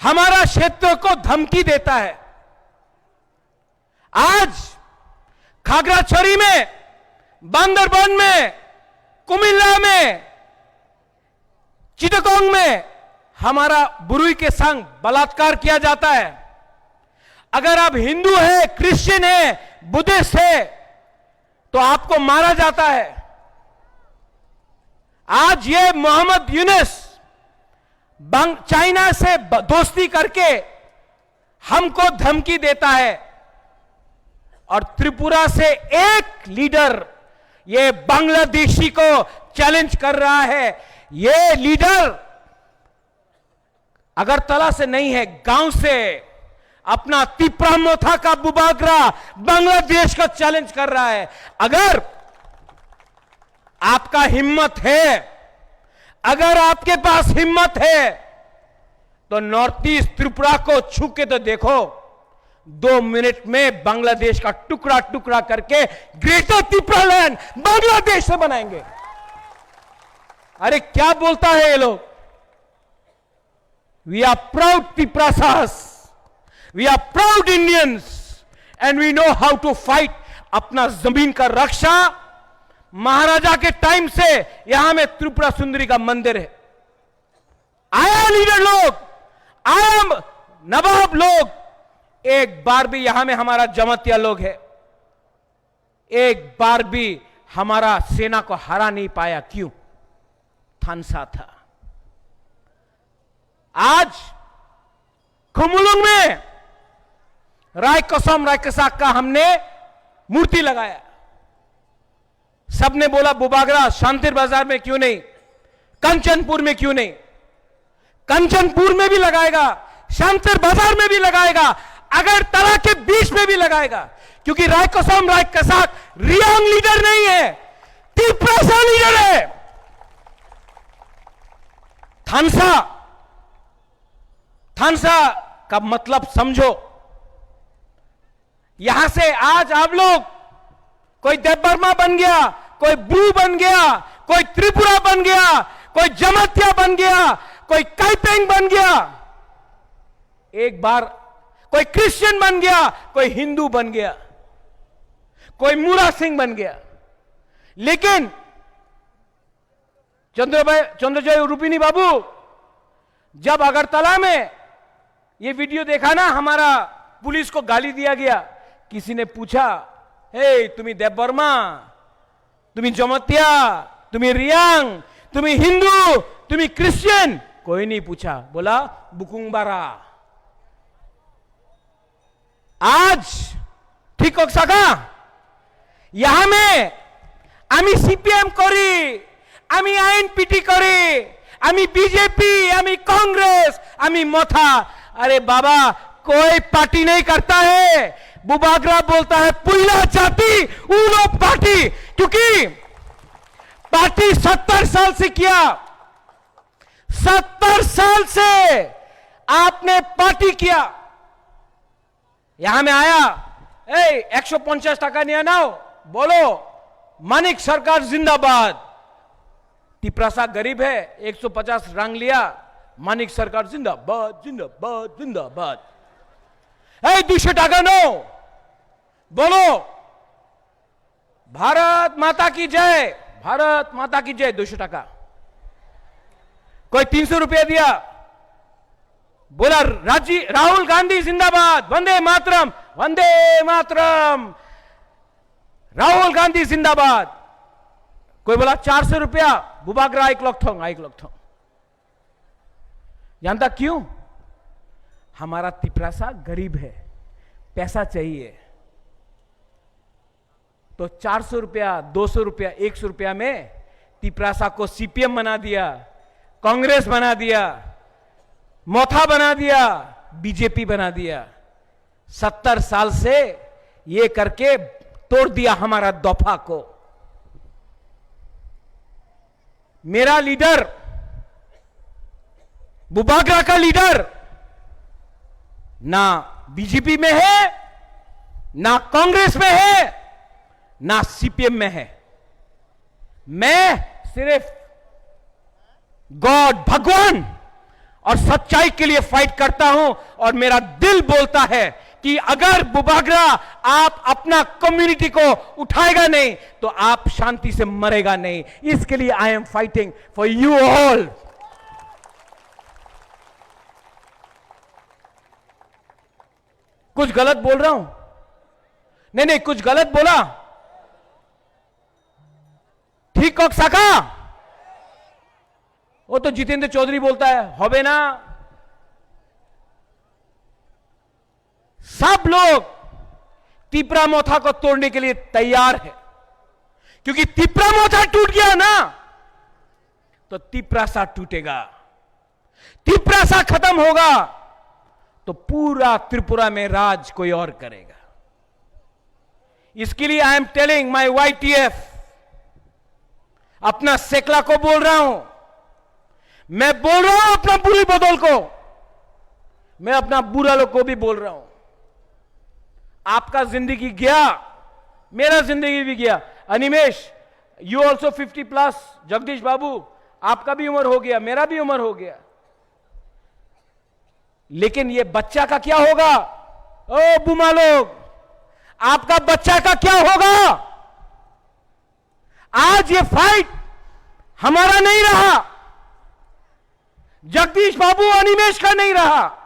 हमारा क्षेत्र को धमकी देता है। आज खागराछड़ी में, बांदरबन में, कुमिल्ला में, चिटागोंग में हमारा बुरुई के संग बलात्कार किया जाता है। अगर आप हिंदू है, क्रिश्चियन है, बुद्धिस्ट है, तो आपको मारा जाता है। आज ये मोहम्मद यूनुस बांग-, चाइना से ब-, दोस्ती करके हमको धमकी देता है। और त्रिपुरा से एक लीडर ये बांग्लादेशी को चैलेंज कर रहा है। ये लीडर अगरतला से नहीं है, गांव से अपना तिप्रा मोथा का बुबागरा बांग्लादेश का चैलेंज कर रहा है। अगर आपका हिम्मत है, अगर आपके पास हिम्मत है, तो नॉर्थ ईस्ट त्रिपुरा को छू के तो देखो। दो मिनट में बांग्लादेश का टुकड़ा टुकड़ा करके ग्रेटर तिप्रा लैंड बांग्लादेश से बनाएंगे। अरे, क्या बोलता है ये लोग? We are proud Tiprasas, we are proud Indians, and we know how to fight। अपना जमीन का रक्षा महाराजा के टाइम से यहां में त्रिपुरा सुंदरी का मंदिर है। आया लीडर लोग, आया नवाब लोग, एक बार भी यहां में हमारा जमातिया लोग है, एक बार भी हमारा सेना को हरा नहीं पाया। क्यों? थानसा था। आज खुमुलुंग में राय कसम राय कसाक का हमने मूर्ति लगाया। सबने बोला, "बुबागरा शांतिर बाजार में क्यों नहीं, कंचनपुर में क्यों नहीं?" कंचनपुर में भी लगाएगा, शांतिर बाजार में भी लगाएगा, अगरतला के बीच में भी लगाएगा, क्योंकि राय कसम राय कसाक रियांग लीडर नहीं है, तिप्रासा लीडर है। थानसा, थानसा का मतलब समझो। यहां से आज आप लोग, कोई देबबर्मा बन गया, कोई ब्रू बन गया, कोई त्रिपुरा बन गया, कोई जमातिया बन गया, कोई काइपेंग बन गया, एक बार कोई क्रिश्चियन बन गया, कोई हिंदू बन गया, कोई मूढ़ा सिंह बन गया। लेकिन चंद्र भाई, चंद्रजय उरुपिनी बाबू, जब अगरतला में ये वीडियो देखा ना, हमारा पुलिस को गाली दिया गया, किसी ने पूछा, "हे, तुम्ही देबबर्मा, तुम्ही जमतिया, तुम्ही रियांग, तुम्ही हिंदू, तुम्ही क्रिश्चियन?" कोई नहीं पूछा, बोला, "बुकुंगबारा।" आज ठीक होक साका? यहाँ में आमी सीपीएम करी, आमी आईएनपीटी करी, आमी बीजेपी, आमी कांग्रेस, आमी मथा। अरे बाबा, कोई पार्टी नहीं करता है। बुबागरा बोलता है पुइला जाति उलो पार्टी, क्योंकि पार्टी सत्तर साल से किया, सत्तर साल से आपने पार्टी किया। यहाँ में आया, ए, একশো পঞ্চাশ টাকা নিয়ে নাও, बोलो, मानिक सरकार जिंदाबाद। तिपरासा गरीब है, एक सौ पचास रंग लिया, मानिक सरकार जिंदाबाद, जिंदाबाद, जिंदाबाद। ए, দুইশো টাকা নাও, बोलो, भारत माता की जय, भारत माता की जय। দুইশো টাকা। कोई तीन सौ रुपया दिया, बोला, राजी-, राहुल गांधी जिंदाबाद, वंदे मातरम, वंदे मातरम, राहुल गांधी जिंदाबाद। कोई बोला, चार सौ रुपया, बुबागरा आइक लकथोंग, आइक लकथोंग। जानता क्यों? हमारा तिपरासा गरीब है, पैसा चाहिए। तो चार सौ रुपया, दो सौ रुपया, एक सौ रुपया में तिपरासा को सीपीएम बना दिया, कांग्रेस बना दिया, मोथा बना दिया, बीजेपी बना दिया। सत्तर साल से ये करके तोड़ दिया हमारा दफा को। मेरा लीडर, बुबागरा का लीडर ना बीजेपी में है, ना कांग्रेस में है, ना सीपीएम में है। मैं सिर्फ गॉड, भगवान और सच्चाई के लिए फाइट करता हूं और मेरा दिल बोलता है कि अगर बुबागरा आप अपना कम्युनिटी को उठाएगा नहीं तो आप शांति से मरेगा नहीं। इसके लिए I am fighting for you all। कुछ गलत बोल रहा हूं? नहीं, नहीं, कुछ गलत बोला? ठीक होक साका? वो तो जितेंद्र चौधरी बोलता है, होबे ना। सब लोग तिपरा मोथा को तोड़ने के लिए तैयार है, क्योंकि तिपरा मोथा टूट गया ना, तो तिपरासा टूटेगा। तिपरासा खत्म होगा तो पूरा त्रिपुरा में राज कोई और करेगा। इसके लिए I am telling my YTF, अपना सेकला को बोल रहा हूं, मैं बोल रहा हूं अपना बुरी बदल को, मैं अपना बुरा लोग को भी बोल रहा हूं। आपका जिंदगी गया, मेरा जिंदगी भी गया। Animesh, you also fifty plus, Jagdish बाबू, आपका भी उम्र हो गया, मेरा भी उम्र हो गया। लेकिन ये बच्चा का क्या होगा? ओ बुमा लोग, आपका बच्चा का क्या होगा? आज ये फाइट हमारा नहीं रहा, जगदीश बाबू अनिमेश का नहीं रहा।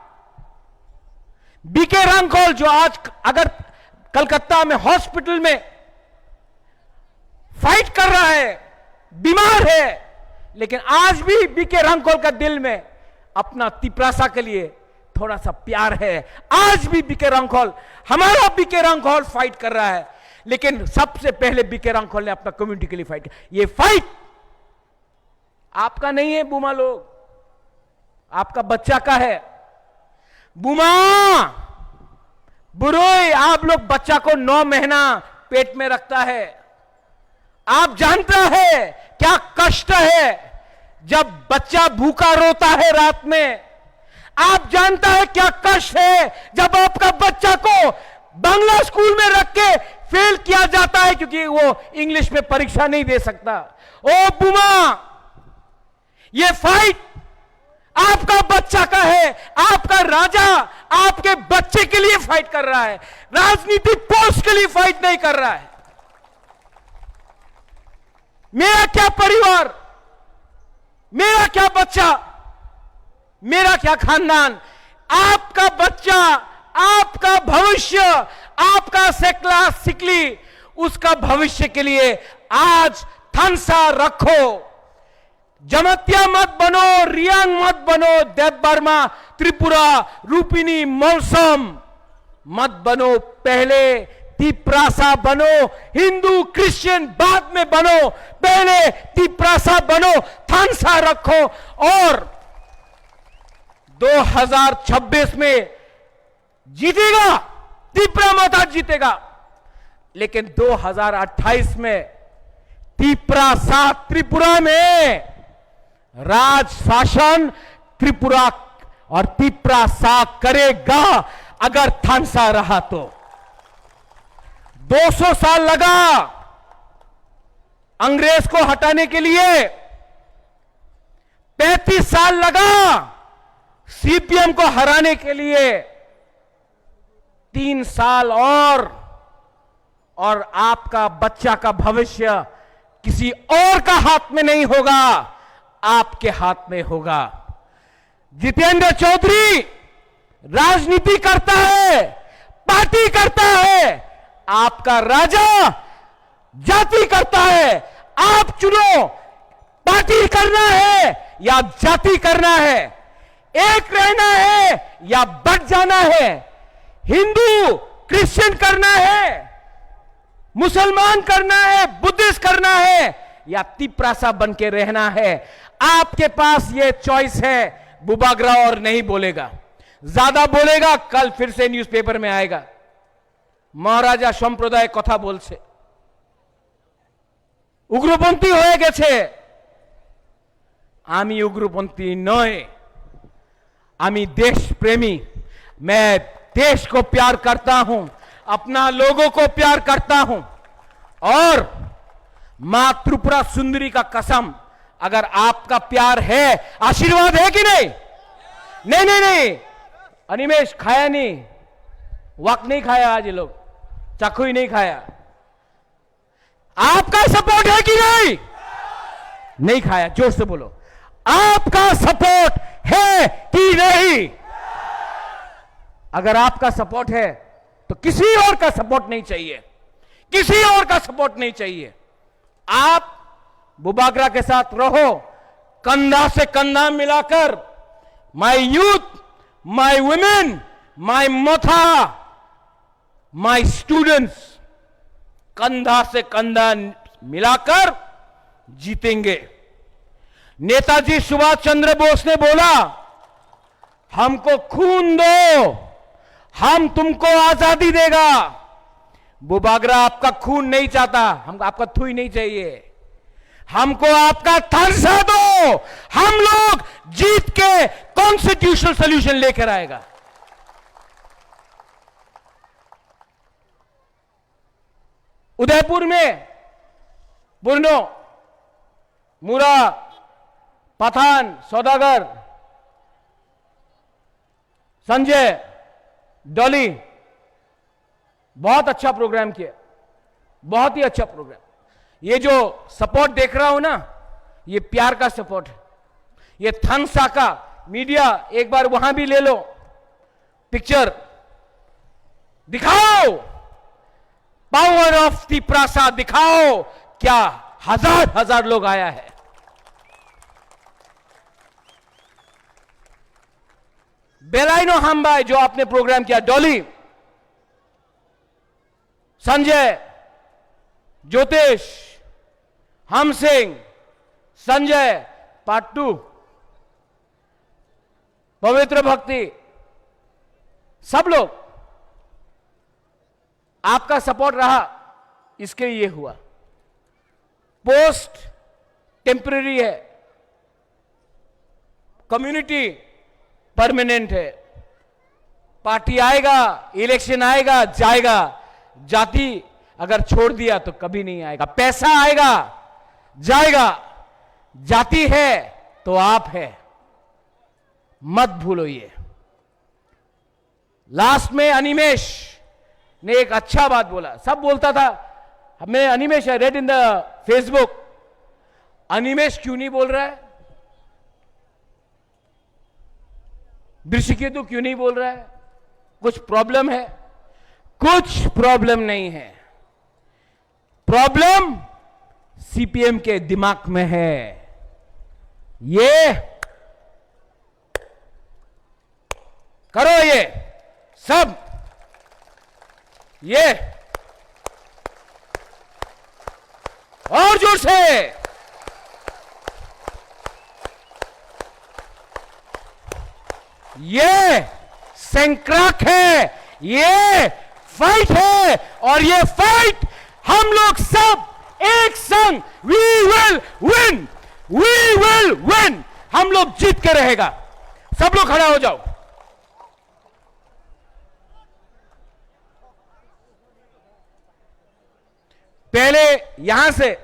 बीके रांखल जो आज अगर कलकत्ता में हॉस्पिटल में फाइट कर रहा है, बीमार है, लेकिन आज भी बीके रांखल का दिल में अपना तिपरासा के लिए थोड़ा सा प्यार है। आज भी बीके रांखल, हमारा बीके रांखल फाइट कर रहा है, लेकिन सबसे पहले बीके रांखल ने अपना कम्युनिटी के लिए फाइट किया। ये फाइट आपका नहीं है बुमा लोग, आपका बच्चा का है। बुमा, बुरोई, आप लोग बच्चा को नौ महीना पेट में रखता है, आप जानता है क्या कष्ट है जब बच्चा भूखा रोता है रात में? आप जानता है क्या कष्ट है जब आपका बच्चा को बांग्ला स्कूल में रख के फेल किया जाता है क्योंकि वो इंग्लिश में परीक्षा नहीं दे सकता? ओ बुमा, ये फाइट आपका बच्चा का है, आपका राजा आपके बच्चे के लिए फाइट कर रहा है, राजनीति पोस्ट के लिए फाइट नहीं कर रहा है। मेरा क्या परिवार, मेरा क्या बच्चा, मेरा क्या खानदान? आपका बच्चा, आपका भविष्य, आपका सेकला सिकली, उसका भविष्य के लिए आज थानसा रखो। जमातिया मत बनो, रियांग मत बनो, देबबर्मा, त्रिपुरा, रूपिणी, मौसम मत बनो, पहले तिप्रासा बनो। हिंदू क्रिश्चियन बाद में बनो, पहले तिप्रासा बनो, थानसा रखो। और दो हज़ार छब्बीस में जीतेगा, तिप्रा माता जीतेगा, लेकिन दो हज़ार अट्ठाईस में तिप्रासा त्रिपुरा में राज शासन त्रिपुरा और तिप्रासा करेगा, अगर थानसा रहा तो। दो सौ साल लगा अंग्रेज को हटाने के लिए, पैंतीस साल लगा सीपीएम को हराने के लिए, तीन साल और, और आपका बच्चा का भविष्य किसी और का हाथ में नहीं होगा, आपके हाथ में होगा। जितेंद्र चौधरी राजनीति करता है, पार्टी करता है, आपका राजा जाति करता है। आप चुनो, पार्टी करना है या जाति करना है, एक रहना है या बट जाना है, हिंदू क्रिश्चियन करना है, मुसलमान करना है, बुद्धिस्ट करना है या तिप्रासा बन के रहना है। आपके पास ये चॉइस है, बुबागरा और नहीं बोलेगा। ज्यादा बोलेगा, कल फिर से न्यूज़पेपर में आएगा, মহারাজা সম্প্রদায় কথা বলছে, উগ্রপন্থী হয়ে গেছে। আমি উগ্রপন্থী নয়, আমি দেশপ্রেমী। मैं देश को प्यार करता हूं, अपना लोगों को प्यार करता हूं। और माँ त्रिपुरा सुंदरी का कसम, अगर आपका प्यार है, आशीर्वाद है कि नहीं? नहीं, नहीं, नहीं। अनिमेश खाया नहीं, वक नहीं खाया आज ये लोग, चाखुई नहीं खाया। आपका सपोर्ट है कि नहीं? नहीं खाया, जोर से बोलो, आपका सपोर्ट है कि नहीं? अगर आपका सपोर्ट है तो किसी और का सपोर्ट नहीं चाहिए, किसी और का सपोर्ट नहीं चाहिए। आप बुबागरा के साथ रहो, कंधा से कंधा मिलाकर। My youth, my women, my Motha, my students, कंधा से कंधा मिलाकर जीतेंगे। नेताजी सुभाष चंद्र बोस ने बोला, हमको खून दो, हम तुमको आजादी देगा। बुबागरा आपका खून नहीं चाहता, हमको आपका थुई नहीं चाहिए, हमको आपका थानसा दो। हम लोग जीत के कॉन्स्टिट्यूशनल सॉल्यूशन लेकर आएगा। उदयपुर में पुरनो, मुरा, पठान, सौदागर, संजय, डॉली, बहुत अच्छा प्रोग्राम किया, बहुत ही अच्छा प्रोग्राम। ये जो सपोर्ट देख रहा हूं ना, ये प्यार का सपोर्ट है, ये थानसा का। मीडिया एक बार वहां भी ले लो, पिक्चर दिखाओ, पावर ऑफ तिप्रासा दिखाओ, क्या हजार हजार लोग आया है। बेलाइनो हाम्बाई जो आपने प्रोग्राम किया, डॉली, संजय, ज्योतिष, हमसिंह, संजय, पार्ट टू, पवित्र भक्ति, सब लोग आपका सपोर्ट रहा, इसके ये हुआ। पोस्ट टेम्परेरी है, कम्युनिटी परमानेंट है। पार्टी आएगा, इलेक्शन आएगा, जाएगा। जाति अगर छोड़ दिया तो कभी नहीं आएगा। पैसा आएगा, जाएगा। जाति है तो आप है, मत भूलो ये। लास्ट में अनिमेश ने एक अच्छा बात बोला। सब बोलता था, मैं, Animesh, I read in the Facebook, Animesh क्यों नहीं बोल रहा है? ऋषिकेतु क्यों नहीं बोल रहा है? कुछ प्रॉब्लम है? कुछ प्रॉब्लम नहीं है। प्रॉब्लम सीपीएम के दिमाग में है। ये करो, ये सब, ये और जोर से। ये संक्रांत है, ये फाइट है, और ये फाइट हम लोग सब एक संग, we will win, we will win, हम लोग जीत के रहेगा। सब लोग खड़ा हो जाओ। पहले यहां से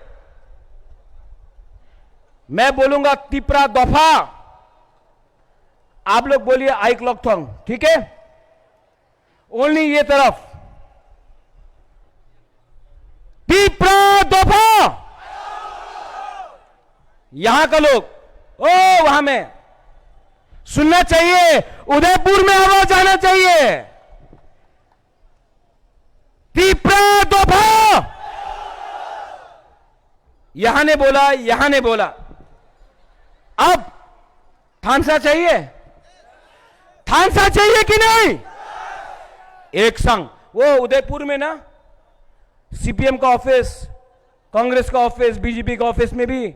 मैं बोलूंगा तिप्रा दफा, आप लोग बोलिए आइक लकथोंग, ठीक है? ओनली ये तरफ, तिप्रा दफा। यहां का लोग, ओ, वहां में सुनना चाहिए, उदयपुर में आवाज आना चाहिए। तिप्रा दफा। यहां ने बोला, यहां ने बोला। अब थानसा चाहिए? थानसा चाहिए कि नहीं? एक संग वो उदयपुर में ना, सीपीएम का ऑफिस, कांग्रेस का ऑफिस, बीजेपी का ऑफिस में भी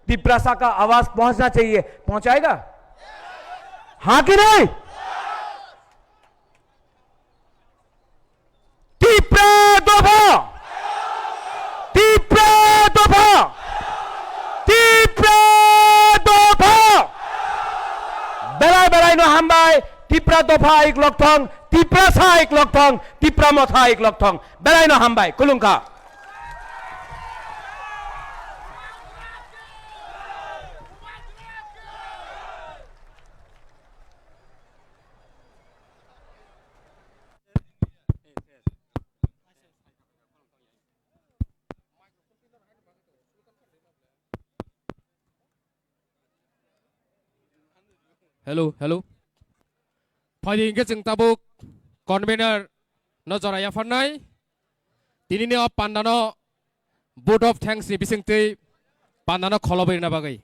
तिप्रासा का आवाज पहुंचना चाहिए। पहुंचाएगा? हाँ कि नहीं? तिप्रा दफा, तिप्रा दफा, तिप्रा दफा। Belai belai no hambai, Tipra दफा आइक लकथोंग, तिप्रासा आइक लकथोंग, तिप्रा मथा आइक लकथोंग। Belai no hambai, खुलुमखा। Hello, hello. Phaidi hingke chwng tabuk convener no jora yapharnai. Tinini o pandano vote of thanks ni bisingtwi pandano kholobwi rwna bagwi.